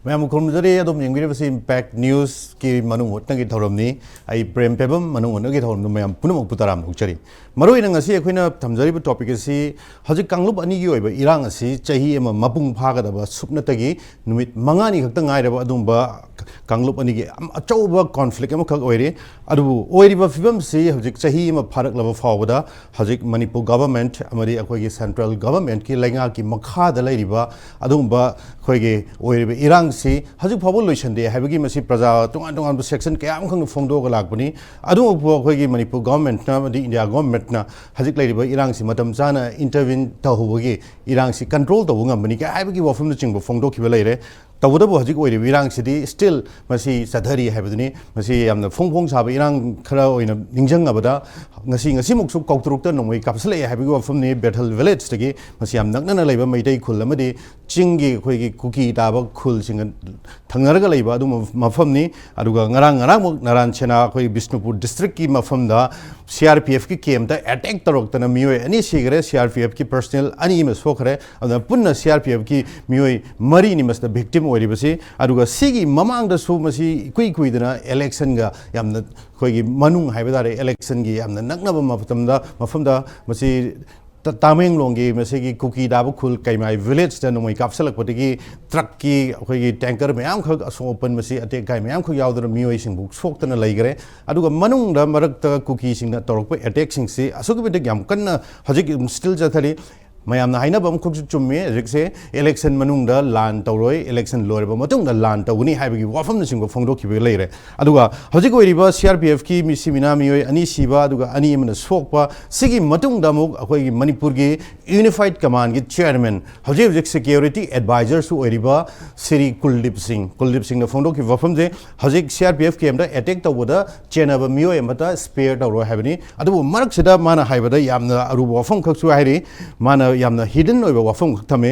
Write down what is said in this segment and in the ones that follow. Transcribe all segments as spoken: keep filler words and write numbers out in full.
ꯃꯌꯥꯝꯕꯨ ꯈꯨꯔꯨꯝꯖꯔꯤ꯫ ꯑꯗꯣꯝ ꯌꯦꯡꯕꯤꯔꯤꯕꯁꯤ Impact Newsꯀꯤ ꯃꯅꯨꯡ ꯍꯨꯠꯅꯒꯤ ꯊꯧꯔꯝꯅꯤ꯫ ꯑꯩ ꯄ꯭ꯔꯦꯝ ꯄꯦꯕꯝ꯫ ꯃꯅꯨꯡ ꯍꯨꯠꯅꯒꯤ ꯊꯧꯔꯝꯗ ꯃꯌꯥꯝ ꯄꯨꯝꯅꯃꯛꯄꯨ ꯇꯔꯥꯝꯅ ꯑꯣꯛꯆꯔꯤ꯫ ꯃꯔꯨꯑꯣꯏꯅ ꯉꯁꯤ ꯑꯩꯈꯣꯏꯅ ꯊꯝꯖꯔꯤꯕ topic ꯑꯁꯤ ꯍꯧꯖꯤꯛ ꯀꯥꯡꯂꯨꯞ ꯑꯅꯤꯒꯤ ꯑꯣꯏꯕ ꯏꯔꯥꯡ ꯑꯁꯤ ꯆꯍꯤ ꯑꯃ ꯃꯄꯨꯡ ꯐꯥꯒꯗꯕ ꯁꯨꯞꯅꯇꯒꯤ ꯅꯨꯃꯤꯠ ꯃꯉꯥꯅꯤ ꯈꯛꯇ ꯉꯥꯏꯔꯕ ꯑꯗꯨꯒꯨꯝꯕ ꯀꯥꯡꯂꯨꯞ ꯑꯅꯤꯒꯤ ꯌꯥꯝ ꯑꯆꯧꯕ conflict ꯑꯃꯈꯛ ꯑꯣꯏꯔꯤ꯫ ꯑꯗꯨꯕꯨ ꯑꯣꯏꯔꯤꯕ ꯐꯤꯕꯝꯁꯤ ꯍꯧꯖꯤꯛ ꯆꯍꯤ ꯑꯃ ꯐꯥꯔꯛꯂꯕ ꯐꯥꯎꯕꯗ ꯍꯧꯖꯤꯛ ꯃꯅꯤꯄꯨꯔ government ꯑꯃꯗꯤ ꯑꯩꯈꯣꯏꯒꯤ central governmentꯀꯤ ꯂꯩꯉꯥꯛꯀꯤ ꯃꯈꯥꯗ ꯂꯩꯔꯤꯕ ꯑꯗꯨꯒꯨꯝꯕ ꯑꯩꯈꯣꯏꯒꯤ ꯑꯣꯏꯔꯤꯕ ꯏꯔꯥꯡꯁꯤ ꯍꯧꯖꯤꯛ ꯐꯥꯎꯕ ꯂꯣꯏꯁꯤꯟꯗꯦ ꯍꯥꯏꯕꯒꯤ ꯃꯁꯤ ꯄ꯭ꯔꯖꯥ ꯇꯣꯉꯥꯟ ꯇꯣꯉꯥꯟꯕ section ꯀꯌꯥ ꯑꯃꯈꯛꯅ ꯐꯣꯡꯗꯣꯛꯑꯒ ꯂꯥꯛꯄꯅꯤ꯫ ꯑꯗꯨꯃꯛꯄꯨ ꯑꯩꯈꯣꯏꯒꯤ ꯃꯅꯤꯄꯨꯔ governmentꯅ ꯑꯃꯗꯤ India governmentꯅ ꯍꯧꯖꯤꯛ ꯂꯩꯔꯤꯕ ꯏꯔꯥꯡꯁꯤ ꯃꯇꯝ ꯆꯥꯅ intervene ꯇꯧꯍꯧꯕꯒꯤ ꯏꯔꯥꯡꯁꯤ control ꯇꯧꯕ ꯉꯝꯕꯅꯤ ꯀꯥꯏ ꯍꯥꯏꯕꯒꯤ ꯋꯥꯐꯝꯅꯆꯤꯡꯕ ꯐꯣꯡꯗꯣꯛꯈꯤꯕ ꯂꯩꯔꯦ꯫ ꯇꯧꯕꯇꯕꯨ ꯍꯧꯖꯤꯛ ꯑꯣꯏꯔꯤꯕ ꯏꯔꯥꯡꯁꯤꯗꯤ still ꯃꯁꯤ ꯆꯠꯊꯔꯤ ꯍꯥꯏꯕꯗꯨꯅꯤ꯫ ꯃꯁꯤ ꯌꯥꯝꯅ ꯐꯣꯡ ꯐꯣꯡ ꯁꯥꯕ ꯏꯔꯥꯡ ꯈꯔ ꯑꯣꯏꯅ ꯅꯤꯡꯁꯤꯡꯉꯕꯗ, ꯉꯁꯤ, ꯉꯁꯤꯃꯛꯁꯨ ꯀꯧꯇ꯭ꯔꯨꯛꯇ ꯅꯣꯡꯃꯩ ꯀꯥꯞꯁꯤꯜꯂꯛꯑꯦ ꯍꯥꯏꯕꯒꯤ ꯋꯥꯐꯝꯅꯤ꯫ ꯕꯦꯊꯦꯜ villageꯇꯒꯤ, ꯃꯁꯤ ꯌꯥꯝ ꯅꯛꯅꯅ ꯂꯩꯕ ꯃꯩꯇꯩ ꯈꯨꯜ ꯑꯃꯗꯤ ꯆꯤꯡꯒꯤ ꯑꯩꯈꯣꯏꯒꯤ ꯀꯨꯀꯤ ꯇꯥꯕ ꯈꯨꯜꯁꯤꯡꯒ ꯊꯪꯅꯔꯒ ꯂꯩꯕ ꯑꯗꯨꯝꯕ ꯃꯐꯝꯅꯤ꯫ ꯑꯗꯨꯒ ꯉꯔꯥꯡ, ꯉꯔꯥꯡꯃꯨꯛ ꯅꯔꯥꯟ ꯁꯦꯅꯥ ꯑꯩꯈꯣꯏ ꯕꯤꯁꯅꯨꯄꯨꯔ districtꯀꯤ ꯃꯐꯝꯗ C R P Fꯀꯤ campꯇ attack ꯇꯧꯔꯛꯇꯅ ꯃꯤꯑꯣꯏ ꯑꯅꯤ ꯁꯤꯈ꯭ꯔꯦ꯫ C R P Fꯀꯤ personnel ꯑꯅꯤ ꯑꯃ ꯁꯣꯛꯈ꯭ꯔꯦ꯫ ꯑꯗꯨꯅ ꯄꯨꯟꯅ C R P Fꯀꯤ ꯃꯤꯑꯣꯏ ꯃꯔꯤꯅꯤ ꯃꯁꯤꯗ victim ꯑꯣꯏꯔꯤꯕꯁꯤ꯫ ꯑꯗꯨꯒ ꯁꯤꯒꯤ ꯃꯃꯥꯡꯗꯁꯨ ꯃꯁꯤ ꯏꯀꯨꯏ ꯀꯨꯏꯗꯅ electionꯒ ꯌꯥꯝꯅ ꯑꯩꯈꯣꯏꯒꯤ ꯃꯅꯨꯡ ꯍꯥꯏꯕ ꯇꯥꯔꯦ, electionꯒꯤ ꯌꯥꯝꯅ ꯅꯛꯅꯕ ꯃꯇꯝꯗ, ꯃꯐꯝꯗ ꯃꯁꯤ ꯇ-, ꯇꯥꯃꯦꯡꯂꯣꯡꯒꯤ ꯃꯁꯤꯒꯤ ꯀꯨꯀꯤ ꯇꯥꯕ ꯈꯨꯜ ꯀꯩꯃꯥꯏ villageꯇ ꯅꯣꯡꯃꯩ ꯀꯥꯞꯁꯤꯜꯂꯛꯄꯗꯒꯤ truckꯀꯤ ꯑꯩꯈꯣꯏꯒꯤ tanker ꯃꯌꯥꯝꯈꯛ ꯑꯁꯣꯛ ꯑꯄꯟ ꯃꯁꯤ ꯑꯇꯦꯛ ꯑꯀꯥꯏ ꯃꯌꯥꯝꯈꯛ ꯌꯥꯎꯗꯅ ꯃꯤꯑꯣꯏꯁꯤꯡꯕꯨ ꯁꯣꯛꯇꯅ ꯂꯩꯈ꯭ꯔꯦ꯫ ꯑꯗꯨꯒ ꯃꯅꯨꯡꯗ ꯃꯔꯛꯇ ꯀꯨꯀꯤꯁꯤꯡꯅ ꯇꯧꯔꯛꯄ attackꯁꯤꯡꯁꯤ ꯑꯁꯨꯛꯀꯤ ꯃꯇꯤꯛ ꯌꯥꯝ ꯀꯟꯅ ꯍꯧꯖꯤꯛ still ꯆꯠꯊꯔꯤ꯫ ꯃꯌꯥꯝꯅ ꯍꯥꯏꯅꯕ ꯑꯃꯈꯛꯁꯨ ꯆꯨꯝꯃꯤ, ꯍꯧꯖꯤꯛꯁꯦ election ꯃꯅꯨꯡꯗ ꯂꯥꯟ ꯇꯧꯔꯣꯏ, election ꯂꯣꯏꯔꯕ ꯃꯇꯨꯡꯗ ꯂꯥꯟ ꯇꯧꯒꯅꯤ ꯍꯥꯏꯕꯒꯤ ꯋꯥꯐꯝꯅꯆꯤꯡꯕ ꯐꯣꯡꯗꯣꯛꯈꯤꯕ ꯂꯩꯔꯦ꯫ ꯑꯗꯨꯒ ꯍꯧꯖꯤꯛ ꯑꯣꯏꯔꯤꯕ C R P Fꯀꯤ ꯃꯤꯁꯤꯃꯤꯅꯥ ꯃꯤꯑꯣꯏ ꯑꯅꯤ ꯁꯤꯕ ꯑꯗꯨꯒ ꯑꯅꯤ ꯑꯃꯅ ꯁꯣꯛꯄ, ꯁꯤꯒꯤ ꯃꯇꯨꯡꯗ ꯑꯃꯨꯛ ꯑꯩꯈꯣꯏꯒꯤ ꯃꯅꯤꯄꯨꯔꯒꯤ Unified Commandꯀꯤ chairman, ꯍꯧꯖꯤꯛ ꯍꯧꯖꯤꯛ security advisorꯁꯨ ꯑꯣꯏꯔꯤꯕ ꯁ꯭ꯔꯤ ꯀꯨꯜꯗꯤꯞ ꯁꯤꯡ, ꯀꯨꯜꯗꯤꯞ ꯁꯤꯡꯅ ꯐꯣꯡꯗꯣꯛꯈꯤꯕ ꯋꯥꯐꯝꯁꯦ, ꯍꯧꯖꯤꯛ C R P F campꯇ attack ꯇꯧꯕꯗ ꯆꯦꯟꯅꯕ ꯃꯤꯑꯣꯏ ꯑꯃꯠꯇ spare ꯇꯧꯔꯣꯏ ꯍꯥꯏꯕꯅꯤ꯫ ꯑꯗꯨꯕꯨ ꯃꯔꯛꯁꯤꯗ ꯃꯥꯅ ꯍꯥꯏꯕꯗ ꯌꯥꯝꯅ ꯑꯔꯨꯕ ꯋꯥꯐꯝ ꯈꯛꯁꯨ ꯍꯥꯏꯔꯤ꯫ ꯃꯥꯅ ꯌꯥꯝꯅ hidden ꯑꯣꯏꯕ ꯋꯥꯐꯝ ꯈꯛ ꯊꯝꯃꯦ꯫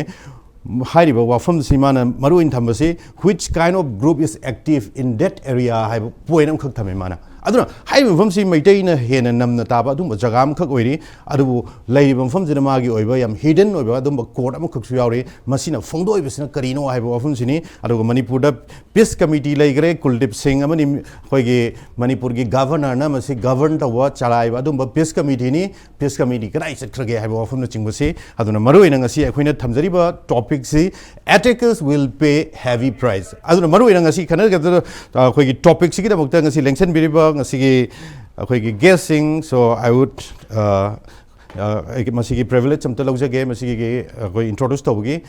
ꯍꯥꯏꯔꯤꯕ ꯋꯥꯐꯝꯁꯤ ꯃꯥꯅ ꯃꯔꯨ ꯑꯣꯏꯅ ꯊꯝꯕꯁꯤ, "Which kind of group is active in that area?" ꯍꯥꯏꯕ point ꯑꯃꯈꯛ ꯊꯝꯃꯦ ꯃꯥꯅ꯫ ꯑꯗꯨꯅ ꯍꯥꯏꯔꯤꯕ ꯃꯐꯝꯁꯤ ꯃꯩꯇꯩꯅ ꯍꯦꯟꯅ ꯅꯝꯅ ꯇꯥꯕ ꯑꯗꯨꯒꯨꯝꯕ ꯖꯒꯥ ꯑꯃꯈꯛ ꯑꯣꯏꯔꯤ꯫ ꯑꯗꯨꯕꯨ ꯂꯩꯔꯤꯕ ꯃꯐꯝꯁꯤꯗ ꯃꯥꯒꯤ ꯑꯣꯏꯕ ꯌꯥꯝ hidden ꯑꯣꯏꯕ ꯑꯗꯨꯒꯨꯝꯕ court ꯑꯃꯈꯛꯁꯨ ꯌꯥꯎꯔꯤ꯫ ꯃꯁꯤꯅ ꯐꯣꯡꯗꯣꯛꯏꯕꯁꯤꯅ ꯀꯔꯤꯅꯣ ꯍꯥꯏꯕ ꯋꯥꯐꯝꯁꯤꯅꯤ꯫ ꯑꯗꯨꯒ ꯃꯅꯤꯄꯨꯔꯗ peace committee ꯂꯩꯈ꯭ꯔꯦ꯫ ꯀꯨꯜꯗꯤꯞ ꯁꯤꯡ ꯑꯃꯅꯤ ꯑꯩꯈꯣꯏꯒꯤ ꯃꯅꯤꯄꯨꯔꯒꯤ governorꯅ ꯃꯁꯤ govern ꯇꯧꯕ, ꯆꯂꯥꯏꯕ ꯑꯗꯨꯒꯨꯝꯕ peace committeeꯅꯤ꯫ Peace committee ꯀꯗꯥꯏ ꯆꯠꯈ꯭ꯔꯒꯦ ꯍꯥꯏꯕ ꯋꯥꯐꯝꯅꯆꯤꯡꯕꯁꯤ꯫ ꯑꯗꯨꯅ ꯃꯔꯨꯑꯣꯏꯅ ꯉꯁꯤ ꯑꯩꯈꯣꯏꯅ ꯊꯝꯖꯔꯤꯕ topicꯁꯤ, attackers will pay heavy price꯫ ꯑꯗꯨꯅ ꯃꯔꯨꯑꯣꯏꯅ ꯉꯁꯤ ꯈꯟꯅꯒꯗꯕ, ꯑ, ꯑꯩꯈꯣꯏꯒꯤ topicꯁꯤꯒꯤꯗꯃꯛꯇ ꯉꯁꯤ ꯂꯦꯡꯁꯤꯟꯕꯤꯔꯤꯕ ꯉꯁꯤꯒꯤ ꯑꯩꯈꯣꯏꯒꯤ guestꯁꯤꯡ, so I would, ꯑ, ꯑ, ꯑꯩꯒꯤ ꯃꯁꯤꯒꯤ privilege ꯑꯝꯇ ꯂꯧꯖꯒꯦ, ꯃꯁꯤꯒꯤ ꯑꯩꯈꯣꯏ introduce ꯇꯧꯕꯒꯤ꯫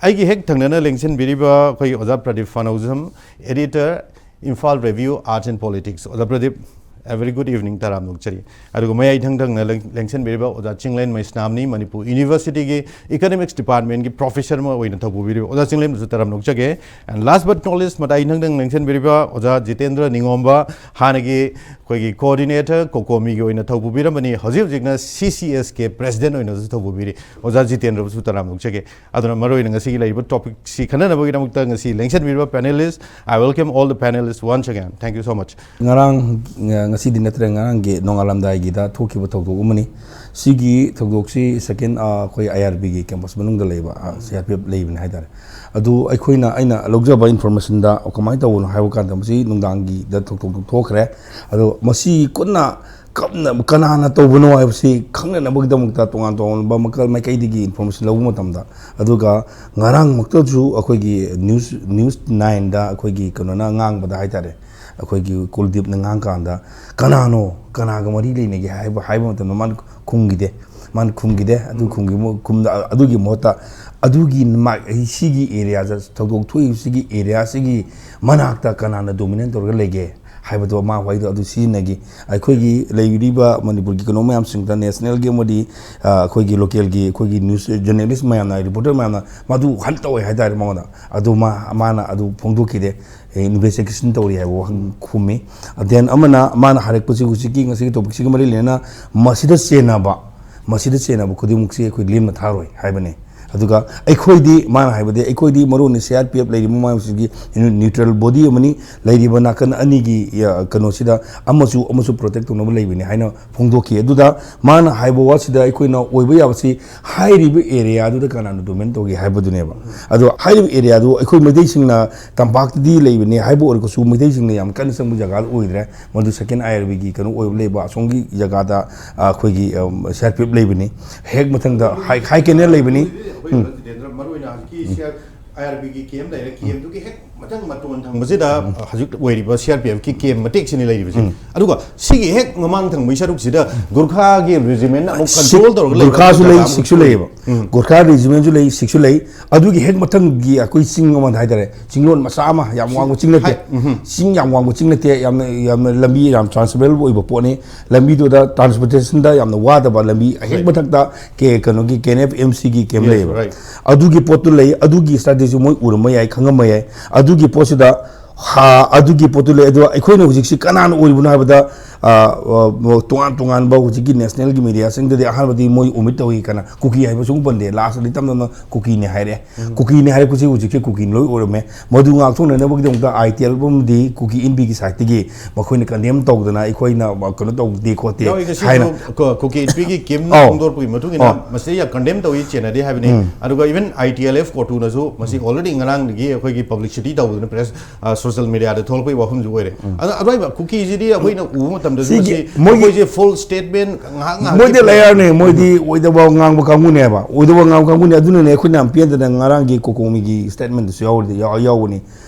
ꯑꯩꯒꯤ ꯍꯦꯛ ꯊꯪꯅꯅ ꯂꯦꯡꯁꯤꯟꯕꯤꯔꯤꯕ ꯑꯩꯈꯣꯏꯒꯤ ꯑꯣꯖꯥ Pradeep ꯐꯅꯧꯖꯝ, editor, Imphal Review, Arts and Politics꯫ ꯑꯣꯖꯥ Pradeep, a very good evening, ꯇꯔꯥꯝꯅ ꯑꯣꯛꯆꯔꯤ꯫ ꯑꯗꯨꯒ ꯃꯌꯥꯏ ꯏꯊꯪ ꯊꯪꯅ ꯂꯦꯡ-, ꯂꯦꯡꯁꯤꯟꯕꯤꯔꯤꯕ ꯑꯣꯖꯥ ꯆꯤꯡꯂꯦꯟ ꯃꯩꯁꯅꯥꯝꯅꯤ, ꯃꯅꯤꯄꯨꯔ Universityꯒꯤ Economics Departmentꯀꯤ professor ꯑꯃ ꯑꯣꯏꯅ ꯊꯧꯄꯨꯕꯤꯔꯤꯕ ꯑꯣꯖꯥ ꯆꯤꯡꯂꯦꯟꯕꯨꯁꯨ ꯇꯔꯥꯝꯅ ꯑꯣꯛꯆꯒꯦ꯫ And last but not least, ꯃꯇꯥꯏ ꯏꯊꯪ ꯊꯪꯅ ꯂꯦꯡꯁꯤꯟꯕꯤꯔꯤꯕ ꯑꯣꯖꯥ ꯖꯤꯇꯦꯟꯗ꯭ꯔ ꯅꯤꯉꯣꯝꯕ, ꯍꯥꯟꯅꯒꯤ ꯑꯩꯈꯣꯏꯒꯤ coordinator COCOMIꯒꯤ ꯑꯣꯏꯅ ꯊꯧꯄꯨꯕꯤꯔꯝꯕꯅꯤ, ꯍꯧꯖꯤꯛ ꯍꯧꯖꯤꯛꯅ CCSK president ꯑꯣꯏꯅꯁꯨ ꯊꯧꯄꯨꯕꯤꯔꯤ꯫ ꯑꯣꯖꯥ ꯖꯤꯇꯦꯟꯗ꯭ꯔꯕꯨꯁꯨ ꯇꯔꯥꯝꯅ ꯑꯣꯛꯆꯒꯦ꯫ ꯑꯗꯨꯅ ꯃꯔꯨꯑꯣꯏꯅ ꯉꯁꯤꯒꯤ ꯂꯩꯔꯤꯕ topicꯁꯤ ꯈꯟꯅꯅꯕꯒꯤꯗꯃꯛꯇ ꯉꯁꯤ ꯂꯦꯡꯁꯤꯟꯕꯤꯔꯤꯕ panelist, I welcome all the panelists once again. Thank you so much. ꯉꯔꯥꯡ, ꯑ, ꯉꯁꯤꯗꯤ ꯅꯠꯇ꯭ꯔꯦ, ꯉꯔꯥꯡꯒꯤ ꯅꯣꯡꯉꯥꯜꯂꯝꯗꯥꯏꯒꯤꯗ ꯊꯣꯛꯈꯤꯕ ꯊꯧꯗꯣꯛ ꯑꯃꯅꯤ꯫ ꯁꯤꯒꯤ ꯊꯧꯗꯣꯛꯁꯤ second, ꯑ, ꯑꯩꯈꯣꯏ IRBꯒꯤ campus ꯃꯅꯨꯡꯗ ꯂꯩꯕ, ꯑ, CRPF ꯂꯩꯕꯅꯤ ꯍꯥꯏꯇꯥꯔꯦ꯫ ꯑꯗꯨ ꯑꯩꯈꯣꯏꯅ, ꯑꯩꯅ ꯂꯧꯖꯕ informationꯗ ꯀꯃꯥꯏꯅ ꯇꯧꯕꯅꯣ ꯍꯥꯏꯕ ꯀꯥꯟꯗ, ꯃꯁꯤ ꯅꯨꯡꯗꯥꯡꯒꯤꯗ ꯊꯧꯗꯣꯛ ꯊꯣꯛꯈ꯭ꯔꯦ꯫ ꯑꯗꯣ ꯃꯁꯤ ꯀꯨꯞꯅ ꯀꯞꯅ-, ꯀꯅꯥꯅ ꯇꯧꯕꯅꯣ ꯍꯥꯏꯕꯁꯤ ꯈꯪꯅꯅꯕꯒꯤꯗꯃꯛꯇ ꯇꯣꯉꯥꯟ ꯇꯣꯉꯥꯟꯕ ꯃꯈꯜ ꯃꯥꯏꯀꯩꯗꯒꯤ information ꯂꯧꯕ ꯃꯇꯝꯗ, ꯑꯗꯨꯒ ꯉꯔꯥꯡꯃꯛꯇꯁꯨ ꯑꯩꯈꯣꯏꯒꯤ news, news nineꯗ ꯑꯩꯈꯣꯏꯒꯤ ꯀꯩꯅꯣꯅ ꯉꯥꯡꯕꯗ ꯍꯥꯏꯇꯥꯔꯦ, ꯑꯩꯈꯣꯏꯒꯤ ꯀꯨꯜꯗꯤꯞꯅ ꯉꯥꯡꯀꯥꯟꯗ, "ꯀꯅꯥꯅꯣ, ꯀꯅꯥꯒ ꯃꯔꯤ ꯂꯩꯅꯒꯦ?" ꯍꯥꯏꯕ, ꯍꯥꯏꯕ ꯃꯇꯝꯗ ꯃꯥꯅ ꯈꯨꯝꯈꯤꯗꯦ꯫ ꯃꯥꯅ ꯈꯨꯝꯈꯤꯗꯦ꯫ ꯑꯗꯨ ꯈꯨꯝꯈꯤ-, ꯈꯨꯝꯗ-, ꯑꯗꯨꯒꯤ ꯃꯍꯨꯠꯇ, ꯑꯗꯨꯒꯤ ꯃꯥ-, ꯁꯤꯒꯤ areaꯗ ꯊꯧꯗꯣꯛ ꯊꯣꯛꯏꯕꯁꯤꯒꯤ areaꯁꯤꯒꯤ ꯃꯅꯥꯛꯇ ꯀꯅꯥꯅ dominate ꯇꯧꯔꯒ ꯂꯩꯒꯦ ꯍꯥꯏꯕꯗꯣ ꯃꯥ ꯋꯥꯍꯩꯗꯣ ꯑꯗꯨ ꯁꯤꯖꯤꯟꯅꯈꯤ꯫ ꯑꯩꯈꯣꯏꯒꯤ ꯂꯩꯔꯤꯕ ꯃꯅꯤꯄꯨꯔꯒꯤ ꯀꯩꯅꯣ ꯃꯌꯥꯝꯁꯤꯡꯗ, nationalꯒꯤ ꯑꯃꯗꯤ, ꯑ, ꯑꯩꯈꯣꯏꯒꯤ localꯒꯤ ꯑꯩꯈꯣꯏꯒꯤ news journalist ꯃꯌꯥꯝꯅ, reporter ꯃꯌꯥꯝꯅ ꯃꯗꯨ hunt ꯇꯧꯋꯦ ꯍꯥꯏꯇꯥꯔꯦ ꯃꯉꯣꯟꯗ꯫ ꯑꯗꯨ ꯃꯥ-, ꯃꯥꯅ ꯑꯗꯨ ꯐꯣꯡꯗꯣꯛꯈꯤꯗꯦ꯫ ꯑꯦ, investigation ꯇꯧꯔꯤ ꯍꯥꯏꯕ ꯋꯥꯍꯪ ꯈꯨꯝꯃꯤ꯫ Then ꯑꯃꯅ ꯃꯥꯅ ꯍꯥꯏꯔꯛꯄꯁꯤ ꯍꯧꯖꯤꯛꯀꯤ ꯉꯁꯤꯒꯤ topicꯁꯤꯒ ꯃꯔꯤ ꯂꯩꯅꯅ ꯃꯁꯤꯗ ꯆꯦꯟꯅꯕ, ꯃꯁꯤꯗ ꯆꯦꯟꯅꯕ ꯈꯨꯗꯤꯡꯃꯛꯁꯤ ꯑꯩꯈꯣꯏ ꯂꯦꯝꯅ ꯊꯥꯔꯣꯏ ꯍꯥꯏꯕꯅꯤ꯫ ꯑꯗꯨꯒ ꯑꯩꯈꯣꯏꯗꯤ, ꯃꯥꯅ ꯍꯥꯏꯕꯗꯤ, ꯑꯩꯈꯣꯏꯗꯤ ꯃꯔꯨ ꯑꯣꯏꯅ ꯁꯤ ꯑꯥꯔ ꯄꯤ ꯑꯦꯐ ꯂꯩꯔꯤꯕ ꯃꯃꯥꯡꯁꯤꯒꯤ ꯅ꯭ꯌꯨꯇ꯭ꯔꯦꯜ ꯕꯣꯗꯤ ꯑꯃꯅꯤ, ꯂꯩꯔꯤꯕ ꯅꯥꯀꯟ ꯑꯅꯤꯒꯤ, ꯑ, ꯀꯩꯅꯣꯁꯤꯗ ꯑꯃꯁꯨ ꯑꯃꯁꯨ ꯄ꯭ꯔꯣꯇꯦꯛ ꯇꯧꯅꯕ ꯂꯩꯕꯅꯤ ꯍꯥꯏꯅ ꯐꯣꯡꯗꯣꯛꯈꯤ꯫ ꯑꯗꯨꯗ ꯃꯥꯅ ꯍꯥꯏꯕ ꯋꯥꯁꯤꯗ ꯑꯩꯈꯣꯏꯅ ꯑꯣꯏꯕ ꯌꯥꯕꯁꯤ ꯍꯥꯏꯔꯤꯕ ꯑꯦꯔꯤꯌꯥꯗꯨꯗ ꯀꯅꯥꯅ ꯗꯣꯃꯤꯅꯦꯠ ꯇꯧꯒꯦ ꯍꯥꯏꯕꯗꯨꯅꯦꯕ꯫ ꯑꯗꯣ ꯍꯥꯏꯔꯤꯕ ꯑꯦꯔꯤꯌꯥꯗꯨ ꯑꯩꯈꯣꯏ ꯃꯩꯇꯩꯁꯤꯡꯅ ꯇꯝꯄꯥꯛꯇꯗꯤ ꯂꯩꯕꯅꯦ ꯍꯥꯏꯕ ꯑꯣꯏꯔꯒꯁꯨ, ꯃꯩꯇꯩꯁꯤꯡꯅ ꯌꯥꯝ ꯀꯟꯅ ꯆꯪꯕ ꯖꯒꯥꯗ ꯑꯣꯏꯗ꯭ꯔꯦ꯫ ꯃꯗꯨ ꯁꯦꯀꯦꯟ ꯑꯥꯏ ꯑꯥꯔ ꯕꯤꯒꯤ ꯀꯩꯅꯣ ꯑꯣꯏꯕ ꯂꯩꯕ, ꯑꯁꯣꯝꯒꯤ ꯖꯒꯥꯗ, ꯑ, ꯑꯩꯈꯣꯏꯒꯤ, ꯑꯝ, ꯁꯤ ꯑꯥꯔ ꯄꯤ ꯑꯦꯐ ꯂꯩꯕꯅꯤ, ꯍꯦꯛ ꯃꯊꯪꯗ ꯍꯥꯏ, ꯍꯥꯏ ꯀꯦꯅꯦꯜ ꯂꯩꯕꯅꯤ꯫ ꯑꯩꯈꯣꯏ ꯎꯝ꯫ ꯖꯤꯇꯦꯟꯗ꯭ꯔ, ꯃꯔꯨ ꯑꯣꯏꯅ ꯍꯧꯖꯤꯛꯀꯤ ꯎꯝ꯫ ꯁꯤ ꯑꯥꯔ, ꯑꯥꯏ ꯑꯥꯔ ꯕꯤꯒꯤ ꯀꯦꯝ ꯂꯩꯔꯦ, ꯎꯝ꯫ ꯀꯦꯝꯗꯨꯒꯤ ꯍꯦꯛ ꯃꯊꯪ ꯃꯇꯣꯟ ꯊꯪꯕꯁꯤꯗ, ꯎꯝ꯫ ꯍꯧꯖꯤꯛ ꯑꯣꯏꯔꯤꯕ ꯁꯤ ꯑꯥꯔ ꯄꯤ ꯑꯦꯐꯀꯤ ꯀꯦꯝ ꯃꯇꯦꯛꯁꯤꯅꯤ ꯂꯩꯔꯤꯕꯁꯦ꯫ ꯎꯝ꯫ ꯑꯗꯨꯒ ꯁꯤꯒꯤ ꯍꯦꯛ ꯃꯃꯥꯡ ꯊꯪꯕꯒꯤ ꯁꯔꯨꯛꯁꯤꯗ ꯒꯨꯔꯈꯥꯒꯤ ꯔꯦꯖꯤꯃꯦꯟꯅ ꯑꯃꯨꯛ ꯁꯤꯛ-, ꯀꯟꯇ꯭ꯔꯣꯜ ꯇꯧꯔꯒ ꯂꯩꯕ ꯒꯨꯔꯈꯥꯁꯨ ꯖꯒꯥ ꯂꯩ, ꯑꯃꯨꯛ ꯁꯤꯛꯁꯨ ꯑꯣꯏ꯫ ꯂꯩꯌꯦꯕ꯫ ꯎꯝ꯫ ꯒꯨꯔꯈꯥ ꯔꯦꯖꯤꯃꯦꯟꯁꯨ ꯂꯩ, ꯁꯤꯛꯁꯨ ꯂꯩ꯫ ꯑꯗꯨꯒꯤ ꯍꯦꯛ ꯃꯊꯪꯒꯤ ꯑꯩꯈꯣꯏ ꯆꯤꯡ ꯑꯃ ꯍꯥꯏꯇꯥꯔꯦ, ꯆꯤꯡꯂꯣꯟ ꯃꯆꯥ ꯑꯃ, ꯌꯥꯝ ꯋꯥꯡꯕ ꯆꯤꯡ ꯅꯠꯇꯦ꯫ ꯍꯥꯏ-, ꯎꯝ꯫ ꯆꯤꯡ ꯌꯥꯝ ꯋꯥꯡꯕ ꯆꯤꯡ ꯅꯠꯇꯦ, ꯌꯥꯝꯅ, ꯌꯥꯝꯅ ꯂꯝꯕꯤ ꯌꯥꯝ ꯇ꯭ꯔꯥꯟꯁꯐꯔꯦꯕꯜ ꯑꯣꯏꯕ ꯄꯣꯠꯅꯤ꯫ ꯂꯝꯕꯤꯗꯨꯗ ꯇ꯭ꯔꯥꯟꯁꯄꯣꯔꯇꯦꯁꯟꯗ ꯌꯥꯝꯅ ꯋꯥꯗꯕ ꯂꯝꯕꯤ, ꯑꯍꯦꯛ ꯔꯥꯏꯠ꯫ ꯃꯊꯛꯇ ꯀꯦ-, ꯀꯩꯅꯣꯒꯤ ꯀꯦ ꯑꯦꯟ ꯑꯦꯐ ꯑꯦꯝ ꯁꯤꯒꯤ ꯀꯦꯝ ꯌꯦꯁ, ꯂꯩꯌꯦꯕ꯫ ꯔꯥꯏꯠ꯫ ꯑꯗꯨꯒꯤ ꯄꯣꯠꯇꯨ ꯂꯩ, ꯑꯗꯨꯒꯤ ꯁ꯭ꯇ꯭ꯔꯥꯇꯦꯖꯤ ꯃꯣꯏ ꯎꯔꯝꯕ ꯌꯥꯏ, ꯈꯪꯉꯝꯕ ꯌꯥꯏ꯫ ꯑꯗꯨꯒꯤ ꯄꯣꯠꯁꯤꯗ ꯍꯥ-, ꯑꯗꯨꯒꯤ ꯄꯣꯠꯇꯨ ꯂꯩ꯫ ꯑꯗꯣ ꯑꯩꯈꯣꯏꯅ ꯍꯧꯖꯤꯛꯁꯤ ꯀꯅꯥꯅ ꯑꯣꯏꯔꯤꯕꯅꯣ ꯍꯥꯏꯕꯗ, ꯑ, ꯑ, ꯇꯣꯉꯥꯟ ꯇꯣꯉꯥꯟꯕ ꯍꯧꯖꯤꯛꯀꯤ ꯅꯦꯁꯅꯦꯜꯒꯤ ꯃꯦꯗꯤꯌꯥꯁꯤꯡꯗꯗꯤ ꯑꯍꯥꯟꯕꯗꯤ ꯃꯣꯏ ꯑꯣꯃꯤꯠ ꯇꯧꯏ, ꯀꯅꯥ ꯀꯨꯀꯤ ꯍꯥꯏꯕ ꯁꯨꯡꯄꯟꯗꯦ, ꯂꯥꯁꯇꯗꯤ ꯇꯞ ꯇꯞꯅ ꯀꯨꯀꯤꯅꯦ ꯍꯥꯏꯔꯦ꯫ ꯎꯝ꯫ ꯀꯨꯀꯤꯅꯦ ꯍꯥꯏꯔꯛꯄꯁꯤ ꯍꯧꯖꯤꯛꯁꯦ ꯀꯨꯀꯤ ꯂꯣꯏ ꯑꯣꯏꯔꯝꯃꯦ꯫ ꯃꯗꯨ ꯉꯥꯛꯊꯣꯛꯅꯅꯕꯒꯤꯗꯃꯛꯇ ꯑꯥꯏ ꯇꯤ ꯑꯦꯜ ꯑꯃꯗꯤ ꯀꯨꯀꯤ ꯏꯟꯕꯤꯒꯤ ꯁꯥꯏꯠꯇꯒꯤ ꯃꯈꯣꯏꯅ ꯀꯟꯗꯦꯝ ꯇꯧꯗꯅ ꯑꯩꯈꯣꯏꯅ ꯀꯩꯅꯣ ꯇꯧꯗꯦ ꯈꯣꯠꯇꯦ ꯌꯥꯎꯏ, ꯉꯁꯤꯁꯨ ꯍꯥꯏꯅ꯫ ꯀ-, ꯀꯨꯀꯤ ꯏꯟꯄꯤꯒꯤ ꯀꯦꯝ ꯑꯧ꯫ ꯐꯣꯡꯗꯣꯔꯛꯄꯒꯤ ꯃꯇꯨꯡ ꯏꯟꯅ ꯑꯧ꯫ ꯃꯁꯤꯗ ꯌꯥꯝ ꯀꯟꯗꯦꯝ ꯇꯧꯏ, ꯆꯦꯟꯅꯗꯦ ꯍꯥꯏꯕꯅꯤ꯫ ꯎꯝ꯫ ꯑꯗꯨꯒ ꯏꯚꯟ ꯑꯥꯏ ꯇꯤ ꯑꯦꯜ ꯑꯦꯐ ꯀꯣꯔꯇꯨꯅꯁꯨ ꯃꯁꯤ ꯎꯝ꯫ ꯑꯣꯜꯔꯦꯗꯤ ꯉꯔꯥꯡꯗꯒꯤ ꯑꯩꯈꯣꯏꯒꯤ ꯄꯕ꯭ꯂꯤꯁꯤꯇꯤ ꯇꯧꯗꯅ ꯄ꯭ꯔꯦꯁ, ꯑ, ꯁꯣꯁꯤꯌꯦꯜ ꯃꯦꯗꯤꯌꯥꯗ ꯊꯣꯛꯂꯛꯄꯒꯤ ꯋꯥꯐꯝꯁꯨ ꯑꯣꯏꯔꯦ꯫ ꯎꯝ꯫ ꯑꯗ ꯑꯗꯨꯋꯥꯏꯕ ꯀꯨꯀꯤꯁꯤꯗꯤ ꯑꯩꯈꯣꯏꯅ ꯎꯕ ꯃꯇꯝꯗꯁꯨ ꯁꯤꯒꯤ ꯃꯁꯤ ꯃꯣꯏꯒꯤ ꯑꯩꯈꯣꯏꯁꯦ ꯐꯨꯜ ꯁ꯭ꯇꯦꯠꯃꯦꯟ ꯉꯥꯏꯍꯥꯛ ꯉꯥꯏꯍꯥꯛꯀꯤ ꯃꯣꯏꯗꯤ ꯂꯩꯔꯅꯤ, ꯃꯣꯏꯗꯤ ꯎꯝ꯫ ꯑꯣꯏꯗꯕ ꯉꯥꯡꯕ ꯀꯥꯡꯕꯨꯅꯦꯕ, ꯑꯣꯏꯗꯕ ꯉꯥꯡꯕ ꯀꯥꯡꯕꯨꯅꯦ꯫ ꯑꯗꯨꯅꯅꯦ ꯑꯩꯈꯣꯏꯅ ꯌꯥꯝ ꯄꯦꯟꯗꯅ ꯉꯔꯥꯡꯒꯤ ꯀꯣꯀꯣꯃꯤꯒꯤ ꯁ꯭ꯇꯦꯠꯃꯦꯟꯗꯁꯨ ꯌꯥꯎꯔꯗꯤ, ꯌꯥꯎ-, ꯌꯥꯎꯕꯅꯤ꯫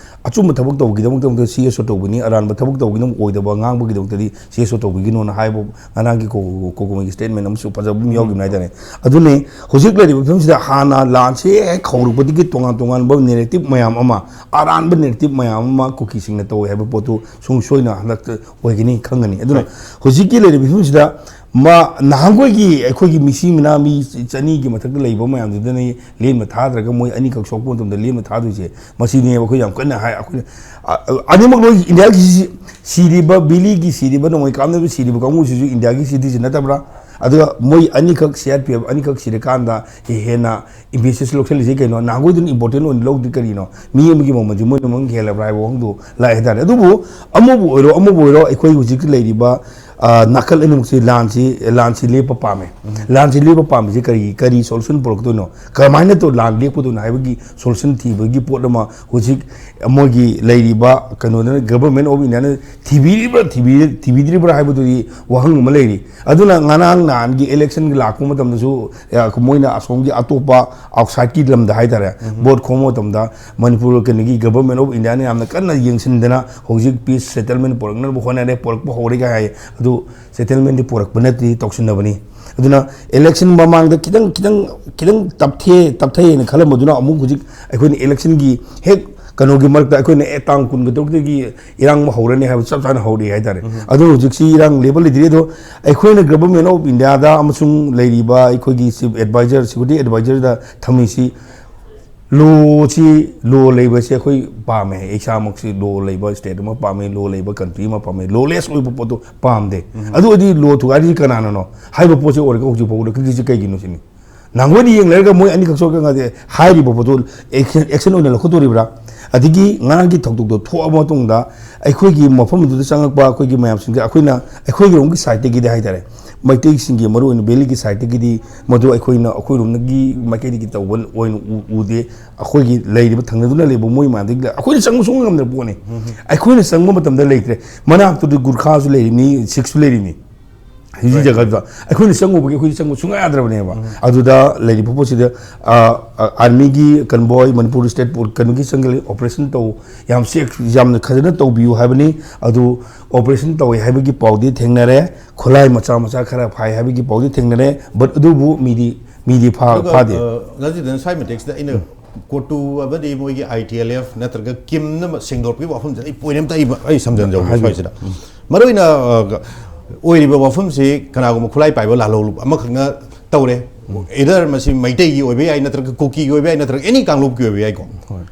ꯑꯆꯨꯝꯕ ꯊꯕꯛ ꯇꯧꯕꯒꯤꯗꯃꯛꯇ ꯁꯤ ꯑꯦꯁ ꯑꯣ ꯇꯧꯕꯅꯤ, ꯑꯔꯥꯟꯕ ꯊꯕꯛ ꯇꯧꯕꯒꯤꯗꯃꯛ ꯑꯣꯏꯗꯕ ꯉꯥꯡꯕꯒꯤꯗꯃꯛꯇꯗꯤ ꯁꯤ ꯑꯦꯁ ꯑꯣ ꯇꯧꯕꯤꯒꯅꯣꯅ ꯍꯥꯏꯕ ꯉꯔꯥꯡꯒꯤ ꯀꯣ-, ꯀꯣ-, ꯀꯣꯀꯣꯃꯤꯒꯤ ꯁ꯭ꯇꯦꯠꯃꯦꯟ ꯑꯃꯁꯨ ꯐꯖꯕ ꯑꯃ ꯌꯥꯎꯈꯤꯕꯅꯤ ꯍꯥꯏꯇꯥꯔꯦ꯫ ꯑꯗꯨꯅꯤ ꯍꯧꯖꯤꯛ ꯂꯩꯔꯤꯕ ꯐꯤꯕꯝꯁꯤꯗ ꯍꯥꯟꯅ ꯂꯥꯟꯁꯦ ꯍꯦꯛ ꯍꯧꯔꯛꯄꯗꯒꯤ ꯇꯣꯉꯥꯟ ꯇꯣꯉꯥꯟꯕ ꯅꯦꯔꯦꯇꯤꯞ ꯃꯌꯥꯝ ꯑꯃ, ꯑꯔꯥꯟꯕ ꯅꯦꯔꯦꯇꯤꯞ ꯃꯌꯥꯝ ꯑꯃ ꯀꯨꯀꯤꯁꯤꯡꯅ ꯇꯧꯋꯦ ꯍꯥꯏꯕ ꯄꯣꯠꯇꯨ ꯁꯨꯡ ꯁꯣꯏꯅ ꯍꯟꯗꯛꯇ ꯑꯣꯏꯒꯅꯤ ꯈꯪꯒꯅꯤ꯫ ꯑꯗꯨꯅ ꯍꯣꯏ꯫ ꯍꯧꯖꯤꯛꯀꯤ ꯂꯩꯔꯤꯕ ꯐꯤꯕꯝꯁꯤꯗ ꯃꯥ ꯅꯍꯥꯟꯈꯣꯏꯒꯤ ꯑꯩꯈꯣꯏꯒꯤ ꯃꯤꯁꯤ ꯃꯤꯅꯥ ꯃꯤ ꯆꯅꯤꯒꯤ ꯃꯊꯛꯇ ꯂꯩꯕ ꯃꯌꯥꯝꯗꯨꯗꯅ ꯂꯦꯝꯅ ꯊꯥꯗ꯭ꯔꯒ ꯃꯣꯏ ꯑꯅꯤꯈꯛ ꯁꯣꯛꯄ ꯃꯇꯝꯗ ꯂꯦꯝꯅ ꯊꯥꯗꯣꯏꯁꯦ ꯃꯁꯤꯅꯦꯕ꯫ ꯑꯩꯈꯣꯏ ꯌꯥꯝ ꯀꯟꯅ ꯍꯥꯏ, ꯑꯩꯈꯣꯏꯅ, ꯑ, ꯑ, ꯑꯅꯤꯃꯛ ꯂꯣꯏ ꯏꯟꯗꯤꯌꯥꯒꯤ ꯁꯤ-, ꯁꯤꯔꯤꯕ ꯕꯤꯂꯤꯒꯤ ꯁꯤꯔꯤꯕ ꯅꯣꯡꯃꯩ ꯀꯥꯞꯅꯕ ꯁꯤꯔꯤꯕ ꯀꯥꯡꯕꯨꯁꯤꯁꯨ ꯏꯟꯗꯤꯌꯥꯒꯤ ꯁꯤꯇꯤꯖꯦꯟ ꯅꯠꯇꯕ꯭ꯔꯥ? ꯑꯗꯨꯒ ꯃꯣꯏ ꯑꯅꯤꯈꯛ ꯁꯤ ꯑꯥꯔ ꯄꯤ ꯑꯦꯐ ꯑꯅꯤꯈꯛ ꯁꯤꯔꯀꯥꯟꯗ ꯍꯦꯟꯅ ꯏꯝꯄꯦꯁꯤꯌꯁ ꯂꯧꯁꯜꯂꯤꯁꯦ ꯀꯩꯅꯣ? ꯅꯍꯥꯟꯈꯣꯏꯗꯨꯅ ꯏꯝꯄꯣꯔꯇꯦꯟ ꯑꯣꯏꯅ ꯂꯧꯗ꯭ꯔꯤ ꯀꯔꯤꯅꯣ? ꯃꯤ ꯑꯃꯒꯤ ꯃꯃꯜꯁꯦ ꯃꯣꯏꯅ ꯃꯃꯜ ꯍꯦꯜꯂꯕ꯭ꯔꯥ ꯍꯥꯏꯕ ꯋꯥꯍꯪꯗꯣ ꯂꯥꯛꯑꯦ ꯍꯥꯏꯇꯥꯔꯦ꯫ ꯑꯗꯨꯕꯨ ꯑꯃꯕꯨ ꯑꯣꯏꯔꯣ, ꯑꯃꯕꯨ ꯑꯣꯏꯔꯣ, ꯑꯩꯈꯣꯏ ꯍꯧꯖꯤꯛ ꯂꯩꯔꯤꯕ, ꯑ, ꯅꯥꯀꯜ ꯑꯅꯤꯃꯛꯁꯤ ꯂꯥꯟꯁꯤ, ꯂꯥꯟꯁꯤ ꯂꯦꯞꯄ ꯄꯥꯝꯃꯦ꯫ ꯂꯥꯟꯁꯤ ꯂꯦꯞꯄ ꯄꯥꯝꯃꯤꯁꯤ ꯀꯔꯤ, ꯀꯔꯤ ꯁꯣꯂꯨꯁꯟ ꯄꯨꯔꯛꯇꯣꯏꯅꯣ? ꯀꯔꯝꯍꯥꯏꯅ ꯇꯧ ꯂꯥꯟ ꯂꯦꯞꯀꯗꯣꯏꯅꯣ ꯍꯥꯏꯕꯒꯤ ꯁꯣꯂꯨꯁꯟ ꯊꯤꯕꯒꯤ ꯄꯣꯠ ꯑꯃ ꯍꯧꯖꯤꯛ ꯃꯣꯏꯒꯤ ꯂꯩꯔꯤꯕ ꯀꯩꯅꯣꯗꯅ, Government of India ꯅ ꯊꯤꯕꯤꯔꯤꯕ꯭ꯔꯥ, ꯊꯤꯕꯤ-, ꯊꯤꯕꯤꯗ꯭ꯔꯤꯕ꯭ꯔꯥ ꯍꯥꯏꯕꯗꯨꯗꯤ ꯋꯥꯍꯪ ꯑꯃ ꯂꯩꯔꯤ꯫ ꯑꯗꯨꯅ ꯉꯔꯥꯡ ꯅꯍꯥꯟꯒꯤ ꯏꯂꯦꯛꯁꯟꯒꯤ ꯂꯥꯛꯄ ꯃꯇꯝꯗꯁꯨ, ꯑ, ꯃꯣꯏꯅ ꯑꯁꯣꯝꯒꯤ ꯑꯇꯣꯞꯄ ꯑꯥꯎꯠꯁꯥꯏꯠꯀꯤ ꯂꯝꯗ ꯍꯥꯏꯇꯥꯔꯦ, ꯚꯣꯠ ꯈꯣꯝꯕ ꯃꯇꯝꯗ ꯃꯅꯤꯄꯨꯔ ꯀꯩꯅꯣꯒꯤ Government of India ꯅ ꯌꯥꯝꯅ ꯀꯟꯅ ꯌꯦꯡꯁꯤꯟꯗꯅ ꯍꯧꯖꯤꯛ ꯄꯤꯁ ꯁꯦꯇꯜꯃꯦꯟ ꯄꯨꯔꯛꯅꯕ ꯍꯣꯠꯅꯔꯦ, ꯄꯨꯔꯛꯄ ꯍꯧꯔꯦ ꯀꯥꯏ ꯍꯥꯏ꯫ ꯑꯗꯨ ꯁꯦꯇꯜꯃꯦꯟꯗꯤ ꯄꯨꯔꯛꯄ ꯅꯠꯇꯦ, ꯇꯧꯁꯤꯟꯅꯕꯅꯤ꯫ ꯑꯗꯨꯅ ꯏꯂꯦꯛꯁꯟ ꯃꯃꯥꯡꯗ ꯈꯤꯇꯪ, ꯈꯤꯇꯪ, ꯈꯤꯇꯪ ꯇꯞꯊꯦ, ꯇꯞꯊꯩꯅ ꯈꯜꯂꯝꯕꯗꯨꯅ ꯑꯃꯨꯛ ꯍꯧꯖꯤꯛ ꯑꯩꯈꯣꯏꯅ ꯏꯂꯦꯛꯁꯟꯒꯤ ꯍꯦꯛ ꯀꯩꯅꯣꯒꯤ ꯃꯔꯛꯇ ꯑꯩꯈꯣꯏꯅ, "ꯑꯦ, ꯇꯥꯡ ꯀꯨꯟꯒ ꯇꯔꯨꯛꯇꯒꯤ ꯏꯔꯥꯡ ꯑꯃ ꯍꯧꯔꯅꯤ" ꯍꯥꯏꯕ ꯆꯞ ꯆꯥꯅ ꯍꯧꯔꯛꯑꯦ ꯍꯥꯏꯇꯥꯔꯦ꯫ ꯑꯗꯨ ꯍꯧꯖꯤꯛꯁꯤ ꯏꯔꯥꯡ ꯂꯦꯞꯄ ꯂꯩꯇ꯭ꯔꯤ꯫ ꯑꯗꯣ ꯑꯩꯈꯣꯏꯅ Government of India ꯗ ꯑꯃꯁꯨꯡ ꯂꯩꯔꯤꯕ ꯑꯩꯈꯣꯏꯒꯤ Chief Advisor, Security Advisor ꯗ ꯊꯝꯃꯤꯁꯤ, ꯂꯣꯁꯤ, ꯂꯣ ꯂꯩꯕꯁꯤ ꯑꯩꯈꯣꯏ ꯄꯥꯝꯃꯦ꯫ ꯑꯩ ꯏꯁꯥꯃꯛꯁꯤ ꯂꯣ ꯂꯩꯕ ꯁ꯭ꯇꯦꯠ ꯑꯃ ꯄꯥꯝꯃꯦ, ꯂꯣ ꯂꯩꯕ ꯀꯟꯇ꯭ꯔꯤ ꯑꯃ ꯄꯥꯝꯃꯦ꯫ ꯂꯣꯂꯦꯁ ꯑꯣꯏꯕ ꯄꯣꯠꯇꯣ ꯄꯥꯝꯗꯦ꯫ ꯑꯗꯨ ꯑꯣꯏꯗꯤ ꯂꯣ ꯊꯨꯒꯥꯏꯔꯤꯁꯤ ꯀꯅꯥꯅꯅꯣ ꯍꯥꯏꯕ ꯄꯣꯠꯁꯤ ꯑꯣꯏꯔꯒ ꯍꯧꯖꯤꯛ ꯐꯥꯎꯕꯗ ꯀ꯭ꯔꯤꯇꯤꯛꯁꯤ ꯀꯩꯒꯤꯅꯣ ꯁꯤꯅꯤ꯫ ꯅꯍꯥꯟꯋꯥꯏꯗꯤ ꯌꯦꯡꯅꯔꯒ ꯃꯣꯏ ꯑꯅꯤꯈꯛ ꯁꯣꯛꯀ ꯉꯥꯏꯗꯦ ꯍꯥꯏꯔꯤꯕ ꯄꯣꯠꯇꯣ ꯑꯦꯛꯁꯟ, ꯑꯦꯛꯁꯟ ꯑꯣꯏꯅ ꯂꯧꯈꯠꯇꯣꯔꯤꯕ꯭ꯔꯥ? ꯑꯗꯒꯤ ꯉꯔꯥꯡꯒꯤ ꯊꯧꯗꯣꯛꯇꯣ ꯊꯣꯛꯑꯕ ꯃꯇꯨꯡꯗ ꯑꯩꯈꯣꯏꯒꯤ ꯃꯐꯝ ꯑꯗꯨꯗ ꯆꯪꯉꯛꯄ ꯑꯩꯈꯣꯏꯒꯤ ꯃꯌꯥꯝꯁꯤꯡꯁꯦ ꯑꯩꯈꯣꯏꯅ, ꯑꯩꯈꯣꯏꯒꯤꯔꯣꯝꯒꯤ ꯁꯥꯏꯠꯇꯒꯤꯗꯤ ꯍꯥꯏꯇꯥꯔꯦ, ꯃꯩꯇꯩꯁꯤꯡꯒꯤ ꯃꯔꯨꯑꯣꯏꯅ ꯚꯦꯂꯤꯒꯤ ꯁꯥꯏꯠꯇꯒꯤꯗꯤ ꯃꯗꯨ ꯑꯩꯈꯣꯏꯅ, ꯑꯩꯈꯣꯏꯔꯣꯝꯗꯒꯤ ꯃꯥꯏꯀꯩꯗꯒꯤ ꯇꯧꯕ ꯑꯣꯏꯅ ꯎ-, ꯎꯗꯦ꯫ ꯑꯩꯈꯣꯏꯒꯤ ꯂꯩꯔꯤꯕ ꯊꯪꯅꯗꯨꯅ ꯂꯩꯕ ꯃꯣꯏ ꯃꯥꯟꯗꯒꯤ ꯑꯩꯈꯣꯏꯅ ꯆꯪꯕ ꯁꯨꯡꯉꯝ ꯉꯝꯗꯕ ꯄꯣꯠꯅꯤ꯫ ꯑꯩꯈꯣꯏꯅ ꯆꯪꯕ ꯃꯇꯝꯗ ꯂꯩꯇ꯭ꯔꯦ꯫ ꯃꯅꯥꯛꯇꯨꯗꯤ ꯒꯨꯔꯈꯥꯁꯨ ꯂꯩꯔꯤꯅꯤ, ꯁꯤꯈꯁꯨ ꯂꯩꯔꯤꯅꯤ꯫ ꯍꯧꯖꯤꯛ ꯖꯒꯥꯗꯨꯗ ꯑꯩꯈꯣꯏꯅ ꯆꯪꯉꯨꯕꯒꯤ ꯑꯩꯈꯣꯏꯗꯤ ꯆꯪꯕ ꯁꯨꯡꯌꯥ ꯌꯥꯗ꯭ꯔꯕꯅꯦꯕ꯫ ꯑꯗꯨꯗ ꯂꯩꯔꯤꯕ ꯄꯣꯠꯁꯤꯗ, ꯑ, ꯑ, ꯑꯥꯔꯃꯤꯒꯤ ꯀꯟꯕꯣꯏ, ꯃꯅꯤꯄꯨꯔ ꯁ꯭ꯇꯦꯠ ꯄꯨ-, ꯀꯩꯅꯣꯒꯤ ꯆꯪꯒꯜꯂꯤ, ꯑꯣꯄꯔꯦꯁꯟ ꯇꯧ, ꯌꯥꯝ ꯆꯦꯛ-, ꯌꯥꯝꯅ ꯐꯖꯅ ꯇꯧꯕꯤꯌꯨ ꯍꯥꯏꯕꯅꯤ꯫ ꯑꯗꯨ ꯑꯣꯄꯔꯦꯁꯟ ꯇꯧꯋꯦ ꯍꯥꯏꯕꯒꯤ ꯄꯥꯎꯗꯤ ꯊꯦꯡꯅꯔꯦ, ꯈꯨꯠꯂꯥꯏ ꯃꯆꯥ ꯃꯆꯥ ꯈꯔ ꯐꯥꯏ ꯍꯥꯏꯕꯒꯤ ꯄꯥꯎꯗꯤ ꯊꯦꯡꯅꯔꯦ, but ꯑꯗꯨꯕꯨ ꯃꯤꯗꯤ, ꯃꯤꯗꯤ ꯐꯥ-, ꯑꯗꯨꯒ, ꯐꯥꯗꯦ꯫ ꯑ, ꯉꯁꯤꯗꯅ ꯁ꯭ꯋꯥꯏ ꯃꯇꯦꯛꯁꯤꯗ ꯑꯩꯅ ꯀꯣꯇꯨ ꯑꯃꯗꯤ ꯃꯣꯏꯒꯤ ꯑꯥꯏ ꯇꯤ ꯑꯦꯜ ꯑꯦꯐ ꯅꯠꯇ꯭ꯔꯒ ꯀꯤꯝꯅ ꯑꯃ ꯁꯦꯡꯗꯣꯔꯛꯄꯒꯤ ꯋꯥꯐꯝꯁꯤꯗ ꯑꯩ ꯄꯣꯏꯟ ꯑꯝꯇ ꯑꯩ, ꯑꯩ ꯁꯝꯖꯟꯖꯧꯒꯦ ꯍꯥꯏꯕꯤꯌꯨ꯫ ꯁ꯭ꯋꯥꯏꯁꯤꯗ꯫ ꯃꯔꯨꯑꯣꯏꯅ, ꯑ, ꯑꯣꯏꯔꯤꯕ ꯋꯥꯐꯝꯁꯤ ꯀꯅꯥꯒꯨꯝꯕ ꯈꯨꯠꯂꯥꯏ ꯄꯥꯏꯕ ꯂꯥꯜꯍꯧ ꯑꯃꯈꯛꯅ ꯇꯧꯔꯦ, Either ꯃꯁꯤ ꯃꯩꯇꯩꯒꯤ ꯑꯣꯏꯕ ꯌꯥꯏ, ꯅꯠꯇ꯭ꯔꯒ ꯀꯨꯀꯤꯒꯤ ꯑꯣꯏꯕ ꯌꯥꯏ, ꯅꯠꯇ꯭ꯔꯒ ꯑꯦꯅꯤ ꯀꯥꯡꯂꯨꯞꯀꯤ ꯑꯣꯏꯕ ꯌꯥꯏꯀꯣ꯫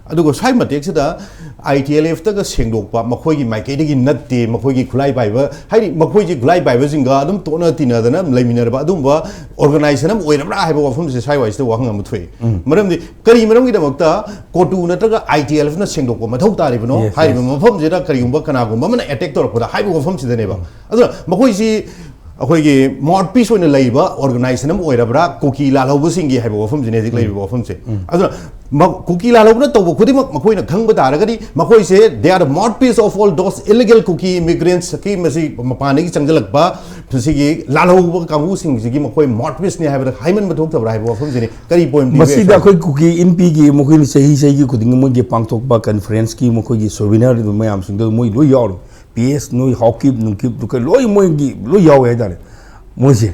ꯑꯗꯨꯒ ꯁ꯭ꯋꯥꯏ ꯃꯇꯦꯛꯁꯤꯗ ꯑꯥꯏ ꯇꯤ ꯑꯦꯜ ꯑꯦꯐꯇꯒ ꯁꯦꯡꯗꯣꯛꯄ, ꯃꯈꯣꯏꯒꯤ ꯃꯥꯏꯀꯩꯗꯒꯤ ꯅꯠꯇꯦ, ꯃꯈꯣꯏꯒꯤ ꯈꯨꯠꯂꯥꯏ ꯄꯥꯏꯕ, ꯍꯥꯏꯗꯤ ꯃꯈꯣꯏꯁꯤ ꯈꯨꯠꯂꯥꯏ ꯄꯥꯏꯕꯁꯤꯡꯒ ꯑꯗꯨꯝ ꯇꯣꯠꯅ ꯇꯤꯟꯅꯗꯅ ꯂꯩꯃꯤꯟꯅꯔꯕ ꯑꯗꯨꯝꯕ ꯑꯣꯔꯒꯅꯥꯏꯖꯦꯁꯟ ꯑꯃ ꯑꯣꯏꯔꯕ꯭ꯔꯥ ꯍꯥꯏꯕ ꯋꯥꯐꯝꯁꯦ ꯁ꯭ꯋꯥꯏꯋꯥꯏꯁꯤꯗ ꯋꯥꯍꯪ ꯑꯃ ꯊꯣꯛꯏ꯫ ꯃꯔꯝꯗꯤ ꯀꯔꯤ ꯃꯔꯝꯒꯤꯗꯃꯛꯇ ꯀꯣꯇꯨ ꯅꯠꯇ꯭ꯔꯒ ꯑꯥꯏ ꯇꯤ ꯑꯦꯜ ꯑꯦꯐꯅ ꯁꯦꯡꯗꯣꯛꯄ ꯃꯊꯧ ꯇꯥꯔꯤꯕꯅꯣ? Yes, ꯍꯥꯏꯔꯤꯕ yes. ꯃꯐꯝꯁꯤꯗ ꯀꯔꯤꯒꯨꯝꯕ ꯀꯅꯥꯒꯨꯝꯕ ꯑꯃꯅ ꯑꯦꯇꯦꯛ ꯇꯧꯔꯛꯄꯗ ꯍꯥꯏꯕ ꯋꯥꯐꯝꯁꯤꯗꯅꯦꯕ꯫ ꯑꯗꯨꯅ ꯃꯈꯣꯏꯁꯤ ꯑꯩꯈꯣꯏꯒꯤ ꯃꯥꯎꯠꯄꯤꯁ ꯑꯣꯏꯅ ꯂꯩꯕ ꯑꯣꯔꯒꯅꯥꯏꯖꯦꯁꯟ ꯑꯃ ꯑꯣꯏꯔꯕ꯭ꯔꯥ, ꯀꯨꯀꯤ ꯂꯥꯜꯍꯧꯕꯁꯤꯡꯒꯤ ꯍꯥꯏꯕ ꯋꯥꯐꯝꯁꯤꯅꯦ ꯍꯧꯖꯤꯛ ꯂꯩꯔꯤꯕ ꯋꯥꯐꯝꯁꯦ꯫ ꯑꯗꯨꯅ ꯃ-, ꯀꯨꯀꯤ ꯂꯥꯜꯍꯧꯕꯅ ꯇꯧꯕ ꯈꯨꯗꯤꯡꯃꯛ ꯃꯈꯣꯏꯅ ꯈꯪꯕ ꯇꯥꯔꯒꯗꯤ, ꯃꯈꯣꯏꯁꯦ they are the mouthpiece of all those illegal Kuki immigrants, ꯀꯤ ꯃꯁꯤ ꯃꯄꯥꯟꯗꯒꯤ ꯆꯪꯁꯤꯜꯂꯛꯄ ꯁꯤꯒꯤ ꯂꯥꯜꯍꯧꯕ ꯀꯥꯡꯕꯨꯁꯤꯡꯁꯤꯒꯤ ꯃꯈꯣꯏ ꯃꯥꯎꯠꯄꯤꯁꯅꯤ ꯍꯥꯏꯕꯗ ꯍꯥꯏꯃꯟꯕ ꯊꯣꯛꯇꯕ꯭ꯔꯥ ꯍꯥꯏꯕ ꯋꯥꯐꯝꯁꯤꯅꯤ꯫ ꯀꯔꯤ ꯄꯣꯏꯟ ꯄꯤꯕꯤꯒꯦ? ꯃꯁꯤꯗ ꯑꯩꯈꯣꯏ ꯀꯨꯀꯤ ꯏꯟꯄꯤꯒꯤ ꯃꯈꯣꯏꯅ ꯆꯍꯤ ꯆꯍꯤꯒꯤ ꯈꯨꯗꯤꯡꯒꯤ ꯃꯣꯏꯒꯤ ꯄꯥꯡꯊꯣꯛꯄ ꯀꯟꯐꯔꯦꯟꯁꯀꯤ ꯃꯈꯣꯏꯒꯤ ꯁꯣꯚꯤꯅꯔ ꯃꯌꯥꯝꯁꯤꯡꯗꯣ ꯃꯣꯏ ꯂꯣꯏ ꯌꯥꯎꯔꯤ꯫ ꯄꯤ ꯑꯦꯁ ꯅꯣꯏ ꯍꯥꯎꯀꯤꯞ ꯅꯨꯡꯀꯤꯞ ꯂꯣꯏ ꯃꯣꯏꯒꯤ ꯂꯣꯏ ꯌꯥꯎꯋꯦ ꯍꯥꯏꯇꯥꯔꯦ ꯃꯣꯏꯁꯦ꯫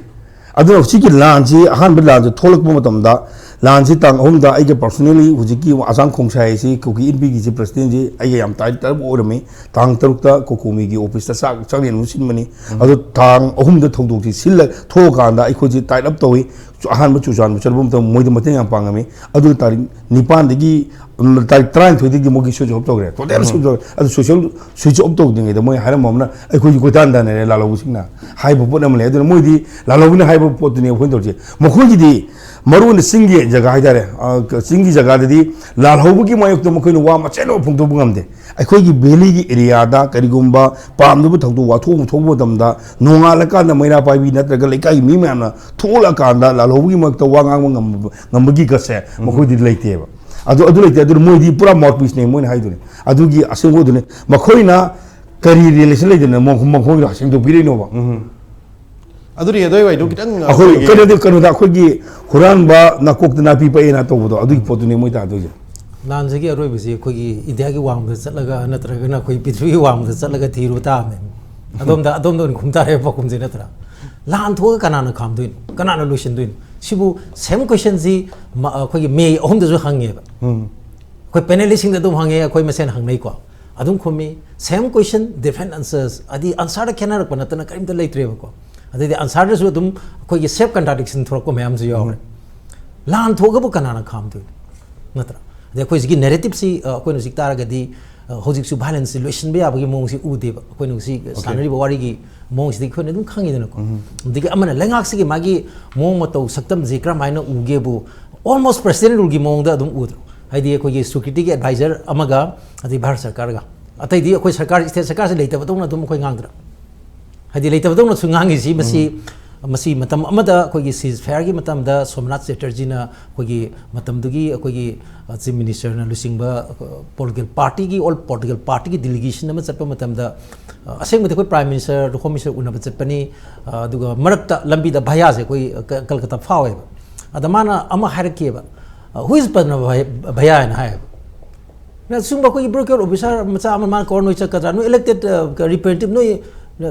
ꯑꯗꯨꯅ ꯍꯧꯖꯤꯛꯀꯤ ꯂꯥꯟꯁꯤ, ꯑꯍꯥꯟꯕ ꯂꯥꯟꯁꯤ ꯊꯣꯛꯂꯛꯄ ꯃꯇꯝꯗ, ꯂꯥꯟꯁꯤ ꯇꯥꯡ ꯑꯍꯨꯝꯗ ꯑꯩꯒ personally ꯍꯧꯖꯤꯛꯀꯤ ꯑꯁꯥꯡ ꯈꯣꯡꯁꯥꯏ ꯍꯥꯏꯁꯤ ꯀꯨꯀꯤ ꯏꯟꯄꯤꯒꯤꯁꯤ ꯄ꯭ꯔꯁꯤꯗꯦꯟꯁꯤ ꯑꯩꯒ ꯌꯥꯝ ꯇꯥꯏꯠ ꯇꯥꯏꯞ ꯑꯣꯏꯔꯝꯃꯤ꯫ ꯇꯥꯡ ꯇꯔꯨꯛꯇ ꯀꯣꯀꯣꯃꯤꯒꯤ ꯑꯣꯐꯤꯁꯇ ꯆꯥꯛ ꯆꯥꯛꯂꯦꯟ ꯑꯃ ꯁꯤꯟꯕꯅꯤ꯫ ꯑꯗꯣ ꯇꯥꯡ ꯑꯍꯨꯝꯗ ꯊꯧꯗꯣꯛꯁꯤ ꯁꯤꯜꯂ ꯊꯣꯛꯑꯀꯥꯟꯗ ꯑꯩꯈꯣꯏꯁꯤ ꯇꯥꯏꯠ ꯑꯞ ꯇꯧꯏ꯫ ꯑꯍꯥꯟꯕ ꯆꯨꯔꯆꯥꯟꯄꯨꯔ ꯆꯠꯄ ꯃꯇꯝꯗ ꯃꯣꯏꯗ ꯃꯇꯦꯡ ꯌꯥꯝ ꯄꯥꯡꯉꯝꯃꯤ꯫ ꯑꯗꯨ ꯇꯥꯔꯤꯛ ꯅꯤꯄꯥꯟꯗꯒꯤ, ꯎꯝ, ꯇꯥꯔꯤꯛ ꯇꯔꯥꯅꯤꯊꯣꯏꯗꯒꯤ ꯃꯣꯏꯒꯤ ꯁ꯭ꯋꯤꯆ ꯑꯣꯐ ꯇꯧꯈ꯭ꯔꯦ, ꯇꯣꯇꯦꯜ ꯁ꯭ꯋꯤꯆ ꯑꯣꯐ꯫ ꯑꯗꯨ ꯁꯣꯁꯤꯌꯦꯜ ꯁ꯭ꯋꯤꯆ ꯑꯣꯐ ꯇꯧꯗ꯭ꯔꯤꯉꯩꯗ ꯃꯣꯏ ꯍꯥꯏꯔꯝꯕ ꯑꯃꯅ ꯑꯩꯈꯣꯏꯒꯤ ꯀꯣꯏꯇꯥꯟ ꯇꯥꯟꯅꯔꯦ ꯂꯥꯜꯍꯧꯕꯁꯤꯡꯅ ꯍꯥꯏꯕ ꯄꯣꯠ ꯑꯃ ꯂꯩ꯫ ꯑꯗꯨꯅ ꯃꯣꯏꯗꯤ ꯂꯥꯜꯍꯧꯕꯅ ꯍꯥꯏꯕ ꯄꯣꯠꯇꯨꯅꯦ ꯑꯩꯈꯣꯏꯅ ꯇꯧꯔꯤꯁꯦ꯫ ꯃꯈꯣꯏꯒꯤꯗꯤ ꯃꯔꯨ ꯑꯣꯏꯅ ꯆꯤꯡꯒꯤ ꯖꯒꯥ ꯍꯥꯏꯇꯥꯔꯦ, ꯑ, ꯆꯤꯡꯒꯤ ꯖꯒꯥꯗꯗꯤ ꯂꯥꯜꯍꯧꯕꯒꯤ ꯃꯥꯌꯣꯛꯇ ꯃꯈꯣꯏꯅ ꯋꯥ ꯃꯆꯦꯠ ꯑꯃ ꯐꯣꯡꯗꯣꯛꯄ ꯉꯝꯗꯦ꯫ ꯑꯩꯈꯣꯏꯒꯤ ꯚꯦꯂꯤꯒꯤ ꯑꯦꯔꯤꯌꯥꯗ ꯀꯔꯤꯒꯨꯝꯕ ꯄꯥꯝꯗꯕ ꯊꯧꯗꯣꯛ ꯋꯥꯊꯣꯛ ꯑꯃ ꯊꯣꯛꯄ ꯃꯇꯝꯗ ꯅꯣꯡꯉꯥꯜꯂꯀꯥꯟꯗ ꯃꯩꯔꯥ ꯄꯥꯏꯕꯤ ꯅꯠꯇ꯭ꯔꯒ ꯂꯩꯀꯥꯏꯒꯤ ꯃꯤ ꯃꯌꯥꯝꯅ ꯊꯣꯛꯂꯛꯑꯀꯥꯟꯗ ꯂꯥꯜꯍꯧꯕꯒꯤ ꯃꯔꯛꯇ ꯋꯥ ꯉꯥꯡꯕ ꯉꯝꯕ, ꯉꯝꯕꯒꯤ ꯒꯠꯁꯦ ꯃꯈꯣꯏꯗꯤ ꯂꯩꯇꯦꯕ꯫ ꯑꯗꯨ, ꯑꯗꯨ ꯂꯩꯇꯦ꯫ ꯑꯗꯨꯅ ꯃꯣꯏꯗꯤ ꯄꯨꯔꯥ ꯃꯥꯎꯠꯄꯤꯁꯅꯦ ꯃꯣꯏꯅ ꯍꯥꯏꯗꯨꯅꯦ꯫ ꯑꯗꯨꯒꯤ ꯑꯁꯦꯡꯕꯗꯨꯅꯦ꯫ ꯃꯈꯣꯏꯅ ꯀꯔꯤ ꯔꯤꯂꯦꯁꯟ ꯂꯩꯗꯅ ꯃꯈꯣꯏ, ꯃꯈꯣꯏꯅ ꯁꯦꯡꯗꯣꯛꯄꯤꯔꯛꯏꯅꯣꯕ? ꯑꯗꯨꯗꯤ ꯑꯗꯨꯋꯥꯏ ꯋꯥꯏꯗꯣ ꯈꯤꯇꯪ ꯑꯩꯈꯣꯏ ꯑꯩꯈꯣꯏꯒꯤ ꯀꯩꯅꯣꯗꯤ, ꯀꯩꯅꯣꯗ ꯑꯩꯈꯣꯏꯒꯤ ꯍꯨꯔꯥꯟꯕ ꯅꯥꯀꯣꯛꯇ ꯅꯥꯄꯤ ꯄꯛꯑꯦꯅ ꯇꯧꯕꯗꯣ, ꯑꯗꯨꯒꯤ ꯄꯣꯠꯇꯨꯅꯦ ꯃꯣꯏ ꯇꯥꯗꯣꯏꯁꯦ꯫ ꯂꯥꯟꯁꯤꯒꯤ ꯑꯔꯣꯏꯕꯁꯤ ꯑꯩꯈꯣꯏꯒꯤ ꯏꯟꯗꯤꯌꯥꯒꯤ ꯋꯥꯡꯃꯗ ꯆꯠꯂꯒ ꯅꯠꯇ꯭ꯔꯒꯅ ꯑꯩꯈꯣꯏ ꯄ꯭ꯔꯤꯊꯤꯕꯤꯒꯤ ꯋꯥꯡꯃꯗ ꯆꯠꯂꯒ ꯊꯤꯔꯨ ꯇꯥꯕꯅꯦ꯫ ꯑꯗꯣꯝꯗ, ꯑꯗꯣꯝꯗ ꯑꯣꯏꯅ ꯈꯨꯝ ꯇꯥꯔꯦ ꯄꯥꯎꯈꯨꯝꯁꯦ ꯅꯠꯇ꯭ꯔꯥ? ꯂꯥꯟ ꯊꯣꯛꯑꯒ ꯀꯅꯥꯅ ꯈꯥꯝꯗꯣꯏꯅꯣ? ꯀꯅꯥꯅ ꯂꯣꯏꯁꯤꯟꯗꯣꯏꯅꯣ? ꯁꯤꯕꯨ ꯁꯦꯝ ꯀꯣꯏꯁꯟꯁꯤ ꯃ-, ꯑꯩꯈꯣꯏꯒꯤ ꯃꯦ ꯑꯍꯨꯝꯗꯁꯨ ꯍꯪꯉꯦꯕ꯫ ꯑꯩꯈꯣꯏ ꯄꯦꯅꯦꯂꯤꯁꯁꯤꯡꯗ ꯑꯗꯨꯝ ꯍꯪꯉꯦ, ꯑꯩꯈꯣꯏ ꯃꯁꯦꯟ ꯍꯪꯅꯩꯀꯣ꯫ ꯑꯗꯨꯝ ꯈꯨꯝꯃꯤ꯫ ꯁꯦꯝ ꯀꯣꯏꯁꯟ, ꯗꯤꯐ꯭ꯔꯦꯟ ꯑꯟꯁꯔꯁ꯫ ꯍꯥꯏꯗꯤ ꯑꯟꯁꯔꯗ ꯈꯦꯠꯅꯔꯛꯄ ꯅꯠꯇꯅ ꯀꯔꯤꯝꯇ ꯂꯩꯇ꯭ꯔꯦꯕꯀꯣ꯫ ꯑꯗꯩꯗꯤ ꯑꯟꯁꯥꯔꯗꯁꯨ ꯑꯗꯨꯝ ꯑꯩꯈꯣꯏꯒꯤ ꯁꯦꯜꯐ ꯀꯟꯇ꯭ꯔꯥꯗꯤꯛꯁꯟ ꯊꯣꯛꯂꯛꯄ ꯃꯌꯥꯝꯁꯨ ꯌꯥꯎꯔꯦ꯫ ꯂꯥꯟ ꯊꯣꯛꯑꯒꯕꯨ ꯀꯅꯥꯅ ꯈꯥꯝꯗꯣꯏꯅꯣ? ꯅꯠꯇ꯭ꯔꯥ? ꯑꯗꯩ ꯑꯩꯈꯣꯏ ꯍꯧꯖꯤꯛꯀꯤ ꯅꯦꯔꯦꯇꯤꯞꯁꯤ, ꯑ, ꯑꯩꯈꯣꯏꯅ ꯍꯧꯖꯤꯛ ꯇꯥꯔꯒꯗꯤ, ꯑ, ꯍꯧꯖꯤꯛꯁꯨ ꯚꯥꯏꯂꯦꯟꯁꯁꯤ ꯂꯣꯏꯁꯤꯟꯕ ꯌꯥꯕꯒꯤ ꯃꯑꯣꯡꯁꯤ ꯎꯗꯦꯕ꯫ ꯑꯩꯈꯣꯏꯅ ꯍꯧꯖꯤꯛ ꯁꯥꯟꯅꯔꯤꯕ ꯋꯥꯔꯤꯒꯤ ꯃꯑꯣꯡꯁꯤꯗꯒꯤ ꯑꯩꯈꯣꯏꯅ ꯑꯗꯨꯝ ꯈꯪꯉꯤꯗꯅꯀꯣ꯫ ꯑꯗꯒꯤ ꯑꯃꯅ ꯂꯩꯉꯥꯛꯁꯤꯒꯤ ꯃꯥꯒꯤ ꯃꯑꯣꯡ ꯃꯇꯧ ꯁꯛꯇꯝꯁꯤ ꯀꯔꯝꯍꯥꯏꯅ ꯎꯒꯦꯕꯨ, ꯑꯣꯜꯃꯣꯁ ꯄ꯭ꯔꯦꯁꯤꯗꯦꯟ ꯔꯨꯜꯒꯤ ꯃꯑꯣꯡꯗ ꯑꯗꯨꯝ ꯎꯗ꯭ꯔꯣ? ꯍꯥꯏꯗꯤ ꯑꯩꯈꯣꯏꯒꯤ ꯁꯦꯀ꯭ꯌꯨꯔꯤꯇꯤꯒꯤ ꯑꯦꯗꯚꯥꯏꯖꯔ ꯑꯃꯒ, ꯑꯗꯩ ꯚꯥꯔꯠ ꯁꯔꯀꯥꯔꯒ, ꯑꯇꯩꯗꯤ ꯑꯩꯈꯣꯏ ꯁꯔꯀꯥꯔ, ꯁ꯭ꯇꯦꯠ ꯁꯔꯀꯥꯔꯁꯦ ꯂꯩꯇꯕꯗꯧꯅ ꯑꯗꯨꯝ ꯑꯩꯈꯣꯏ ꯉꯥꯡꯗ꯭ꯔꯥ? ꯍꯥꯏꯗꯤ ꯂꯩꯇꯕꯗꯧꯅꯁꯨ ꯉꯥꯡꯉꯤꯁꯤ꯫ ꯃꯁꯤ, ꯃꯁꯤ ꯃꯇꯝ ꯑꯃꯗ ꯑꯩꯈꯣꯏꯒꯤ ꯁꯤꯖ ꯐꯥꯌꯔꯒꯤ ꯃꯇꯝꯗ ꯁꯣꯝꯅꯥꯊ ꯆꯦꯇꯔꯖꯤꯅ ꯑꯩꯈꯣꯏꯒꯤ ꯃꯇꯝꯗꯨꯒꯤ ꯑꯩꯈꯣꯏꯒꯤ, ꯑ, ꯆꯤꯐ ꯃꯤꯅꯤꯁꯇꯔꯅ ꯂꯨꯆꯤꯡꯕ, ꯑ, ꯄꯣꯂꯤꯇꯤꯀꯦꯜ ꯄꯥꯔꯇꯤꯒꯤ, ꯑꯣꯜ ꯄꯣꯂꯤꯇꯤꯀꯦꯜ ꯄꯥꯔꯇꯤꯒꯤ ꯗꯤꯂꯤꯒꯦꯁꯟ ꯑꯃ ꯆꯠꯄ ꯃꯇꯝꯗ, ꯑ, ꯑꯁꯦꯡꯕꯗꯤ ꯑꯩꯈꯣꯏ ꯄ꯭ꯔꯥꯏꯝ ꯃꯤꯅꯤꯁꯇꯔ, ꯍꯣꯝ ꯃꯤꯅꯤꯁꯇꯔ ꯎꯅꯕ ꯆꯠꯄꯅꯤ꯫ ꯑ, ꯑꯗꯨꯒ ꯃꯔꯛꯇ ꯂꯝꯕꯤꯗ ꯚꯌꯥꯁꯦ ꯑꯩꯈꯣꯏ, ꯑ, ꯀ-, ꯀꯜꯀꯇꯥ ꯐꯥꯎꯋꯦꯕ꯫ ꯑꯗ ꯃꯥꯅ ꯑꯃ ꯍꯥꯏꯔꯛꯈꯤꯑꯕ, "Who is ꯄꯗꯃ ꯚꯌꯥ?" ꯍꯥꯏꯅ ꯍꯥꯏꯌꯦꯕ꯫ ꯅ ꯁꯨꯝꯕ ꯑꯩꯈꯣꯏꯒꯤ ꯕ꯭ꯌꯨꯔꯣꯀ꯭ꯔꯦꯠ ꯑꯣꯐꯤꯁꯥꯔ ꯃꯆꯥ ꯑꯃ ꯃꯥꯅ ꯀꯧꯔ ꯅꯣꯏ ꯆꯠꯀꯗ꯭ꯔꯥ? ꯅꯣꯏ ꯏꯂꯦꯛꯇꯦꯠ, ꯑ, ꯔꯤꯄ꯭ꯔꯦꯖꯦꯟꯇꯦꯇꯤꯚ ꯅꯣꯏ,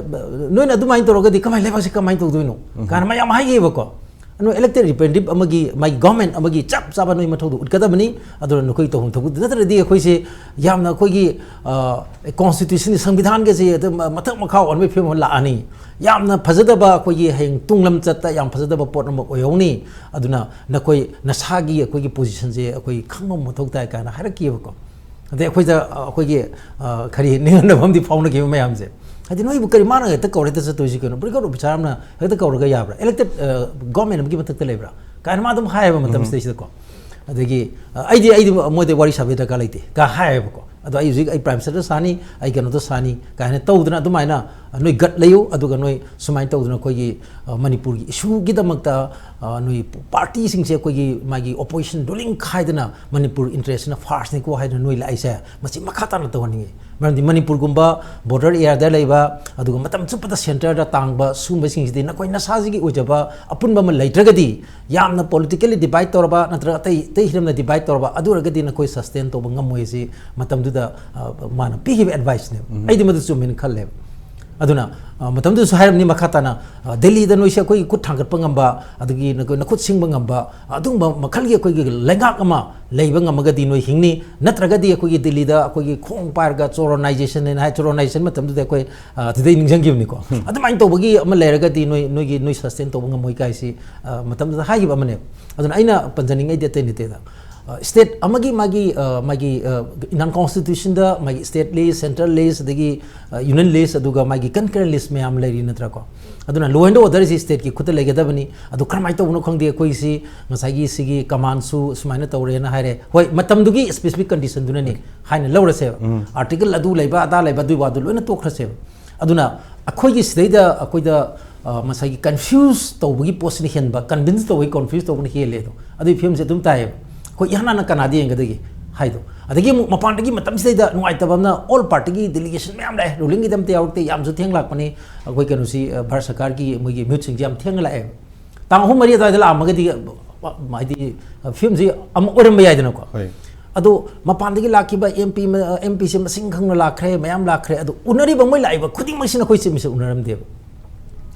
ꯅꯣꯏꯅ ꯑꯗꯨꯃꯥꯏꯅ ꯇꯧꯔꯒꯗꯤ ꯀꯃꯥꯏꯅ, ꯂꯩꯕꯥꯛꯁꯤ ꯀꯃꯥꯏꯅ ꯇꯧꯗꯣꯏꯅꯣ? ꯀꯥꯏꯅ ꯃꯌꯥꯝ ꯍꯥꯏꯈꯤꯕꯀꯣ꯫ ꯅꯣꯏ ꯏꯂꯦꯛꯇꯦꯠ ꯔꯤꯄ꯭ꯔꯦꯖꯦꯟꯇꯦꯇꯤꯚ ꯑꯃꯒꯤ, ꯃꯥꯒꯤ ꯒꯚꯔꯟꯃꯦꯟꯠ ꯑꯃꯒꯤ ꯆꯞ ꯆꯥꯕ ꯅꯣꯏ ꯃꯊꯧꯗꯣ ꯎꯠꯀꯗꯕꯅꯤ꯫ ꯑꯗꯨꯅ ꯅꯈꯣꯏ ꯇꯧꯐꯝ ꯊꯣꯛꯄ ꯅꯠꯇ꯭ꯔꯗꯤ ꯑꯩꯈꯣꯏꯁꯦ ꯌꯥꯝꯅ ꯑꯩꯈꯣꯏꯒꯤ, ꯑ, ꯀꯣꯟꯁꯇꯤꯇ꯭ꯌꯨꯁꯟ, ꯁꯪꯕꯤꯙꯥꯟꯒꯁꯦ ꯑꯗꯨꯝ ꯃꯊꯛ ꯃꯈꯥ ꯑꯣꯟꯕꯒꯤ ꯐꯤꯕꯝ ꯑꯃ ꯂꯥꯛꯑꯅꯤ꯫ ꯌꯥꯝꯅ ꯐꯖꯗꯕ ꯑꯩꯈꯣꯏꯒꯤ ꯍꯌꯦꯡ ꯇꯨꯡ ꯂꯝꯆꯠꯇ ꯌꯥꯝ ꯐꯖꯗꯕ ꯄꯣꯠ ꯑꯃ ꯑꯣꯏꯍꯧꯅꯤ꯫ ꯑꯗꯨꯅ ꯅꯈꯣꯏ ꯅꯁꯥꯒꯤ ꯑꯩꯈꯣꯏꯒꯤ ꯄꯣꯖꯤꯁꯟꯁꯦ ꯑꯩꯈꯣꯏ ꯈꯪꯕ ꯃꯊꯧ ꯇꯥꯏ ꯀꯥꯏꯅ ꯍꯥꯏꯔꯛꯈꯤꯑꯕꯀꯣ꯫ ꯑꯗꯩ ꯑꯩꯈꯣꯏꯗ, ꯑ, ꯑꯩꯈꯣꯏꯒꯤ, ꯑ, ꯀꯔꯤ ꯅꯤꯡꯍꯟꯅꯕ ꯑꯃꯗꯤ ꯐꯥꯎꯅꯈꯤꯕ ꯃꯌꯥꯝꯁꯦ꯫ ꯍꯥꯏꯗꯤ ꯅꯣꯏꯕꯨ ꯀꯔꯤ ꯃꯥꯅ ꯍꯦꯛꯇ ꯀꯧꯔ ꯍꯦꯛꯇ ꯆꯠꯇꯣꯏꯁꯤ ꯀꯩꯅꯣ? ꯕ꯭ꯌꯨꯔꯣꯀ꯭ꯔꯦꯠ ꯑꯣꯐꯤꯁꯥꯔ ꯑꯃꯅ ꯍꯦꯛꯇ ꯀꯧꯔꯒ ꯌꯥꯕ꯭ꯔꯥ? ꯏꯂꯦꯛꯇꯦꯠ, ꯑ, ꯒꯚꯔꯟꯃꯦꯟꯠ ꯑꯃꯒꯤ ꯃꯊꯛꯇ ꯂꯩꯕ꯭ꯔꯥ? ꯀꯥꯏꯅ ꯃꯥ ꯑꯗꯨꯝ ꯍꯥꯏꯌꯦꯕ ꯃꯇꯝ ꯁꯤꯗꯩꯁꯤꯗꯀꯣ꯫ ꯑꯗꯒꯤ, ꯑ, "ꯑꯩꯗꯤ, ꯑꯩꯗꯤ ꯃꯣꯏꯗ ꯋꯥꯔꯤ ꯁꯥꯕꯒꯤ ꯗꯔꯀꯥꯔ ꯂꯩꯇꯦ" ꯀꯥ ꯍꯥꯏꯌꯦꯕꯀꯣ꯫ ꯑꯗꯣ ꯑꯩ ꯍꯧꯖꯤꯛ ꯑꯩ ꯄ꯭ꯔꯥꯏꯝ ꯃꯤꯅꯤꯁꯇꯔꯗ ꯁꯥꯅꯤ, ꯑꯩ ꯀꯩꯅꯣꯗ ꯁꯥꯅꯤ ꯀꯥꯏꯅ ꯇꯧꯗꯅ ꯑꯗꯨꯃꯥꯏꯅ, ꯑ, ꯅꯣꯏ ꯒꯠ ꯂꯩꯌꯨ, ꯑꯗꯨꯒ ꯅꯣꯏ ꯁꯨꯃꯥꯏꯅ ꯇꯧꯗꯅ ꯑꯩꯈꯣꯏꯒꯤ, ꯑ, ꯃꯅꯤꯄꯨꯔꯒꯤ ꯏꯁꯨꯒꯤꯗꯃꯛꯇ, ꯑ, ꯅꯣꯏ ꯄꯥꯔꯇꯤꯁꯤꯡꯁꯦ ꯑꯩꯈꯣꯏꯒꯤ ꯃꯥꯒꯤ ꯑꯣꯄꯣꯖꯤꯁꯟ ꯔꯨꯂꯤꯡ ꯈꯥꯏꯗꯅ ꯃꯅꯤꯄꯨꯔ ꯏꯟꯇꯔꯦꯁꯁꯤꯅ ꯐꯥꯔꯁꯅꯤꯀꯣ ꯍꯥꯏꯗꯅ ꯅꯣꯏ ꯂꯥꯛꯏꯁꯦ, ꯃꯁꯤ ꯃꯈꯥ ꯇꯥꯅ ꯇꯧꯍꯟꯅꯤꯡꯉꯤ꯫ ꯃꯔꯝꯗꯤ ꯃꯅꯤꯄꯨꯔꯒꯨꯝꯕ ꯕꯣꯔꯗꯔ ꯑꯦꯔꯤꯌꯥꯗ ꯂꯩꯕ, ꯑꯗꯨꯒ ꯃꯇꯝ ꯆꯨꯞꯄꯗ ꯁꯦꯟꯇꯔꯗ ꯇꯥꯡꯕ ꯁꯨꯝꯕꯁꯤꯡꯁꯤꯗꯤ ꯅꯈꯣꯏ ꯅꯁꯥꯁꯤꯒꯤ ꯑꯣꯏꯖꯕ ꯑꯄꯨꯟꯕ ꯑꯃ ꯂꯩꯇ꯭ꯔꯒꯗꯤ, ꯌꯥꯝꯅ ꯄꯣꯂꯤꯇꯤꯀꯦꯜꯂꯤ ꯗꯤꯚꯥꯏꯠ ꯇꯧꯔꯕ ꯅꯠꯇ꯭ꯔꯒ ꯑꯇꯩ, ꯑꯇꯩ ꯍꯤꯔꯝꯗ ꯗꯤꯚꯥꯏꯠ ꯇꯧꯔꯕ, ꯑꯗꯨ ꯑꯣꯏꯔꯒꯗꯤ ꯅꯈꯣꯏ ꯁꯁꯇꯦꯟ ꯇꯧꯕ ꯉꯝꯃꯣꯏ ꯍꯥꯏꯁꯤ ꯃꯇꯝꯗꯨꯗ, ꯑ, ꯃꯥꯅ ꯄꯤꯈꯤꯕ ꯑꯦꯗꯚꯥꯏꯁꯅꯦꯕ꯫ ꯑꯩꯗꯤ ꯃꯗꯨ ꯆꯨꯝꯃꯦꯅ ꯈꯜꯂꯦꯕ꯫ ꯑꯗꯨꯅ, ꯑ, ꯃꯇꯝꯗꯨꯗꯁꯨ ꯍꯥꯏꯔꯝꯅꯤ ꯃꯈꯥ ꯇꯥꯅ, ꯑ, ꯗꯦꯜꯂꯤꯗ ꯅꯣꯏꯁꯦ ꯑꯩꯈꯣꯏꯒꯤ ꯈꯨꯠ ꯊꯥꯡꯒꯠꯄ ꯉꯝꯕ, ꯑꯗꯒꯤ ꯅꯈꯣꯏ ꯅꯈꯨꯠ ꯁꯤꯡꯕ ꯉꯝꯕ, ꯑꯗꯨꯒꯨꯝꯕ ꯃꯈꯜꯒꯤ ꯑꯩꯈꯣꯏꯒꯤ ꯂꯩꯉꯥꯛ ꯑꯃ ꯂꯩꯕ ꯉꯝꯃꯒꯗꯤ ꯅꯣꯏ ꯍꯤꯡꯅꯤ, ꯅꯠꯇ꯭ꯔꯒꯗꯤ ꯑꯩꯈꯣꯏꯒꯤ ꯗꯦꯜꯂꯤꯗ ꯑꯩꯈꯣꯏꯒꯤ ꯈꯣꯡ ꯄꯥꯏꯔꯒ ꯆꯣꯔꯣꯅꯥꯏꯖꯦꯁꯟ ꯍꯥꯏꯅ ꯍꯥꯏ, ꯆꯣꯔꯣꯅꯥꯏꯖꯦꯁꯟ ꯃꯇꯝꯗꯨꯗ ꯑꯩꯈꯣꯏ, ꯑ, ꯑꯗꯨꯗꯩ ꯅꯤꯡꯁꯤꯡꯈꯤꯕꯅꯤꯀꯣ꯫ ꯑꯗꯨꯃꯥꯏꯅ ꯇꯧꯕꯒꯤ ꯑꯃ ꯂꯩꯔꯒꯗꯤ ꯅꯣꯏ, ꯅꯣꯏꯒꯤ, ꯅꯣꯏ ꯁꯁꯇꯦꯟ ꯇꯧꯕ ꯉꯝꯃꯣꯏ ꯀꯥꯏꯁꯤ, ꯑ, ꯃꯇꯝꯗꯨꯗ ꯍꯥꯏꯈꯤꯕ ꯑꯃꯅꯦꯕ꯫ ꯑꯗꯨꯅ ꯑꯩꯅ ꯄꯟꯖꯅꯤꯡꯉꯩꯗꯤ ꯑꯇꯩ ꯅꯠꯇꯦꯗ꯫ ꯑ, ꯁ꯭ꯇꯦꯠ ꯑꯃꯒꯤ ꯃꯥꯒꯤ, ꯑ, ꯃꯥꯒꯤ, ꯑ, ꯏꯟꯗꯤꯌꯥꯟ ꯀꯣꯟꯁꯇꯤꯇ꯭ꯌꯨꯁꯟꯗ ꯃꯥꯒꯤ ꯁ꯭ꯇꯦꯠ ꯂꯤꯁ, ꯁꯦꯟꯇ꯭ꯔꯦꯜ ꯂꯤꯁ, ꯑꯗꯒꯤ, ꯑ, ꯌꯨꯅꯤꯌꯟ ꯂꯤꯁ, ꯑꯗꯨꯒ ꯃꯥꯒꯤ ꯀꯟꯀꯔꯦꯟ ꯂꯤꯁ ꯃꯌꯥꯝ ꯂꯩꯔꯤ ꯅꯠꯇ꯭ꯔꯥꯀꯣ? ꯑꯗꯨꯅ law and order ꯁꯤ ꯁ꯭ꯇꯦꯠꯀꯤ ꯈꯨꯠꯇ ꯂꯩꯒꯗꯕꯅꯤ꯫ ꯑꯗꯨ ꯀꯔꯝꯍꯥꯏꯅ ꯇꯧꯕꯅꯣ ꯈꯪꯗꯦ, ꯑꯩꯈꯣꯏꯁꯤ ꯉꯁꯥꯏꯒꯤ ꯁꯤꯒꯤ ꯀꯃꯥꯟꯁꯨ ꯁꯨꯃꯥꯏꯅ ꯇꯧꯔꯦꯅ ꯍꯥꯏꯔꯦ꯫ ꯍꯣꯏ, ꯃꯇꯝꯗꯨꯒꯤ ꯁ꯭ꯄꯦꯁꯤꯐꯤꯛ ꯀꯟꯗꯤꯁꯟꯗꯨꯅꯅꯤ ꯍꯥꯏꯅ ꯂꯧꯔꯁꯦꯕ꯫ ꯑꯥꯔꯇꯤꯀꯜ ꯑꯗꯨ ꯂꯩꯕ, ꯑꯗꯥ ꯂꯩꯕ, ꯑꯗꯨꯒꯤ ꯋꯥꯗꯨ ꯂꯣꯏꯅ ꯇꯣꯛꯈ꯭ꯔꯁꯦꯕ꯫ ꯑꯗꯨꯅ ꯑꯩꯈꯣꯏꯒꯤ ꯁꯤꯗꯩꯗ ꯑꯩꯈꯣꯏꯗ, ꯑ, ꯉꯁꯥꯏꯒꯤ ꯀꯟꯐ꯭ꯌꯨꯁ ꯇꯧꯕꯒꯤ ꯄꯣꯠꯁꯤꯅ ꯍꯦꯟꯕ, ꯀꯟꯚꯤꯟꯁ ꯇꯧꯕꯒꯤ ꯀꯟꯐ꯭ꯌꯨꯁ ꯇꯧꯕꯅ ꯍꯦꯜꯂꯦ ꯑꯗꯣ꯫ ꯑꯗꯨꯒꯤ ꯐꯤꯕꯝꯁꯦ ꯑꯗꯨꯝ ꯇꯥꯏꯌꯦꯕ꯫ ꯑꯩꯈꯣꯏ ꯏꯍꯥꯟ ꯍꯥꯟꯅ ꯀꯅꯥꯗ ꯌꯦꯡꯒꯗꯒꯦ ꯍꯥꯏꯗꯣ꯫ ꯑꯗꯒꯤ ꯑꯃꯨꯛ ꯃꯄꯥꯟꯗꯒꯤ ꯃꯇꯝꯁꯤꯗꯩꯗ ꯅꯨꯡꯉꯥꯏꯇꯕ ꯑꯃꯅ, ꯑꯣꯜ ꯄꯥꯔꯇꯤꯒꯤ ꯗꯦꯂꯤꯒꯦꯁꯟ ꯃꯌꯥꯝ ꯂꯥꯛꯑꯦ, ꯔꯨꯂꯤꯡꯒꯤꯗꯤ ꯑꯝꯇ ꯌꯥꯎꯔꯛꯇꯦ, ꯌꯥꯝꯁꯨ ꯊꯦꯡ ꯂꯥꯛꯄꯅꯤ꯫ ꯑꯩꯈꯣꯏ ꯀꯩꯅꯣꯁꯤ, ꯑ, ꯚꯥꯔꯠ ꯁꯔꯀꯥꯔꯒꯤ ꯃꯣꯏꯒꯤ ꯃꯤꯍꯨꯠꯁꯤꯡꯁꯤ ꯌꯥꯝ ꯊꯦꯡꯅ ꯂꯥꯛꯑꯦꯕ꯫ ꯇꯥꯡ ꯑꯍꯨꯝ ꯃꯔꯤ ꯑꯗꯨꯋꯥꯏꯗ ꯂꯥꯛꯑꯝꯃꯒꯗꯤ, ꯑ, ꯍꯥꯏꯗꯤ, ꯑ, ꯐꯤꯕꯝꯁꯤ ꯑꯃ ꯑꯣꯏꯔꯝꯕ ꯌꯥꯏꯗꯅꯀꯣ꯫ ꯍꯣꯏ꯫ ꯑꯗꯣ ꯃꯄꯥꯟꯗꯒꯤ ꯂꯥꯛꯈꯤꯕ ꯑꯦꯝ ꯄꯤ, ꯑꯦꯝ ꯄꯤꯁꯦ ꯃꯁꯤꯡ ꯈꯪꯅ ꯂꯥꯛꯈ꯭ꯔꯦ, ꯃꯌꯥꯝ ꯂꯥꯛꯈ꯭ꯔꯦ꯫ ꯑꯗꯣ ꯎꯅꯔꯤꯕ, ꯃꯣꯏ ꯂꯥꯛꯏꯕ ꯈꯨꯗꯤꯡꯃꯛꯁꯤꯅ ꯑꯩꯈꯣꯏ ꯆꯤꯞ ꯃꯤꯅꯤꯁꯇꯔ ꯎꯅꯔꯝꯗꯦꯕ꯫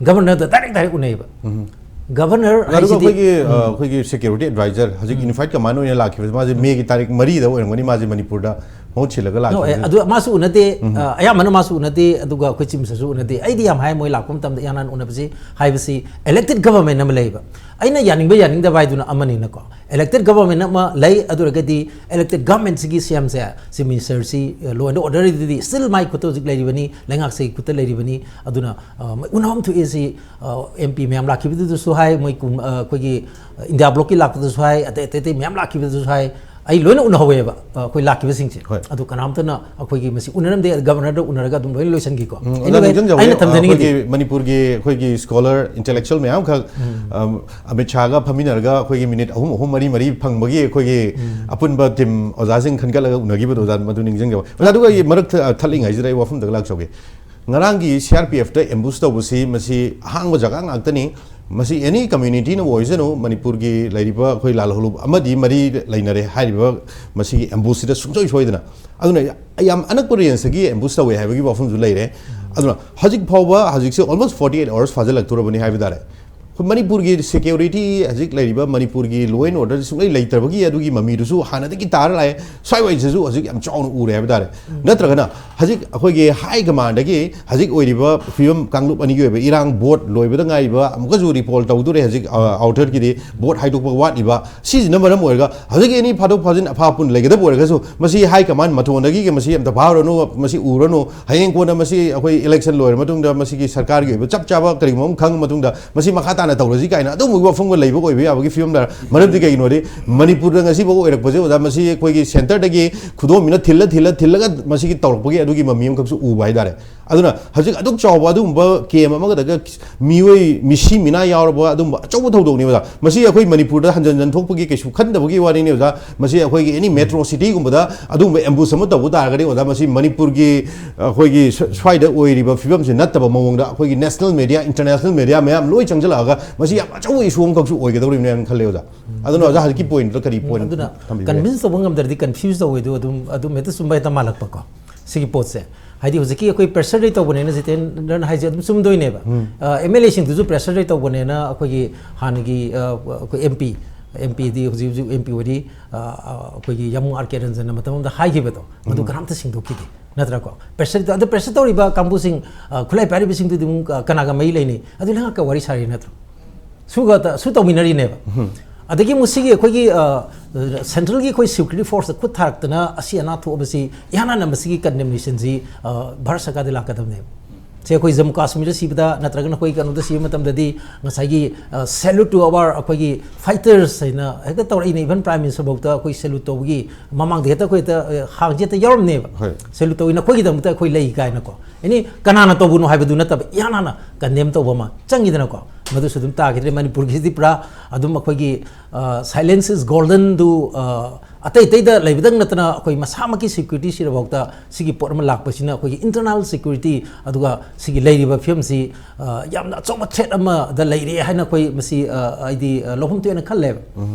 ꯒꯕꯔꯅꯔꯗ ꯗꯥꯏꯔꯦꯛ ꯗꯥꯏꯔꯦꯛ ꯎꯅꯩꯕ꯫ ꯎꯝ꯫ ꯒꯕꯔꯅꯔ ꯑꯗꯨꯒ ꯍꯥꯏꯁꯤꯗꯤ ꯑꯩꯈꯣꯏꯒꯤ, ꯑ, ꯑꯩꯈꯣꯏꯒꯤ ꯁꯦꯀ꯭ꯌꯨꯔꯤꯇꯤ ꯑꯦꯗꯚꯥꯏꯖꯔ, ꯍꯧꯖꯤꯛ ꯎꯝ꯫ ꯌꯨꯅꯤꯐꯥꯏꯠ ꯀꯃꯥꯟ ꯑꯣꯏꯅ ꯂꯥꯛꯈꯤꯕꯁꯦ, ꯃꯥꯁꯦ ꯃꯦꯒꯤ ꯇꯥꯔꯤꯛ ꯃꯔꯤꯗ ꯑꯣꯏꯔꯝꯒꯅꯤ, ꯃꯥꯁꯦ ꯃꯅꯤꯄꯨꯔꯗ ꯃꯍꯨꯠ ꯁꯤꯜꯂꯒ ꯅꯣ, ꯑꯦ, ꯂꯥꯛꯈꯤꯕꯁꯦ꯫ ꯑꯗꯨ ꯃꯥꯁꯨ ꯎꯅꯗꯦ, ꯎꯝ꯫ ꯑ, ꯑꯌꯥꯝꯕꯅ ꯃꯥꯁꯨ ꯎꯅꯗꯦ, ꯑꯗꯨꯒ ꯑꯩꯈꯣꯏ ꯆꯤꯞ ꯃꯤꯅꯤꯁꯇꯔꯁꯨ ꯎꯅꯗꯦ꯫ ꯑꯩꯗꯤ ꯌꯥꯝ ꯍꯥꯏ, ꯃꯣꯏ ꯂꯥꯛꯄ ꯃꯇꯝꯗ ꯏꯍꯥꯟ ꯍꯥꯟꯅ ꯎꯅꯕꯁꯤ ꯍꯥꯏꯕꯁꯤ ꯏꯂꯦꯛꯇꯦꯠ ꯒꯕꯔꯃꯦꯟ ꯑꯃ ꯂꯩꯕ꯫ ꯑꯩꯅ ꯌꯥꯅꯤꯡꯕ ꯌꯥꯅꯤꯡꯗꯕ ꯍꯥꯏꯗꯨꯅ ꯑꯃꯅꯤꯅꯀꯣ꯫ ꯏꯂꯦꯛꯇꯦꯠ ꯒꯕꯔꯃꯦꯟ ꯑꯃ ꯂꯩ, ꯑꯗꯨ ꯑꯣꯏꯔꯒꯗꯤ ꯏꯂꯦꯛꯇꯦꯠ ꯒꯕꯔꯃꯦꯟꯁꯤꯒꯤ ꯁꯤ ꯑꯦꯝꯁꯦ, ꯆꯤꯞ ꯃꯤꯅꯤꯁꯇꯔꯁꯤ, ꯑ, ꯂꯣ ꯑꯦꯟ ꯑꯣꯔꯗꯔꯗꯨꯗꯤ ꯁ꯭ꯇꯤꯜ ꯃꯥꯏ ꯈꯨꯠꯇ ꯍꯧꯖꯤꯛ ꯂꯩꯔꯤꯕꯅꯤ, ꯂꯩꯉꯥꯛꯁꯤꯒꯤ ꯈꯨꯠꯇ ꯂꯩꯔꯤꯕꯅꯤ꯫ ꯑꯗꯨꯅ, ꯑ, ꯎꯅꯐꯝ ꯊꯣꯛꯑꯦ ꯁꯤ, ꯑ, ꯑꯦꯝ ꯄꯤ ꯃꯌꯥꯝ ꯂꯥꯛꯈꯤꯕꯗꯨꯗꯁꯨ ꯍꯥꯏ, ꯃꯣꯏ ꯀꯨꯝ-, ꯑ, ꯑꯩꯈꯣꯏꯒꯤ, ꯑ, ꯏꯟꯗꯤꯌꯥ ꯕ꯭ꯂꯣꯛꯀꯤ ꯂꯥꯛꯄꯗꯁꯨ ꯍꯥꯏ, ꯑꯇꯩ, ꯑꯇꯩ, ꯑꯇꯩ ꯃꯌꯥꯝ ꯂꯥꯛꯈꯤꯕꯗꯁꯨ ꯍꯥꯏ, ꯑꯩ ꯂꯣꯏꯅ ꯎꯅꯍꯧꯋꯦꯕ, ꯑ, ꯑꯩꯈꯣꯏ ꯂꯥꯛꯈꯤꯕꯁꯤꯡꯁꯦ꯫ ꯍꯣꯏ꯫ ꯑꯗꯨ ꯀꯅꯥꯝꯇꯅ ꯑꯩꯈꯣꯏꯒꯤ ꯃꯁꯤ ꯎꯅꯔꯝꯗꯦ, ꯒꯕꯔꯅꯔꯗ ꯎꯅꯔꯒ ꯑꯗꯨꯝ ꯂꯣꯏꯅ ꯂꯣꯏꯁꯤꯟꯈꯤꯀꯣ꯫ ꯎꯝ, ꯑꯣꯖꯥ, anyway, ꯅꯤꯡꯁꯤꯡꯖꯍꯧꯕ, ꯑꯩꯅ ꯑ, ꯊꯝꯖꯅꯤꯡꯉꯤꯗꯤ ꯑꯩꯈꯣꯏꯒꯤ ꯃꯅꯤꯄꯨꯔꯒꯤ ꯑꯩꯈꯣꯏꯒꯤ ꯁ꯭ꯀꯣꯂꯔ, ꯏꯟꯇꯦꯂꯦꯛꯆꯨꯋꯦꯜ ꯃꯌꯥꯝꯈꯛ, ꯎꯝ꯫ ꯑꯝ, ꯑꯃꯤꯠ ꯁꯥꯍꯒ ꯐꯝꯃꯤꯟꯅꯔꯒ ꯑꯩꯈꯣꯏꯒꯤ ꯃꯤꯅꯤꯠ ꯑꯍꯨꯝ, ꯑꯍꯨꯝ, ꯃꯔꯤ, ꯃꯔꯤ ꯐꯪꯕꯒꯤ ꯑꯩꯈꯣꯏꯒꯤ ꯎꯝ꯫ ꯑꯄꯨꯟꯕ ꯇꯤꯝ ꯑꯣꯖꯥꯁꯤꯡ ꯈꯟꯒꯠꯂꯒ ꯎꯅꯈꯤꯕꯗꯣ, ꯑꯣꯖꯥ, ꯃꯗꯨ ꯅꯤꯡꯁꯤꯡꯖꯕ꯫ ꯑꯣꯖꯥ, ꯑꯗꯨꯒ ꯑꯩ ꯃꯔꯛ ꯊ-, ꯊꯠꯂꯤꯉꯩꯁꯤꯗ ꯑꯩ ꯋꯥꯐꯝꯗꯒ ꯂꯥꯛꯆꯒꯦ꯫ ꯉꯔꯥꯡꯒꯤ ꯁꯤ ꯑꯥꯔ ꯄꯤ ꯑꯦꯐꯇ ꯑꯦꯝꯕꯨꯁ ꯇꯧꯕꯁꯤ, ꯃꯁꯤ ꯑꯍꯥꯡꯕ ꯖꯒꯥ ꯉꯥꯛꯇꯅꯤ꯫ ꯃꯁꯤ ꯑꯦꯅꯤ ꯀꯝꯃ꯭ꯌꯨꯅꯤꯇꯤꯅ ꯑꯣꯏꯁꯅꯨ, ꯃꯅꯤꯄꯨꯔꯒꯤ ꯂꯩꯔꯤꯕ ꯑꯩꯈꯣꯏ ꯂꯥꯜꯍꯧꯂꯨꯞ ꯑꯃꯗꯤ ꯃꯔꯤ ꯂꯩꯅꯔꯦ ꯍꯥꯏꯔꯤꯕ ꯃꯁꯤꯒꯤ ꯑꯦꯝꯕꯨꯁꯁꯤꯗ ꯁꯨꯡꯁꯣꯏ ꯁꯣꯏꯗꯅ꯫ ꯑꯗꯨꯅ ꯌꯥꯝ ꯑꯅꯛꯄ ꯔꯦꯟꯖꯇꯒꯤ ꯑꯦꯝꯕꯨꯁ ꯇꯧꯋꯦ ꯍꯥꯏꯕꯒꯤ ꯋꯥꯐꯝꯁꯨ ꯂꯩꯔꯦ꯫ ꯑꯗꯨꯅ ꯍꯧꯖꯤꯛ ꯐꯥꯎꯕ ꯍꯧꯖꯤꯛꯁꯦ almost forty eight hours ꯐꯥꯖꯤꯜꯂꯛꯇꯣꯔꯕꯅꯤ ꯍꯥꯏꯕ ꯇꯥꯔꯦ꯫ ꯑꯩꯈꯣꯏ ꯃꯅꯤꯄꯨꯔꯒꯤ security, ꯍꯧꯖꯤꯛ ꯂꯩꯔꯤꯕ ꯃꯅꯤꯄꯨꯔꯒꯤ law and order ꯁꯨꯡꯂꯩ ꯂꯩꯇ꯭ꯔꯕꯒꯤ ꯑꯗꯨꯒꯤ ꯃꯃꯤꯗꯨꯁꯨ ꯍꯥꯟꯅꯗꯒꯤ ꯇꯥꯔ ꯂꯥꯛꯑꯦ꯫ ꯁ꯭ꯋꯥꯏꯋꯥꯏꯁꯤꯁꯨ ꯍꯧꯖꯤꯛ ꯌꯥꯝ ꯆꯥꯎꯅ ꯎꯔꯦ ꯍꯥꯏꯕ ꯇꯥꯔꯦ꯫ ꯅꯠꯇ꯭ꯔꯒꯅ ꯍꯧꯖꯤꯛ ꯑꯩꯈꯣꯏꯒꯤ high commandꯗꯒꯤ ꯍꯧꯖꯤꯛ ꯑꯣꯏꯔꯤꯕ ꯐꯤꯕꯝ, ꯀꯥꯡꯂꯨꯞ ꯑꯅꯤꯒꯤ ꯑꯣꯏꯕ ꯏꯔꯥꯡ, vote ꯂꯣꯏꯕꯗ ꯉꯥꯏꯔꯤꯕ, ꯑꯃꯨꯛꯀꯁꯨ repoll ꯇꯧꯗꯣꯔꯦ ꯍꯧꯖꯤꯛ, ꯑ, outerꯒꯤꯗꯤ vote ꯍꯥꯏꯗꯣꯛꯄ ꯋꯥꯠꯂꯤꯕ꯫ ꯁꯤꯁꯤꯅ ꯃꯔꯝ ꯑꯣꯏꯔꯒ ꯍꯧꯖꯤꯛ any ꯐꯥꯗꯣꯛ ꯐꯥꯖꯤꯟ ꯑꯐꯥ ꯑꯄꯨꯟ ꯂꯩꯒꯗꯕ ꯑꯣꯏꯔꯒꯁꯨ, ꯃꯁꯤ high command ꯃꯇꯣꯟꯗꯒꯤ ꯃꯁꯤ ꯑꯝꯇ ꯐꯥꯔꯨꯔꯅꯨ, ꯃꯁꯤ ꯎꯔꯅꯨ, ꯍꯌꯦꯡ ꯀꯣꯟꯅ ꯃꯁꯤ ꯑꯩꯈꯣꯏ election ꯂꯣꯏꯔ ꯃꯇꯨꯡꯗ ꯃꯁꯤꯒꯤ ꯁꯔꯀꯥꯔꯒꯤ ꯑꯣꯏꯕ ꯆꯞ ꯆꯥꯕ ꯀꯔꯤꯒꯨꯝꯕ ꯑꯃ ꯈꯪꯉ ꯃꯇꯨꯡꯗ ꯃꯁꯤ ꯃꯈꯥ ꯇꯥꯅ ꯇꯧꯔꯁꯤ ꯀꯥꯏꯅ ꯑꯗꯨꯒꯨꯝꯕꯒꯤ ꯋꯥꯐꯝꯒ ꯂꯩꯕ ꯑꯣꯏꯕ ꯌꯥꯕꯒꯤ ꯐꯤꯕꯝꯗ, ꯃꯔꯝꯗꯤ ꯀꯩꯒꯤꯅꯣꯗꯤ ꯃꯅꯤꯄꯨꯔꯗ ꯉꯁꯤꯐꯥꯎ ꯑꯣꯏꯔꯛꯄꯁꯦ, ꯑꯣꯖꯥ, ꯃꯁꯤ ꯑꯩꯈꯣꯏꯒꯤ centreꯗꯒꯤ ꯈꯨꯗꯣꯝꯕꯤꯅ ꯊꯤꯜꯂ, ꯊꯤꯜꯂ, ꯊꯤꯜꯂꯒ ꯃꯁꯤꯒꯤ ꯇꯧꯔꯛꯄꯒꯤ ꯑꯗꯨꯒꯤ ꯃꯃꯤ ꯑꯃꯈꯛꯁꯨ ꯎꯕ ꯍꯥꯏꯇꯥꯔꯦ꯫ ꯑꯗꯨꯅ ꯍꯧꯖꯤꯛ ꯑꯗꯨꯛ ꯆꯥꯎꯕ ꯑꯗꯨꯒꯨꯝꯕ camp ꯑꯃꯒꯗꯒ ꯃꯤꯑꯣꯏ ꯃꯤꯁꯤ ꯃꯤꯅꯥ ꯌꯥꯎꯔꯕ ꯑꯗꯨꯒꯨꯝꯕ ꯑꯆꯧꯕ ꯊꯧꯗꯣꯛꯅꯤ, ꯑꯣꯖꯥ꯫ ꯃꯁꯤ ꯑꯩꯈꯣꯏ ꯃꯅꯤꯄꯨꯔꯗ ꯍꯟꯖꯟ ꯍꯟꯖꯟ ꯊꯣꯛꯄꯒꯤ ꯀꯩꯁꯨ ꯈꯟꯗꯕꯒꯤ ꯋꯥꯔꯤꯅꯤ, ꯑꯣꯖꯥ꯫ ꯃꯁꯤ ꯑꯩꯈꯣꯏꯒꯤ any metro cityꯒꯨꯝꯕꯗ ꯑꯗꯨꯒꯨꯝꯕ ambush ꯑꯃ ꯇꯧꯕ ꯇꯥꯔꯒꯗꯤ, ꯑꯣꯖꯥ, ꯃꯁꯤ ꯃꯅꯤꯄꯨꯔꯒꯤ, ꯑꯩꯈꯣꯏꯒꯤ ꯁ꯭ꯋ-, ꯁ꯭ꯋꯥꯏꯗ ꯑꯣꯏꯔꯤꯕ ꯐꯤꯕꯝꯁꯤ ꯅꯠꯇꯕ ꯃꯑꯣꯡꯗ ꯑꯩꯈꯣꯏꯒꯤ national media, international media ꯃꯌꯥꯝ ꯂꯣꯏ ꯆꯪꯁꯤꯜꯂꯛꯑꯒ ꯃꯁꯤ ꯌꯥꯝ ꯑꯆꯧꯕ issue ꯑꯃꯈꯛꯁꯨ ꯑꯣꯏꯒꯗꯧꯔꯤꯕꯅꯦꯅ ꯈꯜꯂꯦ, ꯑꯣꯖꯥ꯫ ꯑꯗꯨꯅ, ꯑꯣꯖꯥ, ꯍꯧꯖꯤꯛꯀꯤ pointꯗꯨꯗ ꯀꯔꯤ point ꯑꯗꯨꯅ ꯊꯝꯕꯤꯕ? Convince ꯇꯧꯕ ꯉꯝꯗ꯭ꯔꯗꯤ confuse ꯇꯧꯋꯦ, ꯑꯗꯨ ꯑꯗꯨꯝ, ꯑꯗꯨꯝ ꯍꯦꯛꯇ ꯆꯨꯝꯕ ꯍꯦꯛꯇ ꯃꯥꯜꯂꯛꯄꯀꯣ꯫ ꯁꯤꯒꯤ ꯄꯣꯠꯁꯦ, ꯍꯥꯏꯗꯤ ꯍꯧꯖꯤꯛꯀꯤ ꯑꯩꯈꯣꯏ pressureꯗ ꯇꯧꯕꯅꯦꯅ ꯖꯤꯇꯦꯟꯗ꯭ꯔꯅ ꯍꯥꯏꯁꯦ ꯑꯗꯨꯝ ꯆꯨꯝꯗꯣꯏꯅꯦꯕ꯫ ꯑ, MLAꯁꯤꯡꯗꯨꯁꯨ pressureꯗ ꯇꯧꯕꯅꯦꯅ ꯑꯩꯈꯣꯏꯒꯤ ꯍꯥꯟꯅꯒꯤ, ꯑ, ꯑꯩꯈꯣꯏ MP, MPꯗꯤ ꯍꯧꯖꯤꯛ ꯍꯧꯖꯤꯛ MP ꯑꯣꯏꯔꯤ, ꯑ, ꯑ, ꯑꯩꯈꯣꯏꯒꯤ ꯌꯥꯃꯨꯡ R K ꯔꯟꯖꯟꯅ ꯃꯇꯝ ꯑꯃꯗ ꯍꯥꯏꯈꯤꯕꯗꯣ, ꯃꯗꯨ ꯀꯅꯥꯝꯇ ꯁꯦꯡꯗꯣꯛꯈꯤꯗꯦ, ꯅꯠꯇ꯭ꯔꯥꯀꯣ? Pressure, ꯑꯗꯨ pressure ꯇꯧꯔꯤꯕ ꯀꯥꯡꯕꯨꯁꯤꯡ, ꯑ, ꯈꯨꯠꯂꯥꯏ ꯄꯥꯏꯔꯤꯕꯁꯤꯡꯗꯨꯗꯤ ꯑꯃꯨꯛ, ꯑ, ꯀꯅꯥꯒ ꯃꯔꯤ ꯂꯩꯅꯤ? ꯑꯗꯨ ꯂꯩꯉꯥꯛꯀ ꯋꯥꯔꯤ ꯁꯥꯔꯤ ꯅꯠꯇ꯭ꯔꯣ? ꯁꯨꯒ ꯁꯨ ꯇꯧꯃꯤꯟꯅꯔꯤꯅꯦꯕ꯫ ꯑꯗꯒꯤ ꯃꯁꯤꯒꯤ ꯑꯩꯈꯣꯏꯒꯤ, ꯑ, centralꯒꯤ ꯑꯩꯈꯣꯏ security forceꯇ ꯈꯨꯠ ꯊꯥꯔꯛꯇꯅ ꯑꯁꯤ ꯑꯅꯥ ꯊꯣꯛꯑꯕꯁꯤ ꯏꯍꯥꯟ ꯍꯥꯟꯅ ꯃꯁꯤꯒꯤ condemnationꯁꯤ, ꯑ, ꯚꯥꯔꯠ ꯁꯔꯀꯥꯔꯗ ꯂꯥꯛꯀꯗꯕꯅꯦꯕ꯫ ꯁꯦ ꯑꯩꯈꯣꯏ ꯖꯝꯃꯨ ꯀꯥꯁꯃꯤꯔꯗ ꯁꯤꯕꯗ ꯅꯠꯇ꯭ꯔꯒꯅ ꯑꯩꯈꯣꯏ ꯀꯩꯅꯣꯗ ꯁꯤꯕ ꯃꯇꯝꯗꯗꯤ ꯉꯁꯥꯏꯒꯤ, ꯑ, salute to our ꯑꯩꯈꯣꯏꯒꯤ fighters ꯍꯥꯏꯅ ꯍꯦꯛꯇ ꯇꯧꯔꯛꯏꯅꯦ꯫ Even Prime Minister ꯐꯥꯎꯗ ꯑꯩꯈꯣꯏ salute ꯇꯧꯕꯒꯤ ꯃꯃꯥꯡꯗ ꯍꯦꯛꯇ ꯑꯩꯈꯣꯏ ꯍꯦꯛꯇ, ꯑ, ꯍꯥꯡꯁꯦ ꯍꯦꯛꯇ ꯌꯥꯎꯔꯝꯅꯦꯕ꯫ ꯍꯣꯏ꯫ Salute ꯇꯧꯏ, ꯅꯈꯣꯏꯒꯤꯗꯃꯛꯇ ꯑꯩꯈꯣꯏ ꯂꯩ ꯀꯥꯏꯅꯀꯣ꯫ ꯑꯦꯅꯤ ꯀꯅꯥꯅ ꯇꯧꯕꯅꯣ ꯍꯥꯏꯕꯗꯨ ꯅꯠꯇꯕ, ꯏꯍꯥꯟ ꯍꯥꯟꯅ condemn ꯇꯧꯕ ꯑꯃ ꯆꯪꯉꯤꯗꯅꯀꯣ꯫ ꯃꯗꯨꯁꯨ ꯑꯗꯨꯝ ꯇꯥꯈꯤꯗ꯭ꯔꯦ꯫ ꯃꯅꯤꯄꯨꯔꯒꯤꯁꯤꯗꯤ ꯄꯨꯔꯥ ꯑꯗꯨꯝ ꯑꯩꯈꯣꯏꯒꯤ, ꯑ, silence is goldenꯗꯨ, ꯑ, ꯑꯇꯩ ꯑꯇꯩꯗ ꯂꯩꯕꯗꯪ ꯅꯠꯇꯅ ꯑꯩꯈꯣꯏ ꯃꯁꯥꯃꯛꯀꯤ security ꯁꯤꯗꯐꯥꯎꯗ ꯁꯤꯒꯤ ꯄꯣꯠ ꯑꯃ ꯂꯥꯛꯄꯁꯤꯅ ꯑꯩꯈꯣꯏꯒꯤ internal security, ꯑꯗꯨꯒ ꯁꯤꯒꯤ ꯂꯩꯔꯤꯕ ꯐꯤꯕꯝꯁꯤ, ꯑ, ꯌꯥꯝꯅ ꯑꯆꯧꯕ threat ꯑꯃꯗ ꯂꯩꯔꯦ ꯍꯥꯏꯅ ꯑꯩꯈꯣꯏ ꯃꯁꯤ, ꯑ, ꯑꯩꯗꯤ, ꯑ, ꯂꯧꯐꯝ ꯊꯣꯛꯑꯦꯅ ꯈꯜꯂꯦꯕ꯫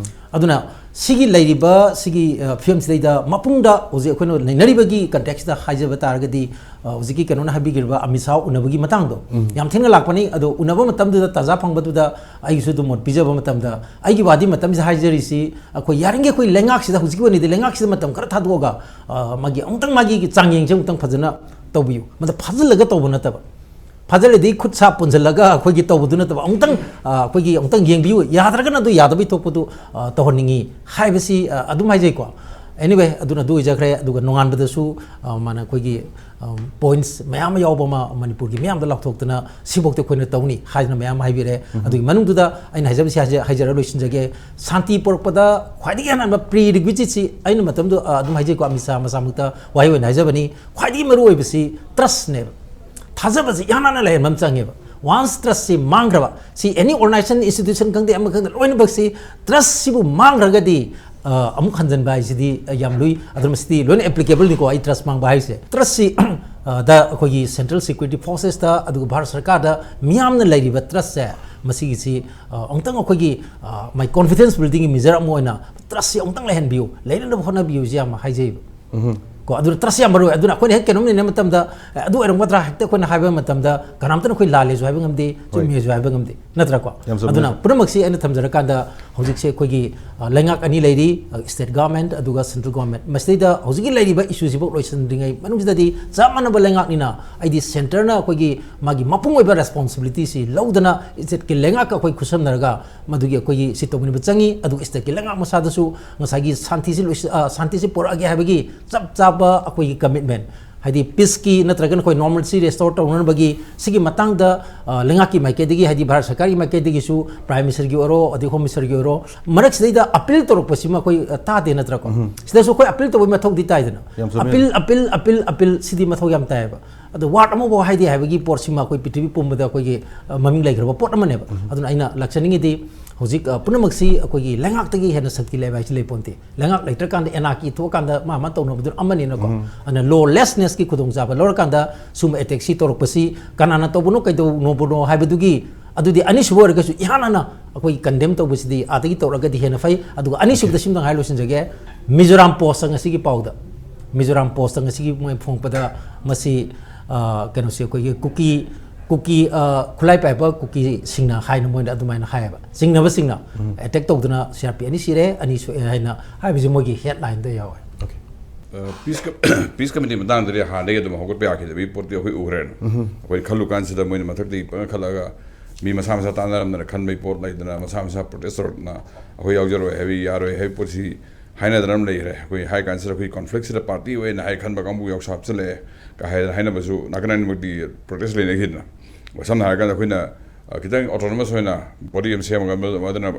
ꯑꯗꯨꯅ ꯁꯤꯒꯤ ꯂꯩꯔꯤꯕ ꯁꯤꯒꯤ, ꯑ, ꯐꯤꯕꯝꯁꯤꯗꯩꯗ ꯃꯄꯨꯡꯗ ꯍꯧꯖꯤꯛ ꯑꯩꯈꯣꯏꯅ ꯂꯩꯅꯔꯤꯕꯒꯤ context ꯇ ꯍꯥꯏꯖꯕ ꯇꯥꯔꯒꯗꯤ, ꯑ, ꯍꯧꯖꯤꯛꯀꯤ ꯀꯩꯅꯣꯅ ꯍꯥꯏꯕꯤꯈ꯭ꯔꯤꯕ ꯑꯃꯤꯠ ꯁꯥꯍ ꯎꯅꯕꯒꯤ ꯃꯇꯥꯡꯗꯣ ꯌꯥꯝ ꯊꯦꯡꯅ ꯂꯥꯛꯄꯅꯤ꯫ ꯑꯗꯣ ꯎꯅꯕ ꯃꯇꯝꯗꯨꯗ ꯇꯥꯟꯖꯥ ꯐꯪꯕꯗꯨꯗ ꯑꯩꯒꯤꯁꯨ ꯑꯗꯨꯝ ꯃꯣꯠ ꯄꯤꯖꯕ ꯃꯇꯝꯗ, ꯑꯩꯒꯤ ꯋꯥꯗꯤ ꯃꯇꯝꯁꯤꯗ ꯍꯥꯏꯖꯔꯤꯁꯤ, ꯑꯩꯈꯣꯏ ꯌꯥꯔꯤꯈꯩ ꯑꯩꯈꯣꯏ ꯂꯩꯉꯥꯛꯁꯤꯗ, ꯍꯧꯖꯤꯛꯀꯤ ꯑꯣꯏꯅꯗꯤ ꯂꯩꯉꯥꯛꯁꯤꯗ ꯃꯇꯝ ꯈꯔ ꯊꯥꯗꯣꯛꯑꯒ, ꯑ, ꯃꯥꯒꯤ ꯑꯃꯨꯛꯇꯪ ꯃꯥꯒꯤ ꯆꯥꯡꯌꯦꯡꯁꯦ ꯑꯃꯨꯛꯇꯪ ꯐꯖꯅ ꯇꯧꯕꯤꯌꯨ꯫ ꯃꯗꯨ ꯐꯥꯖꯤꯜꯂꯒ ꯇꯧꯕ ꯅꯠꯇꯕ, ꯐꯥꯖꯤꯜꯂꯗꯤ ꯈꯨꯠ ꯁꯥ ꯄꯨꯟꯁꯤꯜꯂꯒ ꯑꯩꯈꯣꯏꯒꯤ ꯇꯧꯕꯗꯨ ꯅꯠꯇꯕ, ꯑꯃꯨꯛꯇꯪ, ꯑ, ꯑꯩꯈꯣꯏꯒꯤ ꯑꯃꯨꯛꯇꯪ ꯌꯦꯡꯕꯤꯌꯨ, ꯌꯥꯗ꯭ꯔꯒꯅ ꯑꯗꯨ ꯌꯥꯗꯕꯩ ꯊꯣꯛꯄꯗꯨ, ꯑ, ꯇꯧꯍꯟꯅꯤꯡꯉꯤ ꯍꯥꯏꯕꯁꯤ, ꯑ, ꯑꯗꯨꯝ ꯍꯥꯏꯖꯩꯀꯣ꯫ Anyway, ꯑꯗꯨꯅ ꯑꯗꯨ ꯑꯣꯏꯖꯈ꯭ꯔꯦ꯫ ꯑꯗꯨꯒ ꯅꯣꯡꯉꯥꯟꯕꯗꯁꯨ, ꯑ, ꯃꯥꯅ ꯑꯩꯈꯣꯏꯒꯤ, ꯑ, points ꯃꯌꯥꯝ ꯑꯃ ꯌꯥꯎꯕ ꯑꯃ ꯃꯅꯤꯄꯨꯔꯒꯤ ꯃꯤꯌꯥꯝꯗ ꯂꯥꯎꯊꯣꯛꯇꯅ ꯁꯤꯐꯧꯗꯤ ꯑꯩꯈꯣꯏꯅ ꯇꯧꯅꯤ ꯍꯥꯏꯗꯅ ꯃꯌꯥꯝ ꯑꯃ ꯍꯥꯏꯕꯤꯔꯦ꯫ ꯑꯗꯨꯒꯤ ꯃꯅꯨꯡꯗꯨꯗ ꯑꯩꯅ ꯍꯥꯏꯖꯕꯁꯤ ꯍꯥꯏꯖ-, ꯍꯥꯏꯖꯔ ꯂꯣꯏꯁꯤꯟꯖꯒꯦ꯫ ꯁꯥꯟꯇꯤ ꯄꯨꯔꯛꯄꯗ ꯈ꯭ꯋꯥꯏꯗꯒꯤ ꯍꯦꯟꯅ prerequisite ꯁꯤ ꯑꯩꯅ ꯃꯇꯝꯗꯨ, ꯑ, ꯑꯗꯨꯝ ꯍꯥꯏꯖꯩꯀꯣ, ꯑꯃꯤꯠ ꯁꯥꯍ ꯃꯁꯥꯃꯛꯇ ꯋꯥꯍꯩ ꯑꯣꯏꯅ ꯍꯥꯏꯖꯕꯅꯤ, ꯈ꯭ꯋꯥꯏꯗꯒꯤ ꯃꯔꯨ ꯑꯣꯏꯕꯁꯤ trust ꯅꯦꯕ꯫ ꯊꯥꯖꯕꯁꯤ ꯏꯍꯥꯟ ꯍꯥꯟꯅ ꯂꯩꯍꯟꯕ ꯑꯃ ꯆꯪꯉꯦꯕ꯫ Once trust ꯁꯤ ꯃꯥꯡꯈ꯭ꯔꯕ, ꯁꯤ any organization, institution ꯈꯪꯗꯦ, ꯑꯃ ꯈꯪꯗꯦ, ꯂꯣꯏꯅꯃꯛꯁꯤ trust ꯁꯤꯕꯨ ꯃꯥꯡꯈ꯭ꯔꯒꯗꯤ, ꯑ, ꯑꯃꯨꯛ ꯍꯟꯖꯤꯟꯕ ꯍꯥꯏꯁꯤꯗꯤ, ꯑ, ꯌꯥꯝ ꯂꯨꯏ꯫ ꯑꯗꯨꯅ ꯃꯁꯤꯗꯤ ꯂꯣꯏꯅ applicable ꯅꯤꯀꯣ, ꯑꯩ trust ꯃꯥꯡꯕ ꯍꯥꯏꯁꯦ꯫ Trust ꯁꯤ, ꯑ, ꯗ ꯑꯩꯈꯣꯏꯒꯤ central security forces ꯇ, ꯑꯗꯨꯒ ꯚꯥꯔꯠ ꯁꯔꯀꯥꯔꯗ ꯃꯤꯌꯥꯝꯅ ꯂꯩꯔꯤꯕ trust ꯁꯦ, ꯃꯁꯤꯒꯤꯁꯤ, ꯑ, ꯑꯃꯨꯛꯇꯪ ꯑꯩꯈꯣꯏꯒꯤ, ꯑ, my confidence building ꯒꯤ measure ꯑꯃ ꯑꯣꯏꯅ trust ꯁꯤ ꯑꯃꯨꯛꯇꯪ ꯂꯩꯍꯟꯕꯤꯌꯨ, ꯂꯩꯅꯅꯕ ꯍꯣꯠꯅꯕꯤꯌꯨ ꯁꯤ ꯌꯥꯝ ꯍꯥꯏꯖꯩꯕ꯫ ꯀꯣ, ꯑꯗꯨꯅ trust ꯌꯥꯝ ꯃꯔꯨ ꯑꯣꯏ꯫ ꯑꯗꯨꯅ ꯑꯩꯈꯣꯏꯅ ꯍꯦꯛ ꯀꯩꯅꯣꯝ ꯂꯩꯅꯕ ꯃꯇꯝꯗ, "ꯑꯦ, ꯑꯗꯨ ꯑꯣꯏꯔꯝꯒꯗ꯭ꯔꯥ?" ꯍꯦꯛꯇ ꯑꯩꯈꯣꯏꯅ ꯍꯥꯏꯕ ꯃꯇꯝꯗ, ꯀꯅꯥꯝꯇꯅ ꯑꯩꯈꯣꯏ ꯂꯥꯜꯂꯦꯁꯨ ꯍꯥꯏꯕ ꯉꯝꯗꯦ, ꯍꯣꯏ꯫ ꯆꯨꯝꯃꯦꯁꯨ ꯍꯥꯏꯕ ꯉꯝꯗꯦ, ꯅꯠꯇ꯭ꯔꯥꯀꯣ? ꯌꯥꯝ ꯆꯨꯝꯃꯦ꯫ ꯑꯗꯨꯅ ꯄꯨꯝꯅꯃꯛꯁꯤ ꯑꯩꯅ ꯊꯝꯖꯔꯀꯥꯟꯗ, ꯍꯧꯖꯤꯛꯁꯦ ꯑꯩꯈꯣꯏꯒꯤ, ꯑ, ꯂꯩꯉꯥꯛ ꯑꯅꯤ ꯂꯩꯔꯤ, ꯑ, state government ꯑꯗꯨꯒ central government꯫ ꯃꯁꯤꯗꯩꯗ ꯍꯧꯖꯤꯛꯀꯤ ꯂꯩꯔꯤꯕ issue ꯁꯤꯐꯥꯎ ꯂꯣꯏꯁꯤꯟꯗ꯭ꯔꯤꯉꯩ ꯃꯅꯨꯡꯁꯤꯗꯗꯤ ꯆꯞ ꯃꯥꯟꯅꯕ ꯂꯩꯉꯥꯛꯅꯤꯅ, ꯑꯩꯗꯤ centre ꯅ ꯑꯩꯈꯣꯏꯒꯤ ꯃꯥꯒꯤ ꯃꯄꯨꯡ ꯑꯣꯏꯕ responsibility ꯁꯤ ꯂꯧꯗꯅ, state ꯀꯤ ꯂꯩꯉꯥꯛꯀ ꯑꯩꯈꯣꯏ ꯈꯨꯠꯁꯝꯅꯔꯒ ꯃꯗꯨꯒꯤ ꯑꯩꯈꯣꯏꯒꯤ ꯁꯤ ꯇꯧꯃꯤꯟꯅꯕ ꯆꯪꯉꯤ꯫ ꯑꯗꯨꯒ state ꯀꯤ ꯂꯩꯉꯥꯛ ꯃꯁꯥꯗꯁꯨ ꯉꯁꯥꯏꯒꯤ ꯁꯥꯟꯇꯤꯁꯤ ꯂꯣꯏꯁꯤ-, ꯑ, ꯁꯥꯟꯇꯤꯁꯤ ꯄꯨꯔꯛꯑꯒꯦ ꯍꯥꯏꯕꯒꯤ ꯆꯞ ꯆꯥꯕ ꯑꯩꯈꯣꯏꯒꯤ commitment, ꯍꯥꯏꯗꯤ peace ꯀꯤ ꯅꯠꯇ꯭ꯔꯒꯅ ꯑꯩꯈꯣꯏ normalcy restore ꯇꯧꯅꯅꯕꯒꯤ ꯁꯤꯒꯤ ꯃꯇꯥꯡꯗ, ꯑ, ꯂꯩꯉꯥꯛꯀꯤ ꯃꯥꯏꯀꯩꯗꯒꯤ, ꯍꯥꯏꯗꯤ ꯚꯥꯔꯠ ꯁꯔꯀꯥꯔꯒꯤ ꯃꯥꯏꯀꯩꯗꯒꯤꯁꯨ, Prime Minister ꯒꯤ ꯑꯣꯏꯔꯣ, ꯑꯗꯩ Home Minister ꯒꯤ ꯑꯣꯏꯔꯣ, ꯃꯔꯛꯁꯤꯗꯩꯗ appeal ꯇꯧꯔꯛꯄꯁꯤꯃ ꯑꯩꯈꯣꯏ, ꯑ, ꯇꯥꯗꯦ ꯅꯠꯇ꯭ꯔꯥꯀꯣ? ꯁꯤꯗꯁꯨ ꯑꯩꯈꯣꯏ appeal ꯇꯧꯕꯒꯤ ꯃꯊꯧꯗꯤ ꯇꯥꯏꯗꯅ꯫ ꯌꯥꯝ ꯆꯨꯝꯃꯦ꯫ Appeal, appeal, appeal, appeal ꯁꯤꯗꯤ ꯃꯊꯧ ꯌꯥꯝ ꯇꯥꯏꯌꯦꯕ꯫ ꯑꯗꯣ word ꯑꯃꯐꯥꯎ ꯍꯥꯏꯗꯦ ꯍꯥꯏꯕꯒꯤ ꯄꯣꯠꯁꯤꯃ ꯑꯩꯈꯣꯏ ꯄ꯭ꯔꯤꯊꯤꯕꯤ ꯄꯨꯝꯕꯗ ꯑꯩꯈꯣꯏꯒꯤ, ꯑ, ꯃꯃꯤꯡ ꯂꯩꯈ꯭ꯔꯕ ꯄꯣꯠ ꯑꯃꯅꯦꯕ꯫ ꯑꯗꯨꯅ ꯑꯩꯅ ꯂꯥꯛꯆꯅꯤꯡꯉꯤꯗꯤ, ꯍꯧꯖꯤꯛ, ꯑ, ꯄꯨꯝꯅꯃꯛꯁꯤ ꯑꯩꯈꯣꯏꯒꯤ ꯂꯩꯉꯥꯛꯇꯒꯤ ꯍꯦꯟꯅ ꯁꯛꯇꯤ ꯂꯩꯕ ꯍꯥꯏꯁꯤ ꯂꯩꯄꯣꯟꯇꯦ꯫ ꯂꯩꯉꯥꯛ ꯂꯩꯇ꯭ꯔꯀꯥꯟꯗ anarchy ꯊꯣꯛꯑꯀꯥꯟꯗ ꯃꯥ ꯑꯃ ꯇꯧꯅꯕꯗꯨꯅ ꯑꯃꯅꯤꯅꯀꯣ꯫ ꯑꯗꯨꯅ lawlessness ꯀꯤ ꯈꯨꯗꯣꯡꯆꯥꯕ ꯂꯧꯔꯀꯥꯟꯗ ꯁꯨꯝꯕ attack ꯁꯤ ꯇꯧꯔꯛꯄꯁꯤ ꯀꯅꯥꯅ ꯇꯧꯕꯅꯣ, ꯀꯩꯗꯧꯅꯕꯅꯣ ꯍꯥꯏꯕꯗꯨꯒꯤ ꯑꯗꯨꯗꯤ ꯑꯅꯤꯁꯨꯕ ꯑꯣꯏꯔꯒꯁꯨ ꯏꯍꯥꯟ ꯍꯥꯟꯅ ꯑꯩꯈꯣꯏ ꯀꯟꯗꯦꯝ ꯇꯧꯕꯁꯤꯗꯤ ꯑꯥꯗꯒꯤ ꯇꯧꯔꯒꯗꯤ ꯍꯦꯟꯅ ꯐꯩ꯫ ꯑꯗꯨꯒ ꯑꯅꯤꯁꯨꯕꯗ ꯁꯤꯝꯇꯪ ꯍꯥꯏ ꯂꯣꯏꯁꯤꯟꯖꯒꯦ꯫ ꯃꯤꯖꯣꯔꯥꯝ ꯄꯣꯁꯇ ꯉꯁꯤꯒꯤ ꯄꯥꯎꯗ, ꯃꯤꯖꯣꯔꯥꯝ ꯄꯣꯁꯇ ꯉꯁꯤꯒꯤ ꯃꯣꯏ ꯐꯣꯡꯄꯗ ꯃꯁꯤ, ꯑ, ꯀꯩꯅꯣꯁꯦ, ꯑꯩꯈꯣꯏꯒꯤ ꯀꯨꯀꯤ, ꯀꯨꯀꯤ, ꯑ, ꯈꯨꯠꯂꯥꯏ ꯄꯥꯏꯕ ꯀꯨꯀꯤꯁꯤꯡꯅ ꯍꯥꯏꯅ ꯃꯣꯏꯅ ꯑꯗꯨꯃꯥꯏꯅ ꯍꯥꯏꯌꯦꯕ꯫ ꯆꯤꯡꯅꯕꯁꯤꯡꯅ ꯑꯦꯇꯦꯛ ꯇꯧꯗꯨꯅ ꯁꯤ ꯑꯥꯔ ꯄꯤ ꯑꯅꯤ ꯁꯤꯔꯦ, ꯑꯅꯤ ꯁꯣꯛꯑꯦ ꯍꯥꯏꯅ ꯍꯥꯏꯕꯁꯤ ꯃꯣꯏꯒꯤ ꯍꯦꯗꯂꯥꯏꯟꯗ ꯌꯥꯎꯋꯦ꯫ ꯄꯤꯁ ꯀꯃꯤꯇꯤ ꯃꯇꯥꯡꯗꯗꯤ ꯍꯥꯟꯅꯗꯒꯤ ꯑꯗꯨꯝ ꯍꯧꯒꯠꯄ ꯌꯥꯈꯤꯗꯕꯒꯤ ꯄꯣꯠꯇꯤ ꯑꯩꯈꯣꯏ ꯎꯈ꯭ꯔꯦꯅ꯫ ꯑꯩꯈꯣꯏ ꯈꯜꯂꯨ ꯀꯥꯟꯁꯤꯗ ꯃꯣꯏꯅ ꯃꯊꯛꯇꯒꯤ ꯄꯪꯈꯠꯂꯒ ꯃꯤ ꯃꯁꯥ ꯃꯁꯥ ꯇꯥꯟꯅꯔꯝꯗꯅ ꯈꯟꯕꯒꯤ ꯄꯣꯠ ꯂꯩꯗꯅ, ꯃꯁꯥ ꯃꯁꯥ ꯄ꯭ꯔꯣꯇꯦꯁ ꯇꯧꯔꯛꯇꯅ ꯑꯩꯈꯣꯏ ꯌꯥꯎꯖꯔꯣꯏ ꯍꯥꯏꯕ, ꯌꯥꯔꯣꯏ ꯍꯥꯏꯕ ꯄꯣꯠꯁꯤ ꯍꯥꯏꯅꯗꯅ ꯑꯃ ꯂꯩꯈ꯭ꯔꯦ꯫ ꯑꯩꯈꯣꯏ ꯍꯥꯏ ꯀꯥꯟꯁꯤꯗ ꯑꯩꯈꯣꯏ ꯀꯣꯟꯐ꯭ꯂꯤꯛꯁꯤꯗ ꯄꯥꯔꯇꯤ ꯑꯣꯏꯅ ꯍꯥꯏ ꯈꯟꯕ ꯀꯥꯡꯕꯨ ꯌꯥꯎꯁꯨ ꯍꯥꯞꯆꯤꯜꯂꯛꯑꯦ ꯀ ꯍꯥꯏꯗꯅ ꯍꯥꯏꯅꯕꯁꯨ ꯅꯥꯀꯟ ꯑꯅꯤꯃꯛꯇꯤ ꯄ꯭ꯔꯣꯇꯦꯁ ꯂꯩꯅꯈꯤꯗꯅ꯫ ꯁꯝꯅ ꯍꯥꯏꯔꯀꯥꯟꯗ ꯑꯩꯈꯣꯏꯅ, ꯑ, ꯈꯤꯇꯪ ꯑꯣꯇꯣꯅꯣꯃꯁ ꯑꯣꯏꯅ ꯕꯣꯗꯤ ꯑꯃ ꯁꯦꯝꯃꯒ ꯃꯗꯨ-, ꯃꯗꯨꯅ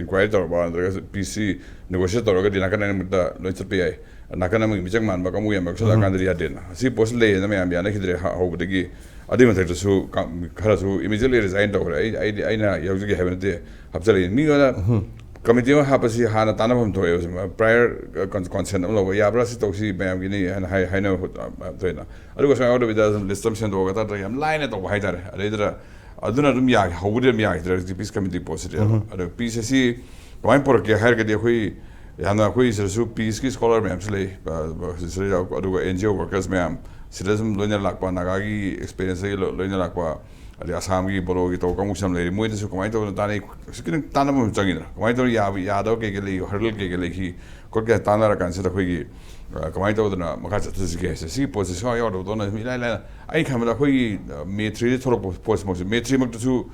ꯏꯟꯀ꯭ꯋꯥꯏꯔꯤ ꯇꯧꯔꯕ, ꯅꯠꯇ꯭ꯔꯒ ꯄꯤꯁꯁꯤ ꯅꯦꯒꯣꯁꯤꯌꯦꯠ ꯇꯧꯔꯒꯗꯤ ꯅꯥꯀꯟ ꯑꯅꯤꯃꯛꯇ ꯂꯣꯏ ꯆꯠꯄ ꯌꯥꯏ꯫ ꯅꯥꯀꯟ ꯑꯃꯒꯤ ꯃꯤꯆꯪ ꯃꯥꯟꯕ ꯀꯥꯡꯕꯨ ꯌꯥꯝ ꯌꯥꯎꯁꯜꯂꯛꯑꯀꯥꯟꯗꯗꯤ ꯌꯥꯗꯦꯅ꯫ ꯑꯁꯤ ꯄꯣꯠꯁꯤ ꯂꯩꯌꯦꯅ ꯃꯌꯥꯝ ꯌꯥꯅꯈꯤꯗ꯭ꯔꯦ ꯍ-, ꯍꯧꯕꯗꯒꯤ꯫ ꯑꯗꯨꯏ ꯃꯊꯛꯇꯁꯨ ꯀ-, ꯈꯔꯁꯨ ꯏꯃꯤꯗꯤꯌꯦꯠꯂꯤ ꯔꯤꯖꯥꯏꯟ ꯇꯧꯈ꯭ꯔꯦ꯫ ꯑꯩ, ꯑꯩꯗꯤ, ꯑꯩꯅ ꯌꯥꯎꯖꯒꯦ ꯍꯥꯏꯕ ꯅꯠꯇꯦ, ꯍꯥꯞꯆꯜꯂꯛꯏ꯫ ꯃꯤ ꯑꯣꯏꯅ ꯀꯃꯤꯇꯤ ꯑꯃ ꯍꯥꯞꯄꯁꯤ ꯍꯥꯟꯅ ꯇꯥꯟꯅꯐꯝ ꯊꯣꯛꯑꯦꯕ, ꯄ꯭ꯔꯥꯏꯌꯔ ꯀꯟ-, ꯀꯟꯁꯦꯟ ꯑꯃ ꯂꯧꯕ ꯌꯥꯕ꯭ꯔꯥ, ꯁꯤ ꯇꯧꯁꯤ ꯃꯌꯥꯝꯒꯤꯅꯤ ꯍꯥꯏꯅ ꯍꯥꯏ-, ꯍꯥꯏꯅꯕ ꯍꯨ-, ꯑ, ꯊꯣꯛꯑꯦꯅ꯫ ꯑꯗꯨꯒ ꯁꯨꯃꯥꯏꯅ ꯌꯥꯎꯗꯕꯤꯗ ꯑꯗꯨꯝ ꯂꯤꯁ ꯑꯃ ꯁꯦꯝꯗꯣꯛꯑꯒ ꯇꯥꯇ ꯌꯥꯝ ꯂꯥꯏꯅ ꯇꯧꯕ ꯍꯥꯏꯇꯥꯔꯦ꯫ ꯑꯗꯩꯗꯨꯗ ꯑꯗꯨꯅ ꯑꯗꯨꯝ ꯌꯥ-, ꯍꯧꯕꯗꯤ ꯑꯗꯨꯝ ꯌꯥꯈꯤꯗ꯭ꯔꯦ ꯍꯧꯖꯤꯛꯇꯤ ꯄꯤꯁ ꯀꯃꯤꯇꯤ ꯄꯣꯠꯁꯤꯗꯤ꯫ ꯑꯗꯣ ꯄꯤꯁ ꯑꯁꯤ ꯀꯃꯥꯏꯅ ꯄꯨꯔꯛꯀꯦ ꯍꯥꯏꯔꯒꯗꯤ, ꯑꯩꯈꯣꯏ ꯌꯥꯝꯅ, ꯑꯩꯈꯣꯏ ꯁꯤꯗꯁꯨ ꯄꯤꯁꯀꯤ ꯁ꯭ꯀꯣꯂꯔ ꯃꯌꯥꯝꯁꯨ ꯂꯩ, ꯑ, ꯁꯤꯗ ꯌꯥꯎ-, ꯑꯗꯨꯒ ꯑꯦꯟ ꯖꯤ ꯑꯣ ꯋꯥꯔꯀꯔꯁ ꯃꯌꯥꯝ, ꯁꯤꯗ ꯁꯨꯝ ꯂꯣꯏꯅ ꯂꯥꯛꯄ, ꯅꯥꯒꯥꯒꯤ ꯑꯦꯛꯁꯄꯤꯔꯤꯌꯦꯟꯁꯇꯒꯤ ꯂꯣ-, ꯂꯣꯏꯅ ꯂꯥꯛꯄ, ꯑꯗꯩ ꯑꯁꯥꯝꯒꯤ ꯕꯣꯗꯣꯒꯤ ꯇꯧꯕ ꯀꯥꯡꯕꯨꯁꯨ ꯌꯥꯝ ꯂꯩꯔꯤ꯫ ꯃꯣꯏꯗꯁꯨ ꯀꯃꯥꯏꯅ ꯇꯧꯗꯅ ꯇꯥꯟꯅꯩ, ꯈꯤꯇꯪ ꯇꯥꯟꯅꯕ ꯑꯃ ꯆꯪꯉꯤꯗꯅ, ꯀꯃꯥꯏꯅ ꯇꯧꯗꯅ ꯌꯥꯕ, ꯌꯥꯗꯕ ꯀꯩ ꯀꯩ ꯂꯩ, ꯍꯔꯗꯜ ꯀꯩ ꯀꯩ ꯂꯩꯈꯤ ꯈꯣꯠꯀꯦ ꯇꯥꯟꯅꯔꯀꯥꯟꯁꯤꯗ ꯑꯩꯈꯣꯏꯒꯤ, ꯑ, ꯀꯃꯥꯏꯅ ꯇꯧꯗꯅ ꯃꯈꯥ ꯆꯠꯊꯁꯤꯒꯦ ꯍꯥꯏꯁꯦ, ꯁꯤꯒꯤ ꯄꯣꯠꯁꯦ ꯁꯨꯡꯌꯥꯎ ꯌꯥꯎꯗꯕꯗꯧꯅ ꯁꯨꯝ ꯏꯂꯥꯏ ꯂꯥꯏꯅ, ꯑꯩ ꯈꯟꯕꯗ ꯑꯩꯈꯣꯏꯒꯤ, ꯑ, ꯃꯦ ꯊ꯭ꯔꯤꯗ ꯊꯣꯛꯂꯛꯄ ꯄꯣꯠꯁꯤꯃꯛꯁꯦ, ꯃꯦ ꯊ꯭ꯔꯤꯃꯛꯇꯁꯨ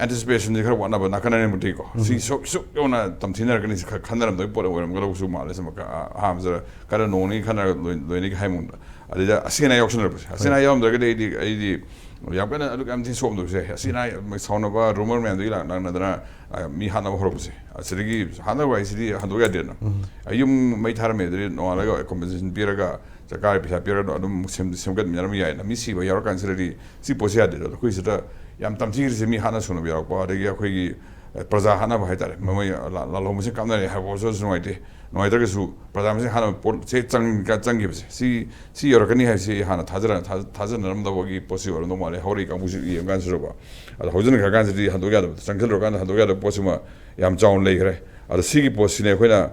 ꯑꯦꯟꯇꯤꯁꯤꯄꯦꯁꯟꯁꯦ ꯈꯔ ꯋꯥꯠꯅꯕ ꯅꯥꯀꯟ ꯑꯅꯤꯃꯛꯇꯒꯤꯀꯣ꯫ ꯁꯤ ꯁꯨꯛ, ꯁꯨꯛ ꯌꯧꯅ ꯇꯝꯊꯤꯅꯔꯛꯀꯅꯤ ꯁꯤ ꯈ-, ꯈꯟꯅꯔꯝꯗꯕꯒꯤ ꯄꯣꯠ ꯑꯣꯏꯔꯝꯒꯗꯧꯕꯁꯨ ꯃꯥꯜꯂꯦ꯫ ꯁꯨꯝ ꯑ-, ꯑꯍꯥꯟꯕꯗ ꯈꯔ ꯅꯣꯡ ꯅꯤꯅꯤ ꯈꯟꯅꯔꯒ ꯂꯣꯏ-, ꯂꯣꯏꯅꯒꯦ ꯍꯥꯏ ꯃꯑꯣꯡꯗ꯫ ꯑꯗꯩꯗ ꯑꯁꯤ ꯑꯅꯥ ꯌꯥꯎꯁꯟꯅꯔꯛꯄꯁꯦ, ꯑꯁꯤ ꯑꯅꯥ ꯌꯥꯎꯔꯝꯗ꯭ꯔꯒꯗꯤ ꯑꯩꯗꯤ, ꯑꯩꯗꯤ ꯌꯥꯝ ꯀꯟꯅ ꯑꯗꯨꯛ ꯌꯥꯝ ꯊꯤꯅ ꯁꯣꯛꯑꯝꯗꯕꯁꯦ꯫ ꯑꯁꯤ ꯑꯅꯥ ꯁꯥꯎꯅꯕ ꯔꯨꯃꯔ ꯃꯌꯥꯝꯗꯒꯤ ꯂꯥꯛ-, ꯂꯥꯛꯅꯗꯅ, ꯑ, ꯃꯤ ꯍꯥꯠꯅꯕ ꯍꯧꯔꯛꯄꯁꯦ꯫ ꯑꯁꯤꯗꯒꯤ ꯍꯥꯠꯅꯕ ꯍꯥꯏꯁꯤꯗꯤ ꯍꯟꯗꯣꯛ ꯌꯥꯗꯦꯗꯅ꯫ ꯑꯩ ꯌꯨꯝ ꯃꯩ ꯊꯥꯔꯝꯃꯦ, ꯑꯗꯨꯗꯤ ꯅꯣꯡꯉꯥꯜꯂꯒ ꯀꯣꯝꯄꯦꯟꯁꯦꯁꯟ ꯄꯤꯔꯒ, ꯁꯔꯀꯥꯔꯒꯤ ꯄꯩꯁꯥ ꯄꯤꯔꯒ ꯑꯗꯨꯝ ꯁꯦꯝ-, ꯁꯦꯝꯒꯠꯃꯤꯟꯅꯔꯝꯕ ꯌꯥꯏꯅ꯫ ꯃꯤ ꯁꯤꯕ ꯌꯥꯎꯔꯀꯥꯟꯁꯤꯗꯗꯤ ꯁꯤ ꯄꯣꯠꯁꯤ ꯌꯥꯗꯦꯗꯅ꯫ ꯑꯩꯈꯣꯏ ꯁꯤꯗ ꯌꯥꯝ ꯇꯝꯊꯤꯈ꯭ꯔꯤꯁꯦ ꯃꯤ ꯍꯥꯠꯅ ꯁꯨꯅꯕ ꯌꯥꯎꯔꯛꯄ, ꯑꯗꯒꯤ ꯑꯩꯈꯣꯏꯒꯤ, ꯄ꯭ꯔꯖꯥ ꯍꯥꯠꯅꯕ ꯍꯥꯏꯇꯥꯔꯦ, ꯃꯃꯩ ꯂꯥꯜꯍꯧ ꯃꯁꯤꯡ ꯀꯥꯞꯅꯔꯦ ꯍꯥꯏꯕ ꯋꯥꯁꯨ ꯅꯨꯡꯉꯥꯏꯇꯦ꯫ ꯅꯨꯡꯉꯥꯏꯇ꯭ꯔꯒꯁꯨ ꯄ꯭ꯔꯖꯥ ꯃꯁꯤꯡ ꯍꯥꯠꯅꯕ ꯄꯣꯠꯁꯦ ꯆꯪꯈꯤꯕꯁꯦ, ꯁꯤ ꯁꯤ ꯌꯧꯔꯛꯀꯅꯤ ꯍꯥꯏꯕꯁꯤ ꯑꯩ ꯍꯥꯟꯅ ꯊꯥꯖꯔ ꯊꯥꯖꯅꯔꯝꯗꯕꯒꯤ ꯄꯣꯠꯁꯤ ꯑꯣꯏꯔꯝꯗꯧ ꯃꯥꯜꯂꯦ꯫ ꯍꯧꯔꯛꯏ ꯀꯥꯡꯕꯨꯁꯤ ꯌꯦꯡꯉ ꯀꯥꯟꯁꯤꯗꯀꯣ꯫ ꯑꯗꯣ ꯍꯧꯖꯤꯟꯈ꯭ꯔ ꯀꯥꯟꯁꯤꯗꯤ ꯍꯟꯗꯣꯛ ꯌꯥꯗꯕ, ꯆꯪꯁꯤꯜꯂꯨꯔꯀꯥꯟꯗ ꯍꯟꯗꯣꯛ ꯌꯥꯗꯕ ꯄꯣꯠꯁꯤꯃ ꯌꯥꯝ ꯆꯥꯎꯅ ꯂꯩꯈ꯭ꯔꯦ꯫ ꯑꯗꯣ ꯁꯤꯒꯤ ꯄꯣꯠꯁꯤꯅꯦ ꯑꯩꯈꯣꯏꯅ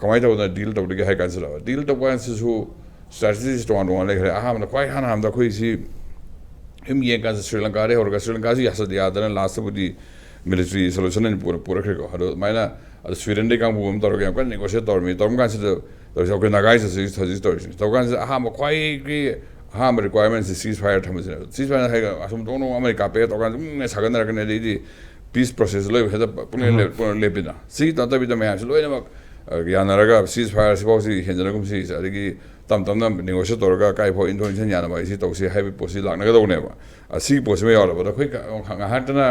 ꯀꯃꯥꯏꯅ ꯇꯧꯗꯅ ꯗꯤꯜ ꯇꯧꯗꯒꯦ ꯍꯥꯏ ꯀꯥꯟꯁꯤꯗ, ꯗꯤꯜ ꯇꯧꯕ ꯀꯥꯟꯁꯤꯗꯁꯨ ꯁ꯭ꯇ꯭ꯔꯦꯇꯦꯖꯤꯁ ꯇꯣꯉꯥꯟ ꯇꯣꯉꯥꯟ ꯂꯩꯈ꯭ꯔꯦ꯫ ꯑꯍꯥꯟꯕꯗ, ꯈ꯭ꯋꯥꯏ ꯍꯥꯟꯅ ꯍꯥꯟꯕꯗ ꯑꯩꯈꯣꯏꯁꯤ ꯁꯨꯝ ꯌꯦꯡ ꯀꯥꯟꯁꯤꯗ ꯁ꯭ꯔꯤ ꯂꯪꯀꯥꯗꯒꯤ ꯍꯧꯔꯒ, ꯁ꯭ꯔꯤ ꯂꯪꯀꯥꯁꯤ ꯌꯥꯁ-, ꯌꯥꯗꯅ ꯂꯥꯁꯇꯕꯨꯗꯤ ꯃꯤꯂꯤꯇꯔꯤ ꯁꯣꯂꯨꯁꯟ ꯑꯣꯏꯅ ꯄꯨꯔꯛ-, ꯄꯨꯔꯛꯈ꯭ꯔꯦꯀꯣ꯫ ꯑꯗꯣ ꯑꯗꯨꯃꯥꯏꯅ, ꯑꯗꯣ ꯁ꯭ꯋꯤꯗꯦꯟꯗꯒꯤ ꯀꯥꯡꯕꯨ ꯑꯃ ꯇꯧꯔꯒ ꯌꯥꯝ ꯀꯟꯅ ꯅꯦꯒꯣꯁꯤꯌꯦꯠ ꯇꯧꯔꯝꯃꯤ꯫ ꯇꯧꯔꯝ ꯀꯥꯟꯁꯤꯗ ꯇꯧꯔꯤꯁꯦ ꯑꯩꯈꯣꯏ ꯅꯥꯒꯥꯁꯤꯁꯨ ꯍꯧꯖꯤꯛ ꯇꯧꯔꯤꯁꯤꯅꯤ꯫ ꯇꯧꯔ ꯀꯥꯟꯁꯤꯗ ꯑꯍꯥꯟꯕ, ꯈ꯭ꯋꯥꯏꯒꯤ ꯑꯍꯥꯟꯕ ꯔꯤꯀ꯭ꯋꯥꯏꯔꯃꯦꯟꯁꯤ ꯁꯤꯖ ꯐꯥꯌꯔ ꯊꯝꯕꯁꯤꯅꯦ꯫ ꯁꯤꯖ ꯐꯥꯌꯔ ꯍꯥꯏꯔꯒ ꯑꯁꯨꯝ ꯇꯣꯛꯅ ꯑꯃ ꯀꯥꯞꯄꯦ ꯇꯧꯔꯀꯥꯟꯗ ꯑꯗꯨꯝ ꯁꯥꯒꯠꯅꯔꯛꯀꯅꯤ꯫ ꯑꯗꯩꯗꯤ ꯄꯤꯁ ꯄ꯭ꯔꯣꯁꯦꯁ ꯂꯣꯏ ꯍꯦꯛꯇ ꯄꯨꯡꯂꯦꯞ ꯂꯦꯞ-, ꯄꯨꯡꯂꯦꯞ ꯂꯦꯞꯄꯤꯅ꯫ ꯁꯤ ꯅꯠꯇꯕꯤꯗ ꯃꯌꯥꯝꯁꯤ ꯂꯣꯏꯅꯃꯛ, ꯑ, ꯌꯥꯅꯔꯒ ꯁꯤꯖ ꯐꯥꯌꯔ ꯁꯤꯐꯥꯎꯁꯤ ꯍꯦꯟꯖꯅꯒꯨꯝꯁꯤ, ꯑꯗꯒꯤ ꯇꯞ ꯇꯞꯅ ꯅꯦꯒꯣꯁꯤꯌꯦꯠ ꯇꯧꯔꯒ ꯀꯥꯏꯐꯥꯎ ꯏꯟꯊꯣꯛ ꯏꯟꯁꯤꯟ ꯌꯥꯅꯕ ꯑꯩꯁꯤ ꯇꯧꯁꯤ ꯍꯥꯏꯕꯒꯤ ꯄꯣꯠꯁꯤ ꯂꯥꯛꯅꯒꯗꯧꯕꯅꯦꯕ꯫ ꯑ, ꯁꯤꯒꯤ ꯄꯣꯠꯁꯤꯃ ꯌꯥꯎꯔꯕ ꯑꯗ ꯑꯩꯈꯣꯏ ꯉꯥꯏꯍꯥꯛꯇꯅ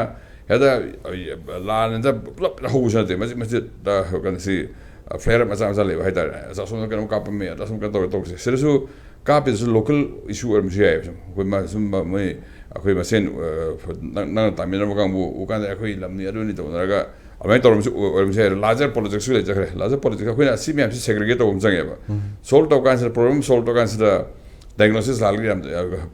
ꯍꯦꯛꯇ, ꯑ, ꯂꯥꯟ ꯍꯦꯛꯇ ꯄꯨꯂꯞ ꯍꯧꯕꯁꯨ ꯅꯠꯇꯦ, ꯃꯆꯤꯠ ꯃꯆꯤꯠ, ꯑ, ꯀꯩꯅꯣꯁꯤ, ꯑ, ꯐ꯭ꯂꯦꯌꯔ ꯃꯆꯥ ꯃꯆꯥ ꯂꯩꯕ ꯍꯥꯏꯇꯥꯔꯦ꯫ ꯑꯁ, ꯑꯁꯣꯝꯗ ꯀꯩꯅꯣꯝ ꯀꯥꯞꯄꯝꯃꯦ, ꯑꯗ ꯑꯁꯣꯝ ꯀꯩꯅꯣ ꯇꯧꯔꯦ ꯇꯧꯕꯁꯦ꯫ ꯁꯤꯗꯁꯨ ꯀꯥꯞꯄꯤꯗꯨꯁꯨ ꯂꯣꯀꯦꯜ ꯏꯁꯨ ꯑꯣꯏꯔꯝꯕꯁꯨ ꯌꯥꯏꯌꯦꯕ꯫ ꯁꯨꯝ ꯑꯩꯈꯣꯏ ꯃ-, ꯁꯨꯝ ꯃ-, ꯃꯣꯏ, ꯑꯩꯈꯣꯏ ꯃꯁꯦꯟ, ꯑ, ꯅꯪ-, ꯅꯪꯅ ꯇꯥꯃꯤꯟꯅꯔꯝꯕ ꯀꯥꯡꯕꯨ ꯎ ꯀꯥꯟꯗ ꯑꯩꯈꯣꯏ ꯂꯝꯅꯤ ꯑꯗꯨꯅꯤ ꯇꯧꯅꯔꯒ ꯑꯗꯨꯃꯥꯏꯅ ꯇꯧꯔꯝꯕꯁꯨ ꯑꯣꯏ-, ꯑꯣꯏꯔꯝꯕꯁꯨ ꯌꯥꯏ꯫ ꯂꯥꯔꯖꯔ ꯄꯣꯂꯤꯇꯤꯛꯁꯁꯨ ꯂꯩꯖꯈ꯭ꯔꯦ꯫ ꯂꯥꯔꯖꯔ ꯄꯣꯂꯤꯇꯤꯛꯁ ꯑꯩꯈꯣꯏꯅ ꯑꯁꯤ ꯃꯌꯥꯝꯁꯤ ꯁꯦꯒ꯭ꯔꯤꯒꯦꯠ ꯇꯧꯕ ꯑꯃ ꯆꯪꯉꯦꯕ꯫ ꯁꯣꯜꯕ ꯇꯧ ꯀꯥꯟꯁꯤꯗ, ꯄ꯭ꯔꯣꯕ꯭ꯂꯦꯝ ꯁꯣꯜꯕ ꯇꯧ ꯀꯥꯟꯁꯤꯗ ꯗꯥꯏꯒꯅꯣꯁꯤꯁ ꯂꯥꯜꯂꯒ ꯌꯥꯝ,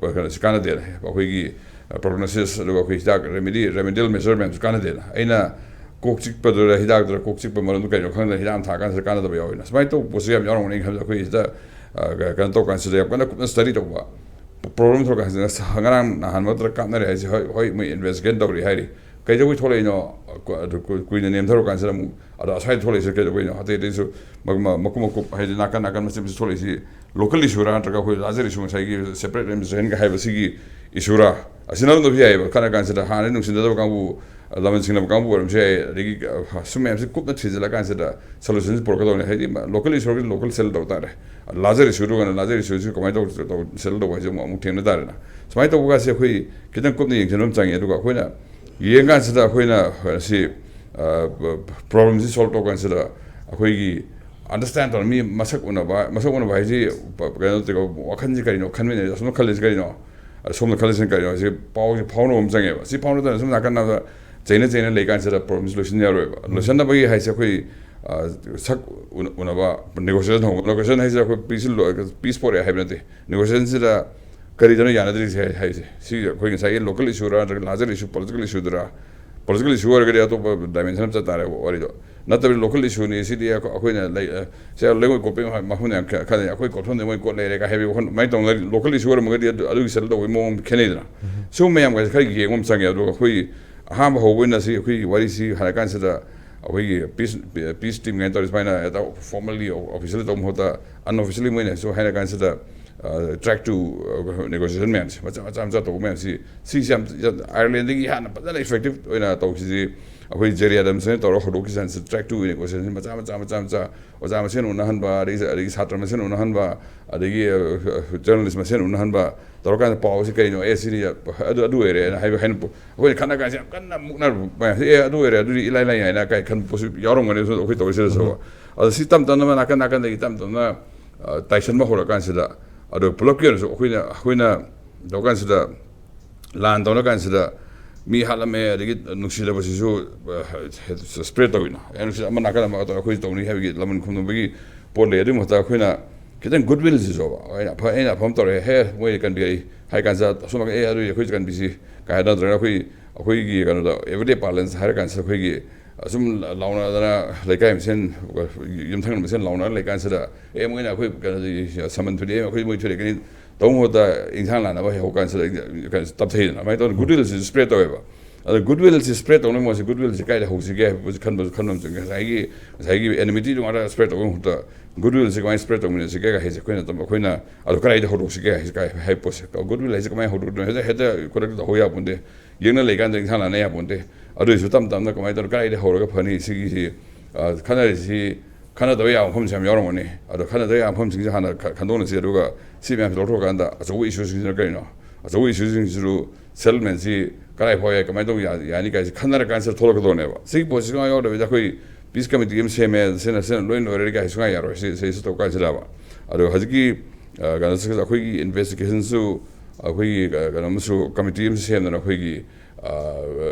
ꯑ, ꯀꯩꯅꯣꯁꯤ ꯀꯥꯟꯅꯗꯦꯅ꯫ ꯑꯩꯈꯣꯏꯒꯤ, ꯑ, ꯄ꯭ꯔꯣꯒꯅꯣꯁꯤꯁ, ꯑꯗꯨꯒ ꯑꯩꯈꯣꯏ ꯍꯤꯗꯥꯛ ꯔꯦꯃꯤꯗꯤ, ꯔꯦꯃꯤꯗꯤꯌꯦꯜ ꯃꯦꯖꯔ ꯃꯌꯥꯝꯁꯨ ꯀꯥꯟꯅꯗꯦꯅ꯫ ꯑꯩꯅ ꯀꯣꯛ ꯆꯤꯛꯄꯗꯨꯗ ꯍꯤꯗꯥꯛꯇꯨꯗ ꯀꯣꯛ ꯆꯤꯛꯄ ꯃꯔꯝꯗꯣ ꯀꯩꯅꯣ ꯈꯪꯗꯅ ꯍꯤꯗꯥꯛ ꯑꯃ ꯊꯥ ꯀꯥꯟꯁꯤꯗ ꯀꯥꯟꯅꯗꯕ ꯌꯥꯎꯋꯤꯅ꯫ ꯁꯨꯃꯥꯏꯅ ꯇꯧꯕ ꯄꯣꯠꯁꯨ ꯌꯥꯝ ꯌꯥꯎꯔꯝꯒꯅꯤ ꯈꯟꯕꯗ ꯑꯩꯈꯣꯏ ꯁꯤꯗ, ꯑ, ꯀ-, ꯀꯩꯅꯣ ꯇꯧ ꯀꯥꯟꯁꯤꯗ ꯌꯥꯝ ꯀꯟꯅ ꯀꯨꯞꯅ ꯁ꯭ꯇꯗꯤ ꯇꯧꯕ꯫ ꯄ꯭ꯔꯣꯕ꯭ꯂꯦꯝ ꯊꯣꯛꯂꯀꯥꯟꯁꯤꯗ ꯉꯁ-, ꯉꯔꯥꯡ ꯅꯍꯥꯟ ꯃꯔꯛꯇ ꯀꯥꯞꯅꯔꯦ ꯍꯥꯏꯁꯦ, ꯍꯣꯏ, ꯍꯣꯏ, ꯃꯣꯏ ꯏꯟꯚꯦꯁꯇꯤꯒꯦꯠ ꯇꯧꯔꯤ ꯍꯥꯏꯔꯤ꯫ ꯀꯩꯗꯧꯕꯩ ꯊꯣꯛꯂꯛꯏꯅꯣ? ꯀꯨ-, ꯑꯗꯨ ꯀꯨ-, ꯀꯨꯏꯅ ꯅꯦꯝꯊꯔꯀꯥꯟꯁꯤꯗ ꯑꯃꯨꯛ, ꯑꯗꯣ ꯑꯁ꯭ꯋꯥꯏꯗ ꯊꯣꯛꯂꯛꯏꯁꯦ ꯀꯩꯗꯧꯕꯩꯅꯣ? ꯑꯇꯩ ꯑꯇꯩꯁꯨ ꯃ-, ꯃ-, ꯃꯀꯨꯞ ꯃꯀꯨꯞ, ꯍꯥꯏꯗꯤ ꯅꯥꯀꯟ ꯅꯥꯀꯟ ꯃꯆꯤꯠ ꯃꯆꯤꯠ ꯊꯣꯛꯂꯛꯏꯁꯤ ꯂꯣꯀꯦꯜ ꯏꯁꯨꯔꯥ, ꯅꯠꯇ꯭ꯔꯒ ꯑꯩꯈꯣꯏ ꯂꯥꯔꯖꯔ ꯏꯁꯨ, ꯉꯁꯥꯏꯒꯤ ꯁꯦꯄꯔꯦꯠ ꯑꯦꯗꯃꯤꯅꯤꯁꯇ꯭ꯔꯦꯁꯟꯒ ꯍꯥꯏꯕ ꯁꯤꯒꯤ ꯏꯁꯨꯔꯥ? ꯑꯁꯤ ꯅꯔꯝꯗꯕꯁꯨ ꯌꯥꯏꯑꯕ꯫ ꯈꯠꯅ ꯀꯥꯟꯁꯤꯗ ꯍꯥꯟꯅꯗꯤ ꯅꯨꯡꯁꯤꯅꯗꯕ ꯀꯥꯡꯕꯨ, ꯂꯃꯟ ꯁꯤꯡꯅꯕ ꯀꯥꯡꯕꯨ ꯑꯣꯏꯔꯝꯕꯁꯨ ꯌꯥꯏ꯫ ꯑꯗꯒꯤ, ꯑ, ꯁꯨꯝ ꯃꯌꯥꯝꯁꯤ ꯀꯨꯞꯅ ꯊꯤꯖꯤꯜꯂꯀꯥꯟꯁꯤꯗ ꯁꯣꯂꯨꯁꯟꯁꯤ ꯄꯨꯔꯛꯀꯗꯧꯅꯤ꯫ ꯍꯥꯏꯗꯤ ꯃ-, ꯂꯣꯀꯦꯜ ꯏꯁꯨꯔꯒꯗꯤ ꯂꯣꯀꯦꯜ ꯁꯦꯇꯜ ꯇꯧ ꯇꯥꯔꯦ꯫ ꯂꯥꯔꯖꯔ ꯏꯁꯨꯗꯨꯒꯅ ꯂꯥꯔꯖꯔ ꯏꯁꯨꯁꯤ ꯀꯃꯥꯏꯅ ꯇꯧ, ꯇꯧ, ꯁꯦꯇꯜ ꯇꯧꯕ ꯍꯥꯏꯁꯦ ꯑꯃꯨꯛ, ꯑꯃꯨꯛ ꯊꯦꯡꯅ ꯇꯥꯔꯦꯅ꯫ ꯁꯨꯃꯥꯏꯅ ꯇꯧꯕ ꯀꯥꯟꯁꯤ ꯑꯩꯈꯣꯏ ꯈꯤꯇꯪ ꯀꯨꯞꯅ ꯌꯦꯡꯁꯤꯟꯕ ꯑꯃ ꯆꯪꯉꯤ꯫ ꯑꯗꯨꯒ ꯑꯩꯈꯣꯏꯅ ꯌꯦꯡꯀꯥꯟꯁꯤꯗ ꯑꯩꯈꯣꯏꯅ ꯁꯤ, ꯑ, ꯄ꯭ꯔꯣꯕ꯭ꯂꯦꯝꯁꯤ ꯁꯣꯜꯕ ꯇꯧꯀꯥꯟꯁꯤꯗ ꯑꯩꯈꯣꯏꯒꯤ ꯑꯟꯗꯔꯁ꯭ꯇꯦꯟ ꯇꯧꯔ, ꯃꯤ ꯃꯁꯛ ꯎꯅꯕ, ꯃꯁꯛ ꯎꯅꯕ ꯍꯥꯏꯁꯤ ꯄ-, ꯀꯩꯅꯣ ꯇꯧꯔꯒ ꯋꯥꯈꯜꯁꯤ ꯀꯔꯤꯅꯣ ꯈꯟꯃꯤꯟꯅꯩ, ꯑꯁꯣꯝꯅ ꯈꯜꯂꯤꯁꯤ ꯀꯔꯤꯅꯣ, ꯑꯁꯣꯝꯅ ꯈꯜꯂꯤꯁꯤꯅ ꯀꯔꯤꯅꯣ, ꯁꯤ ꯄꯥꯎꯁꯤ ꯐꯥꯎꯅꯕ ꯑꯃ ꯆꯪꯉꯦꯕ꯫ ꯁꯤ ꯐꯥꯎꯅꯗꯅ ꯁꯨꯝ ꯅꯥꯀꯟ ꯅꯥꯀꯟꯗ ꯆꯩꯅ ꯆꯩꯅ ꯂꯩꯀꯥꯟꯁꯤꯗ ꯄ꯭ꯔꯣꯕ꯭ꯂꯦꯝꯁꯤ ꯂꯣꯏꯁꯤꯟ ꯌꯥꯔꯣꯏꯕ꯫ ꯂꯣꯏꯁꯤꯟꯅꯕꯒꯤ ꯍꯥꯏꯁꯦ ꯑꯩꯈꯣꯏ, ꯑ, ꯁꯛ ꯎꯅ-, ꯎꯅꯕ, ꯅꯦꯒꯣꯁꯤꯌꯦꯁꯟ ꯍꯧꯕ꯫ ꯅꯦꯒꯣꯁꯤꯌꯦꯁꯟ ꯍꯥꯏꯁꯤꯗ ꯑꯩꯈꯣꯏ ꯄꯤꯁ ꯂꯣ-, ꯄꯤꯁ ꯄꯣꯔꯛꯑꯦ ꯍꯥꯏꯕ ꯅꯠꯇꯦ꯫ ꯅꯦꯒꯣꯁꯤꯌꯦꯁꯟꯁꯤꯗ ꯀꯔꯤꯗꯅꯣ ꯌꯥꯅꯗ꯭ꯔꯤꯁꯦ ꯍꯥꯏ-, ꯍꯥꯏꯁꯦ? ꯁꯤ ꯑꯩꯈꯣꯏ ꯉꯁꯥꯏꯒꯤ ꯂꯣꯀꯦꯜ ꯏꯁꯨꯔꯥ, ꯅꯠꯇ꯭ꯔꯒ ꯂꯥꯔꯖꯔ ꯏꯁꯨ, ꯄꯣꯂꯤꯇꯤꯀꯦꯜ ꯏꯁꯨꯗꯨꯔꯥ? ꯄꯣꯂꯤꯇꯤꯀꯦꯜ ꯏꯁꯨ ꯑꯣꯏꯔꯒꯗꯤ ꯑꯇꯣꯞꯄ ꯗꯥꯏꯃꯦꯟꯁꯟ ꯑꯃ ꯆꯠ ꯇꯥꯔꯦꯕ ꯋꯥꯔꯤꯗꯣ꯫ ꯅꯠꯇꯕꯤꯗ ꯂꯣꯀꯦꯜ ꯏꯁꯨꯅꯤ ꯁꯤꯗꯤ ꯑꯩꯈꯣꯏ-, ꯑꯩꯈꯣꯏꯅ ꯂꯩ-, ꯑ, ꯁꯦ ꯂꯩꯉꯣꯏ ꯀꯣꯠꯄꯒꯤ ꯃꯐꯝ ꯌꯥꯝ ꯈ-, ꯈꯟꯅꯩ꯫ ꯑꯩꯈꯣꯏ ꯀꯣꯠꯐꯝꯗ ꯃꯣꯏ ꯀꯣꯠ ꯂꯩꯔꯦ ꯀꯥꯏ ꯍꯥꯏꯕꯒꯤ ꯋꯥꯈꯜ ꯑꯗꯨꯃꯥꯏꯅ ꯇꯧꯅ ꯂꯣꯀꯦꯜ ꯏꯁꯨ ꯑꯣꯏꯔꯝꯃꯒꯗꯤ ꯑꯗꯨ, ꯑꯗꯨꯒꯤ ꯁꯦꯇꯜ ꯇꯧꯕꯒꯤ ꯃꯑꯣꯡ ꯈꯦꯠꯅꯩꯗꯅ꯫ ꯁꯤꯒꯨꯝꯕ ꯃꯌꯥꯝꯒꯁꯦ ꯈꯔ ꯌꯦꯡꯕ ꯑꯃ ꯆꯪꯉꯦ꯫ ꯑꯗꯨꯒ ꯑꯩꯈꯣꯏ ꯑꯍꯥꯟꯕ ꯍꯧꯕ ꯑꯣꯏꯅ ꯁꯤ ꯑꯩꯈꯣꯏꯒꯤ ꯋꯥꯔꯤꯁꯤ ꯍꯥꯏꯔ ꯀꯥꯟꯁꯤꯗ ꯑꯩꯈꯣꯏꯒꯤ ꯄꯤꯁ, ꯄꯤꯁ ꯇꯤꯝ ꯀꯥꯏꯅ ꯇꯧꯔꯤ ꯁꯨꯃꯥꯏꯅ ꯍꯦꯛꯇ ꯐꯣꯔꯃꯦꯜꯂꯤ ꯑꯣꯐꯤꯁꯤꯌꯦꯜꯂꯤ ꯇꯧꯕ ꯃꯍꯨꯠꯇ ꯑꯟꯑꯣꯐꯤꯁꯤꯌꯦꯜꯂꯤ ꯃꯣꯏꯅꯁꯨ ꯍꯥꯏꯔ ꯀꯥꯟꯁꯤꯗ, ꯑ, ꯇ꯭ꯔꯦꯛ ꯇꯨ, ꯑ, ꯅꯦꯒꯣꯁꯤꯌꯦꯁꯟ ꯃꯌꯥꯝꯁꯦ, ꯃꯆꯥ ꯃꯆꯥ ꯃꯆꯥ ꯇꯧꯕ ꯃꯌꯥꯝꯁꯤ, ꯁꯤꯁꯦ ꯌꯥꯝ, ꯌꯥꯝ ꯑꯥꯌꯔꯂꯦꯟꯗꯒꯤ ꯍꯥꯟꯅ ꯐꯖꯅ ꯏꯐꯦꯛꯇꯤꯞ ꯑꯣꯏꯅ ꯇꯧꯈꯤꯁꯤ꯫ ꯑꯩꯈꯣꯏ ꯖꯦꯔꯤ ꯑꯦꯗꯝꯁꯅ ꯇꯧꯔꯒ ꯍꯧꯗꯣꯛꯈꯤꯁꯤ ꯍꯥꯏꯅ ꯇ꯭ꯔꯦꯛ ꯇꯨ ꯅꯦꯒꯣꯁꯤꯌꯦꯁꯟ ꯃꯆꯥ ꯃꯆꯥ ꯃꯆꯥ ꯃꯆꯥ, ꯑꯣꯖꯥ ꯃꯁꯦꯟ ꯎꯅꯍꯟꯕ, ꯑꯗꯒꯤ, ꯑꯗꯒꯤ ꯁꯥꯇ꯭ꯔ ꯃꯁꯦꯟ ꯎꯅꯍꯟꯕ, ꯑꯗꯒꯤ, ꯑ, ꯖꯔꯅꯦꯂꯤꯁ ꯃꯁꯦꯟ ꯎꯅꯍꯟꯕ ꯇꯧꯔꯀꯥꯟꯗ ꯄꯥꯎꯁꯤ ꯀꯩꯅꯣ, ꯑꯦ, ꯁꯤꯗꯤ ꯑꯗꯨ, ꯑꯗꯨ ꯑꯣꯏꯔꯦꯅ ꯍꯥꯏꯕ, ꯍꯥꯏꯅ ꯑꯩꯈꯣꯏꯅ ꯈꯠꯅ ꯀꯥꯟꯁꯦ ꯌꯥꯝ ꯀꯟꯅ ꯃꯨꯛꯅꯔꯨꯕ ꯃꯌꯥꯝꯁꯦ, "ꯑꯦ, ꯑꯗꯨ ꯑꯣꯏꯔꯦ, ꯑꯗꯨꯗꯤ ꯏꯂꯥꯏ ꯂꯥꯏ ꯍꯥꯏꯅ" ꯀꯥꯏ ꯈꯟꯕꯁꯨ ꯌꯥꯎꯔꯝꯒꯅꯤ ꯑꯩꯈꯣꯏ ꯇꯧꯔꯤꯁꯤꯗꯁꯨ꯫ ꯑꯗꯣ ꯁꯤ ꯇꯞ ꯇꯞꯅ ꯅꯥꯀꯟ ꯅꯥꯀꯟꯗꯒꯤ ꯇꯞ ꯇꯞꯅ, ꯑ, ꯇꯥꯏꯁꯟꯕ ꯍꯧꯔꯀꯥꯟꯁꯤꯗ, ꯑꯗꯣ ꯄꯨꯂꯞꯀꯤ ꯑꯣꯏꯅꯁꯨ ꯑꯩꯈꯣꯏꯅ, ꯑꯩꯈꯣꯏꯅ ꯇꯧꯀꯥꯟꯁꯤꯗ, ꯂꯥꯟ ꯇꯧꯅ ꯀꯥꯟꯁꯤꯗ ꯃꯤ ꯍꯥꯠꯂꯝꯃꯦ, ꯑꯗꯒꯤ ꯅꯨꯡꯁꯤꯗꯕꯁꯤꯁꯨ, ꯑ, ꯁ꯭ꯄ꯭ꯔꯦꯗ ꯇꯧꯋꯤꯅ꯫ ꯑꯦ, ꯅꯨꯡꯁꯤ-, ꯑꯃ ꯅꯥꯀꯟ ꯑꯃ ꯑꯩꯈꯣꯏ ꯇꯧꯅꯤ ꯍꯥꯏꯕꯒꯤ ꯂꯃꯟ ꯈꯨꯝꯅꯕꯒꯤ ꯄꯣꯠ ꯂꯩ꯫ ꯑꯗꯨꯒꯤ ꯃꯍꯨꯠꯇ ꯑꯩꯈꯣꯏꯅ ꯈꯤꯇꯪ ꯒꯨꯗ ꯋꯤꯜꯁꯤꯁꯨ, ꯑꯩꯅ ꯑꯐ-, ꯑꯩꯅ ꯑꯐꯕ ꯇꯧꯔꯦ, ꯍꯦ, ꯃꯣꯏ ꯀꯟꯕꯤꯔꯛꯏ ꯍꯥꯏ ꯀꯥꯟꯁꯤꯗ, ꯑꯁꯣꯝ ꯅꯥꯀꯟ, "ꯑꯦ, ꯑꯗꯨꯗꯤ ꯑꯩꯈꯣꯏꯁꯨ ꯀꯟꯕꯤꯁꯤ" ꯀꯥꯏ ꯍꯥꯏꯅ ꯅꯠꯇ꯭ꯔꯒꯅ ꯑꯩꯈꯣꯏ, ꯑꯩꯈꯣꯏꯒꯤ ꯀꯩꯅꯣꯗ, ꯑꯦꯕ꯭ꯔꯤꯗꯦ ꯄꯥꯔꯂꯦꯟꯁ ꯍꯥꯏꯔ ꯀꯥꯟꯁꯤꯗ ꯑꯩꯈꯣꯏꯒꯤ ꯑꯁꯨꯝ ꯂꯥꯎꯅꯗꯅ ꯂꯩꯀꯥꯏ ꯃꯁꯦꯟ, ꯌꯨꯝꯊꯪꯅꯕ ꯃꯁꯦꯟ ꯂꯥꯎꯅꯔ ꯂꯩꯀꯥꯟꯁꯤꯗ, "ꯑꯦ, ꯃꯣꯏꯅ ꯑꯩꯈꯣꯏ ꯀꯩꯅꯣꯗꯤ ꯁꯃꯟ ꯊꯨꯗꯦꯛꯑꯦ, ꯑꯩꯈꯣꯏ ꯃꯣꯏ ꯊꯨꯗꯦꯛꯀꯅꯤ" ꯇꯧꯕ ꯃꯍꯨꯠꯇ ꯏꯟꯁꯥꯡ ꯂꯥꯟꯅꯕ ꯍꯧ ꯀꯥꯟꯁꯤꯗ ꯀꯩꯅꯣ ꯇꯞꯊꯩꯗꯅ꯫ ꯑꯗꯨꯃꯥꯏꯅ ꯇꯧꯗꯅ ꯒꯨꯗ ꯋꯤꯜꯁꯤ ꯁ꯭ꯄ꯭ꯔꯦꯗ ꯇꯧꯋꯦꯕ꯫ ꯑꯗꯣ ꯒꯨꯗ ꯋꯤꯜꯁꯤ ꯁ꯭ꯄ꯭ꯔꯦꯗ ꯇꯧꯅꯕ ꯃꯑꯣꯡꯁꯦ, ꯒꯨꯗ ꯋꯤꯜꯁꯤ ꯀꯥꯏꯗ ꯍꯧꯁꯤꯒꯦ ꯍꯥꯏꯕꯁꯤ ꯈꯟꯕꯁꯨ, ꯈꯟꯕ ꯑꯃ ꯆꯪꯉꯦ꯫ ꯉꯁꯥꯏꯒꯤ, ꯉꯁꯥꯏꯒꯤ ꯑꯦꯅꯤꯃꯤꯇꯤꯗꯨ ꯉꯥꯛꯇ ꯁ꯭ꯄ꯭ꯔꯦꯗ ꯇꯧꯕꯒꯤ ꯃꯍꯨꯠꯇ ꯒꯨꯗ ꯋꯤꯜꯁꯤ ꯀꯃꯥꯏꯅ ꯁ꯭ꯄ꯭ꯔꯦꯗ ꯇꯧꯃꯤꯟꯅꯁꯤꯒꯦ ꯍꯥꯏꯁꯦ ꯑꯩꯈꯣꯏꯅ ꯇꯝ-, ꯑꯩꯈꯣꯏꯅ ꯑꯗꯣ ꯀꯗꯥꯏꯗ ꯍꯧꯗꯣꯛꯁꯤꯒꯦ ꯍꯥꯏꯁꯦ, ꯀꯥꯏ ꯍꯥꯏꯕ ꯄꯣꯠꯁꯦ꯫ ꯒꯨꯗ ꯋꯤꯜ ꯍꯥꯏꯁꯦ ꯀꯃꯥꯏꯅ ꯍꯧꯗꯣꯛꯇꯣꯏꯅꯣ? ꯍꯦꯛꯇ, ꯍꯦꯛꯇ ꯈꯨꯗꯛꯇ ꯇꯧꯍꯧ ꯌꯥꯄꯣꯟꯇꯦ꯫ ꯌꯦꯡꯅ ꯂꯩꯀꯥꯟꯗ ꯏꯟꯁꯥꯡ ꯂꯥꯟꯅ ꯌꯥꯄꯣꯟꯇꯦ꯫ ꯑꯗꯨꯏꯁꯨ ꯇꯞ ꯇꯞꯅ ꯀꯃꯥꯏꯅ ꯇꯧꯔ, ꯀꯗꯥꯏꯗ ꯍꯧꯔꯒ ꯐꯅꯤ? ꯁꯤꯒꯤꯁꯤ, ꯑ, ꯈꯟꯅꯔꯤꯁꯤ, ꯈꯟꯅꯗꯕ ꯌꯥꯕ ꯃꯐꯝꯁꯨ ꯌꯥꯝ ꯌꯥꯎꯔꯝꯒꯅꯤ꯫ ꯑꯗꯣ ꯈꯟꯅꯗꯕ ꯌꯥꯕ ꯃꯐꯝꯁꯤꯡꯁꯦ ꯍꯥꯟꯅ ꯈ-, ꯈꯟꯗꯣꯛꯅꯁꯤ꯫ ꯑꯗꯨꯒ ꯁꯤ ꯃꯌꯥꯝꯁꯦ ꯂꯧꯊꯣꯛꯑꯀꯥꯟꯗ ꯑꯆꯧꯕ ꯏꯁꯨꯁꯤꯡꯁꯤꯅ ꯀꯔꯤꯅꯣ? ꯑꯆꯧꯕ ꯏꯁꯨꯁꯤꯡꯁꯤꯁꯨ ꯁꯦꯇꯜꯃꯦꯟꯁꯤ ꯀꯗꯥꯏ ꯐꯥꯎ ꯌꯥꯏ, ꯀꯃꯥꯏꯅ ꯇꯧꯕ ꯌꯥ-, ꯌꯥꯅꯤ ꯀꯥꯏꯁꯤ ꯈꯟꯅꯔꯀꯥꯟꯁꯤꯗ ꯊꯣꯛꯂꯛꯀꯗꯧꯅꯦꯕ꯫ ꯁꯤꯒꯤ ꯄꯣꯠꯁꯤ ꯁꯨꯡꯌꯥꯎ ꯌꯥꯎꯗꯕꯤꯗ ꯑꯩꯈꯣꯏ ꯄꯤꯁ ꯀꯃꯤꯇꯤ ꯑꯃ ꯁꯦꯝꯃꯦ, ꯁꯤꯅ, ꯁꯤꯅ ꯂꯣꯏ ꯂꯣꯏꯔꯦ ꯀꯥꯏꯁꯤ ꯁꯨꯡꯌꯥ ꯌꯥꯔꯣꯏ꯫ ꯁꯤ, ꯁꯤ, ꯁꯤ ꯇꯧ ꯀꯥꯟꯁꯤꯗꯕ꯫ ꯑꯗꯣ ꯍꯧꯖꯤꯛꯀꯤ, ꯑ, ꯀꯩꯅꯣꯁꯤ, ꯑꯩꯈꯣꯏꯒꯤ ꯏꯟꯚꯦꯁꯇꯤꯒꯦꯁꯟꯁꯨ ꯑꯩꯈꯣꯏꯒꯤ, ꯑ, ꯀꯩꯅꯣ ꯑꯃꯁꯨ, ꯀꯃꯤꯇꯤ ꯑꯃꯁꯨ ꯁꯦꯝꯗꯅ ꯑꯩꯈꯣꯏꯒꯤ,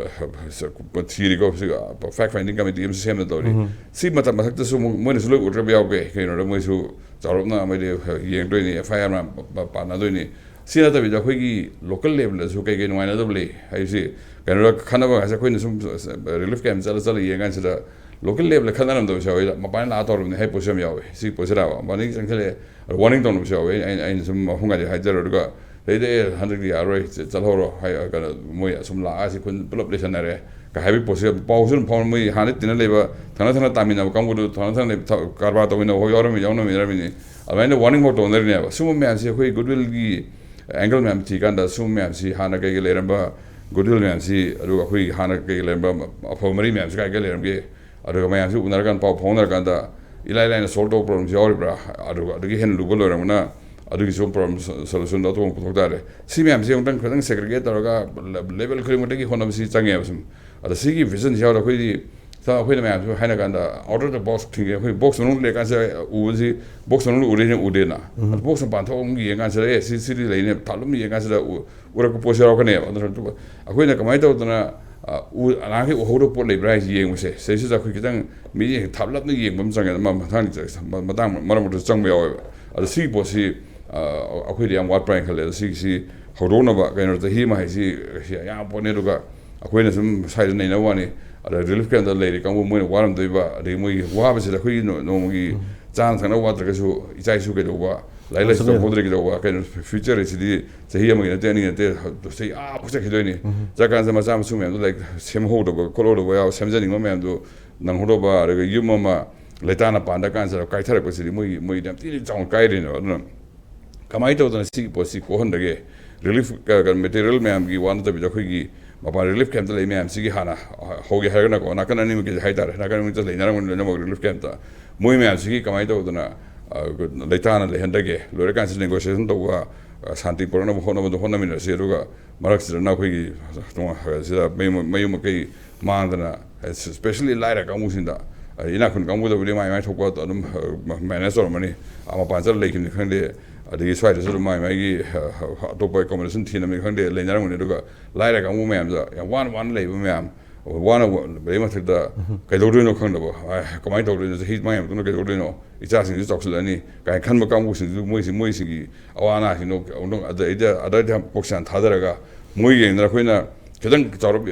ꯊꯤꯔꯤꯀꯣ, ꯁꯤ ꯐꯦꯛ ꯐꯥꯏꯟꯗꯤꯡ ꯀꯃꯤꯇꯤ ꯑꯃꯁꯨ ꯁꯦꯝꯅ ꯇꯧꯔꯤ꯫ ꯁꯤ ꯃꯇꯝ ꯃꯊꯛꯇꯁꯨ ꯑꯃꯨꯛ ꯃꯣꯏꯅꯁꯨ ꯂꯣꯏ ꯎꯗ꯭ꯔꯕ ꯌꯥꯎꯒꯦ꯫ ꯀꯩꯅꯣꯗ ꯃꯣꯏꯁꯨ ꯆꯥꯎꯔꯞꯅ ꯃꯣꯏꯗꯤ ꯌꯦꯡꯗꯣꯏꯅꯤ, ꯑꯦꯐ ꯑꯥꯏ ꯑꯥꯔ ꯄꯥꯟꯅꯗꯣꯏꯅꯤ꯫ ꯁꯤ ꯅꯠꯇꯕꯤꯗ ꯑꯩꯈꯣꯏꯒꯤ ꯂꯣꯀꯦꯜ ꯂꯦꯕꯦꯜꯗꯁꯨ ꯀꯩ ꯀꯩ ꯅꯨꯡꯉꯥꯏꯅꯗꯕ ꯂꯩ ꯍꯥꯏꯕꯁꯤ, ꯀꯩꯅꯣꯗ ꯈꯟꯅꯕ ꯉꯥꯏꯁꯦ꯫ ꯑꯩꯈꯣꯏꯅ ꯁꯨꯝ ꯔꯤꯂꯤꯐ ꯀꯦꯝ ꯆꯠꯂ ꯆꯠꯂ ꯌꯦꯡ ꯀꯥꯟꯁꯤꯗ ꯂꯣꯀꯦꯜ ꯂꯦꯕꯦꯜꯗ ꯈꯟꯅꯔꯝꯗꯕꯁꯨ ꯌꯥꯎꯋꯤ, ꯃꯄꯥꯟ ꯂꯥꯛꯑ ꯇꯧꯔꯕꯅꯤ ꯍꯥꯏ ꯄꯣꯠꯁꯨ ꯌꯥꯝ ꯌꯥꯎꯋꯦ꯫ ꯁꯤ ꯄꯣꯠꯁꯤꯗ ꯃꯄꯥꯟꯗꯒꯤ ꯆꯪꯁꯤꯜꯂꯛꯑꯦ, ꯋꯥꯔꯅꯤꯡ ꯇꯧꯅꯕꯁꯨ ꯌꯥꯎꯋꯦ꯫ ꯑꯩꯅ, ꯑꯩꯅ ꯁꯨꯝ ꯃꯐꯝ ꯀꯥꯏꯗ ꯍꯥꯏꯖꯔꯣ꯫ ꯑꯗꯨꯒ ꯁꯤꯗꯩꯗ "ꯑꯦ, ꯍꯟꯗꯛꯇꯤ ꯌꯥꯔꯔꯣꯏ, ꯆ-, ꯆꯠꯍꯧꯔꯣ" ꯍꯥꯏ, ꯀꯩꯅꯣ, ꯃꯣꯏ ꯑꯁꯨꯝ ꯂꯥꯛꯑ ꯁꯤ ꯈꯨꯟ ꯄꯨꯂꯞ ꯂꯩꯁꯟꯅꯔꯦ ꯀ ꯍꯥꯏꯕꯒꯤ ꯄꯣꯠꯁꯦ ꯄꯥꯎꯁꯨ ꯑꯗꯨꯝ ꯐꯥꯎꯅ꯫ ꯃꯣꯏ ꯍꯥꯟꯅ ꯇꯤꯟꯅ ꯂꯩꯕ, ꯊꯪꯅ ꯊꯪꯅ ꯇꯥꯃꯤꯟꯅꯕ ꯀꯥꯡꯕꯨꯗꯨ, ꯊꯪꯅ ꯊꯪꯅ ꯂꯩꯕ ꯊ-, ꯀꯔꯕꯥꯔ ꯇꯧꯃꯤꯟꯅꯕ ꯍꯣꯏ ꯌꯥꯎꯔꯝꯃꯤ, ꯌꯥꯎꯅꯃꯤꯟꯅꯔꯝꯃꯤꯅꯤ꯫ ꯑꯗꯨꯃꯥꯏꯅ ꯋꯥꯔꯅꯤꯡ ꯐꯥꯎ ꯇꯧꯅꯔꯤꯅꯦꯕ꯫ ꯁꯤꯒꯨꯝꯕ ꯃꯌꯥꯝꯁꯦ ꯑꯩꯈꯣꯏ ꯒꯨꯗꯋꯤꯜꯒꯤ ꯑꯦꯡꯒꯜ ꯃꯌꯥꯝ ꯊꯤꯀꯥꯟꯗ, ꯁꯤꯒꯨꯝꯕ ꯃꯌꯥꯝꯁꯤ, ꯍꯥꯟꯅ ꯀꯩꯀꯩ ꯂꯩꯔꯝꯕ ꯒꯨꯗꯋꯤꯜ ꯃꯌꯥꯝꯁꯤ, ꯑꯗꯨꯒ ꯑꯩꯈꯣꯏꯒꯤ ꯍꯥꯟꯅ ꯀꯩꯀꯩ ꯂꯩꯔꯝꯕ ꯑꯐꯕ ꯃꯔꯤ ꯃꯌꯥꯝꯁꯤ ꯀꯥꯏ ꯀꯥꯏ ꯂꯩꯔꯝꯒꯦ? ꯑꯗꯨꯒ ꯃꯌꯥꯝꯁꯤ ꯎꯅꯔꯀꯥꯟꯗ, ꯄꯥꯎ ꯐꯥꯎꯅꯔꯀꯥꯟꯗ ꯏꯂꯥꯏ ꯂꯥꯏꯅ ꯁꯣꯜꯕ ꯇꯧꯕ ꯄ꯭ꯔꯣꯕ꯭ꯂꯦꯝꯁꯨ ꯌꯥꯎꯔꯤꯕ꯭ꯔꯥ? ꯑꯗꯨꯒ ꯑꯗꯨꯒꯤ ꯍꯦꯟꯅ ꯂꯨꯕ ꯂꯣꯏꯔꯝꯕꯅ ꯑꯗꯨꯒꯤꯁꯨ ꯄ꯭ꯔꯣꯕ꯭ꯂꯦꯝ ꯁꯣ-, ꯁꯣꯂꯨꯁꯟꯗꯣ ꯑꯇꯣꯞꯄ ꯄꯨꯊꯣꯛ ꯇꯥꯔꯦ꯫ ꯁꯤ ꯃꯌꯥꯝꯁꯤ ꯑꯃꯨꯛꯇꯪ ꯈꯤꯇꯪ ꯁꯦꯒ꯭ꯔꯤꯒꯦꯠ ꯇꯧꯔꯒ ꯂꯦ-, ꯂꯦꯕꯦꯜ ꯈꯨꯗꯤꯡꯃꯛꯇꯒꯤ ꯍꯣꯠꯅꯕꯁꯤ ꯆꯪꯉꯦꯕ ꯁꯨꯝ꯫ ꯑꯗ ꯁꯤꯒꯤ ꯚꯤꯖꯟꯁꯤ ꯌꯥꯎꯔꯒ ꯑꯩꯈꯣꯏꯗꯤ ꯁ-, ꯑꯩꯈꯣꯏꯅ ꯃꯌꯥꯝꯁꯨ ꯍꯥꯏꯅ ꯀꯥꯟꯗ out of the box ꯊꯤꯡꯉꯦ꯫ ꯑꯩꯈꯣꯏ ꯕꯣꯛꯁ ꯃꯅꯨꯡꯗ ꯂꯩꯔꯀꯥꯟꯁꯤꯗ ꯎꯕꯁꯤ, ꯕꯣꯛꯁ ꯃꯅꯨꯡꯗ ꯎꯔꯦꯅ ꯎꯗꯦꯅ꯫ ꯎꯝ꯫ ꯑꯗ ꯕꯣꯛꯁ ꯃꯄꯥꯟ ꯊꯣꯛꯑ ꯑꯃꯨꯛ ꯌꯦꯡꯀꯥꯟꯁꯤꯗ, "ꯑꯦ, ꯁꯤ, ꯁꯤꯗꯤ ꯂꯩꯅꯦ", ꯊꯥꯞꯂꯝ ꯌꯦꯡꯀꯥꯟꯁꯤꯗ ꯎ-, ꯎꯔꯛꯄ ꯄꯣꯠꯁꯨ ꯌꯥꯎꯔꯛꯀꯅꯦꯕ꯫ ꯑꯗꯨꯅ ꯑꯩꯈꯣꯏꯅ ꯀꯃꯥꯏꯅ ꯇꯧꯗꯅ, ꯑ, ꯎ-, ꯅꯍꯥꯟꯈꯩ ꯎꯍꯧꯗꯕ ꯄꯣꯠ ꯂꯩꯕ꯭ꯔꯥ ꯍꯥꯏꯁꯤ ꯌꯦꯡꯕꯁꯦ, ꯁꯤꯗꯩꯁꯤꯗ ꯑꯩꯈꯣꯏ ꯈꯤꯇꯪ ꯃꯤꯠꯌꯦꯡ ꯊꯥꯞꯂꯞꯅ ꯌꯦꯡꯕ ꯑꯃ ꯆꯪꯉꯦ꯫ ꯃ-, ꯃꯇꯥꯡ, ꯃ-, ꯃꯇꯥꯡ ꯃꯔꯛ ꯃꯔꯛꯇ ꯆꯪꯕ ꯌꯥꯎꯋꯦꯕ꯫ ꯑꯗꯣ ꯁꯤꯒꯤ ꯄꯣꯠꯁꯤ, ꯑ, ꯑꯩꯈꯣꯏꯗꯤ ꯌꯥꯝ ꯋꯥꯠꯄ꯭ꯔꯥ ꯍꯥꯏꯅ ꯈꯜꯂꯦ꯫ ꯑꯗꯣ ꯁꯤꯒꯤꯁꯤ ꯍꯧꯗꯣꯛꯅꯕ, ꯀꯩꯅꯣ, ꯆꯍꯤ ꯑꯃ ꯍꯥꯏꯁꯤ ꯁꯤ ꯌꯥꯝ ꯄꯣꯠꯅꯦ꯫ ꯑꯗꯨꯒ ꯑꯩꯈꯣꯏꯅ ꯁꯨꯝ ꯁ꯭ꯋꯥꯏꯗ ꯅꯩꯅꯕ ꯋꯥꯅꯤ, ꯑꯗ ꯔꯤꯂꯤꯐ ꯀꯦꯝꯞꯇ ꯂꯩꯔꯤ ꯀꯥꯡꯕꯨ ꯃꯣꯏꯅ ꯋꯥꯔꯝꯗꯣꯏꯕ, ꯑꯗꯒꯤ ꯃꯣꯏꯒꯤ ꯋꯥꯕꯁꯤꯗ ꯑꯩꯈꯣꯏꯒꯤ ꯅꯣ-, ꯅꯣꯡꯃꯒꯤ ꯎꯝ꯫ ꯆꯥꯅ ꯊꯛꯅꯕ ꯋꯥꯠꯇ꯭ꯔꯒꯁꯨ ꯏꯆꯥ ꯏꯁꯨ ꯀꯩꯗꯧꯕ, ꯂꯥꯏꯔꯤꯛ ꯂꯥꯏꯁꯨ ꯑꯗꯨꯅꯦ꯫ ꯇꯝꯍꯧꯗ꯭ꯔꯦ ꯀꯩꯗꯧꯕ, ꯀꯩꯅꯣ, ꯐ꯭ꯌꯨꯆꯔ ꯍꯥꯏꯁꯤꯗꯤ ꯆꯍꯤ ꯑꯃꯒꯤ ꯅꯠꯇꯦ, ꯑꯅꯤ ꯅꯠꯇꯦ, ꯆꯍꯤ ꯑꯥ ꯐꯥꯎ ꯆꯠꯈꯤꯗꯣꯏꯅꯤ꯫ ꯎꯝ꯫ ꯆꯠꯀꯥꯟꯁꯤꯗ ꯃꯆꯥ ꯃꯁꯨ ꯃꯌꯥꯝꯗꯣ ꯂꯥꯏꯔꯤꯛ ꯁꯦꯝꯍꯧꯗꯕ ꯈꯣꯠꯍꯧꯗꯕ ꯌꯥꯎ-, ꯁꯦꯝꯖꯅꯤꯡꯕ ꯃꯌꯥꯝꯗꯣ ꯅꯪꯍꯧꯗꯕ, ꯑꯗꯨꯒ ꯌꯨꯝ ꯑꯃ ꯂꯩꯇꯥꯅ ꯄꯥꯟꯗ ꯀꯥꯟꯁꯤꯗ ꯀꯥꯏꯊꯔꯛꯄꯁꯤꯗꯤ ꯃꯣꯏꯒꯤ, ꯃꯣꯏꯒꯤꯗꯤ ꯌꯥꯝ ꯊꯤꯅ ꯆꯥꯎꯅ ꯀꯥꯏꯔꯤꯅꯦꯕ꯫ ꯑꯗꯨꯅ ꯀꯃꯥꯏꯅ ꯇꯧꯗꯅ ꯁꯤꯒꯤ ꯄꯣꯠꯁꯤ ꯀꯣꯛꯍꯟꯗꯒꯦ? ꯔꯤꯂꯤꯐ, ꯀ-, ꯀ-, ꯃꯦꯇꯔꯤꯌꯦꯜ ꯃꯌꯥꯝꯒꯤ ꯋꯥ ꯅꯠꯇꯕꯤꯗ ꯑꯩꯈꯣꯏꯒꯤ ꯃꯄꯥꯟ ꯔꯤꯂꯤꯐ ꯀꯦꯝꯞꯇ ꯂꯩ ꯃꯌꯥꯝꯁꯤꯒꯤ ꯍꯥꯟꯅ ꯍꯧꯒꯦ ꯍꯥꯏꯔꯒꯅꯀꯣ, ꯅꯥꯀꯟ ꯑꯅꯤꯃꯛꯀꯤꯁꯦ ꯍꯥꯏꯇꯥꯔꯦ, ꯅꯥꯀꯟ ꯑꯅꯤꯃꯛꯇ ꯂꯩꯅꯔꯝꯒꯅꯤ ꯂꯣꯏꯅꯃꯛ ꯔꯤꯂꯤꯐ ꯀꯦꯝꯞꯇ꯫ ꯃꯣꯏ ꯃꯌꯥꯝꯁꯤꯒꯤ ꯀꯃꯥꯏꯅ ꯇꯧꯗꯅ, ꯑ, ꯂꯩꯇꯥꯅ ꯂꯩꯍꯟꯗꯒꯦ? ꯂꯣꯏꯔꯀꯥꯟꯁꯤꯗ ꯅꯦꯒꯣꯁꯤꯌꯦꯁꯟ ꯇꯧꯕ, ꯑ, ꯁꯥꯟꯇꯤ ꯄꯨꯔꯛꯅꯕ ꯍꯣꯠꯅꯕꯗꯣ ꯍꯣꯠꯅꯃꯤꯟꯅꯁꯤ꯫ ꯑꯗꯨꯒ ꯃꯔꯛꯁꯤꯗ ꯅꯈꯣꯏꯒꯤ ꯇꯣꯉꯥꯟ-, ꯁꯤꯗ ꯃꯌꯨꯝ, ꯃꯌꯨꯝ ꯃꯀꯩ ꯃꯥꯡꯗꯅ, especially ꯂꯥꯏꯔ ꯀꯥꯡꯕꯨꯁꯤꯡꯗ, ꯏꯅꯥꯛ ꯈꯨꯟ ꯀꯥꯡꯕꯨꯗꯕꯨꯗꯤ ꯃꯥꯏ ꯃꯥꯏ ꯊꯣꯛꯄ ꯑꯗꯨꯝ ꯃꯦꯅꯦꯖ ꯇꯧꯔꯝꯃꯅꯤ꯫ ꯑꯥ, ꯃꯄꯥꯟ ꯆꯠꯂ ꯂꯩꯈꯤꯕꯅꯤ ꯈꯪꯗꯦ, ꯑꯗꯒꯤ ꯁ꯭ꯋꯥꯏꯗꯁꯨ ꯑꯗꯨꯝ ꯃꯥꯏ ꯃꯥꯏꯒꯤ ꯑꯇꯣꯞꯄ ꯑꯦꯀꯣꯃꯣꯗꯦꯁꯟ ꯊꯤꯅꯕꯅꯤ ꯈꯪꯗꯦ, ꯂꯩꯅꯔꯝꯒꯅꯤ꯫ ꯑꯗꯨꯒ ꯂꯥꯏꯔ ꯀꯥꯡꯕꯨ ꯃꯌꯥꯝꯗ, ꯌꯥꯝ ꯋꯥꯅ ꯋꯥꯅ ꯂꯩꯕ ꯃꯌꯥꯝ, ꯋꯥꯅ ꯂꯩꯕ ꯃꯊꯛꯇ ꯀꯩꯗꯧꯗꯣꯏꯅꯣ ꯈꯪꯗꯕ, ꯀꯃꯥꯏꯅ ꯇꯧꯗꯣꯏꯅꯣ, ꯆꯍꯤ ꯃꯉꯥꯒꯤ ꯃꯇꯨꯡꯗ ꯀꯩꯗꯧꯗꯣꯏꯅꯣ, ꯏꯆꯥꯁꯤꯡꯁꯨ ꯆꯥꯎꯁꯤꯜꯂꯛꯑꯅꯤ ꯀꯥꯏꯅ ꯈꯟꯕ ꯀꯥꯡꯕꯨꯁꯤꯡꯁꯨ, ꯃꯣꯏꯁꯤ, ꯃꯣꯏꯁꯤꯡꯒꯤ ꯑꯋꯥ ꯑꯅꯥꯁꯤꯡꯗꯣ ꯑꯗꯩꯗ ꯑꯗꯩꯗ ꯀꯣꯛꯁꯦ ꯍꯥꯟꯅ ꯊꯥꯗꯔꯒ, ꯃꯣꯏ ꯌꯦꯡꯗꯅ ꯑꯩꯈꯣꯏꯅ ꯈꯤꯇꯪ ꯆꯥꯎꯔꯞ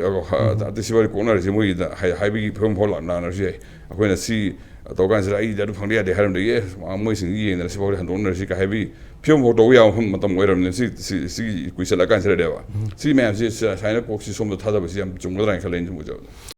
ꯑꯇꯩ ꯁꯤꯐꯥꯎꯗꯤ ꯀꯣꯛꯅꯔꯁꯤ, ꯃꯣꯏꯒꯤꯗ ꯍꯥꯏ-, ꯍꯥꯏꯕꯒꯤ ꯐꯤꯕꯝ ꯐꯥꯎ ꯂꯥꯛꯅꯔꯁꯨ ꯌꯥꯏ꯫ ꯑꯩꯈꯣꯏꯅ ꯁꯤ ꯇꯧ ꯀꯥꯟꯁꯤꯗ ꯑꯩꯗꯤ ꯑꯗꯨ ꯐꯪꯗ ꯌꯥꯗꯦ ꯍꯥꯏꯔꯝꯗꯒꯤ, ꯑꯦ, ꯃꯣꯏꯁꯤꯡꯁꯤ ꯌꯦꯡꯗꯅ ꯁꯤꯐꯥꯎꯗꯤ ꯍꯟꯗꯣꯛꯅꯔꯁꯤ ꯀꯥꯏ ꯍꯥꯏꯕꯒꯤ ꯐꯤꯕꯝ ꯐꯥꯎ ꯇꯧꯕ ꯌꯥꯕ ꯃꯐꯝ, ꯃꯇꯝ ꯑꯣꯏꯔꯕꯅꯤꯅ ꯁꯤ, ꯁꯤ, ꯁꯤꯒꯤ ꯀꯨꯏꯁꯜꯂꯛꯑꯀꯥꯟꯁꯤꯗꯗꯤꯕ꯫ ꯁꯤ ꯃꯌꯥꯝꯁꯤ ꯁ-, ꯁꯨꯃꯥꯏꯅ ꯀꯣꯛꯁꯤ ꯁꯣꯝꯗ ꯊꯥꯗꯕꯁꯤ ꯌꯥꯝ ꯆꯨꯝꯒꯗ꯭ꯔꯥ ꯍꯥꯏꯅ ꯈꯜꯂꯦ ꯑꯩꯅ ꯁꯨꯝ ꯎꯖꯕꯗ꯫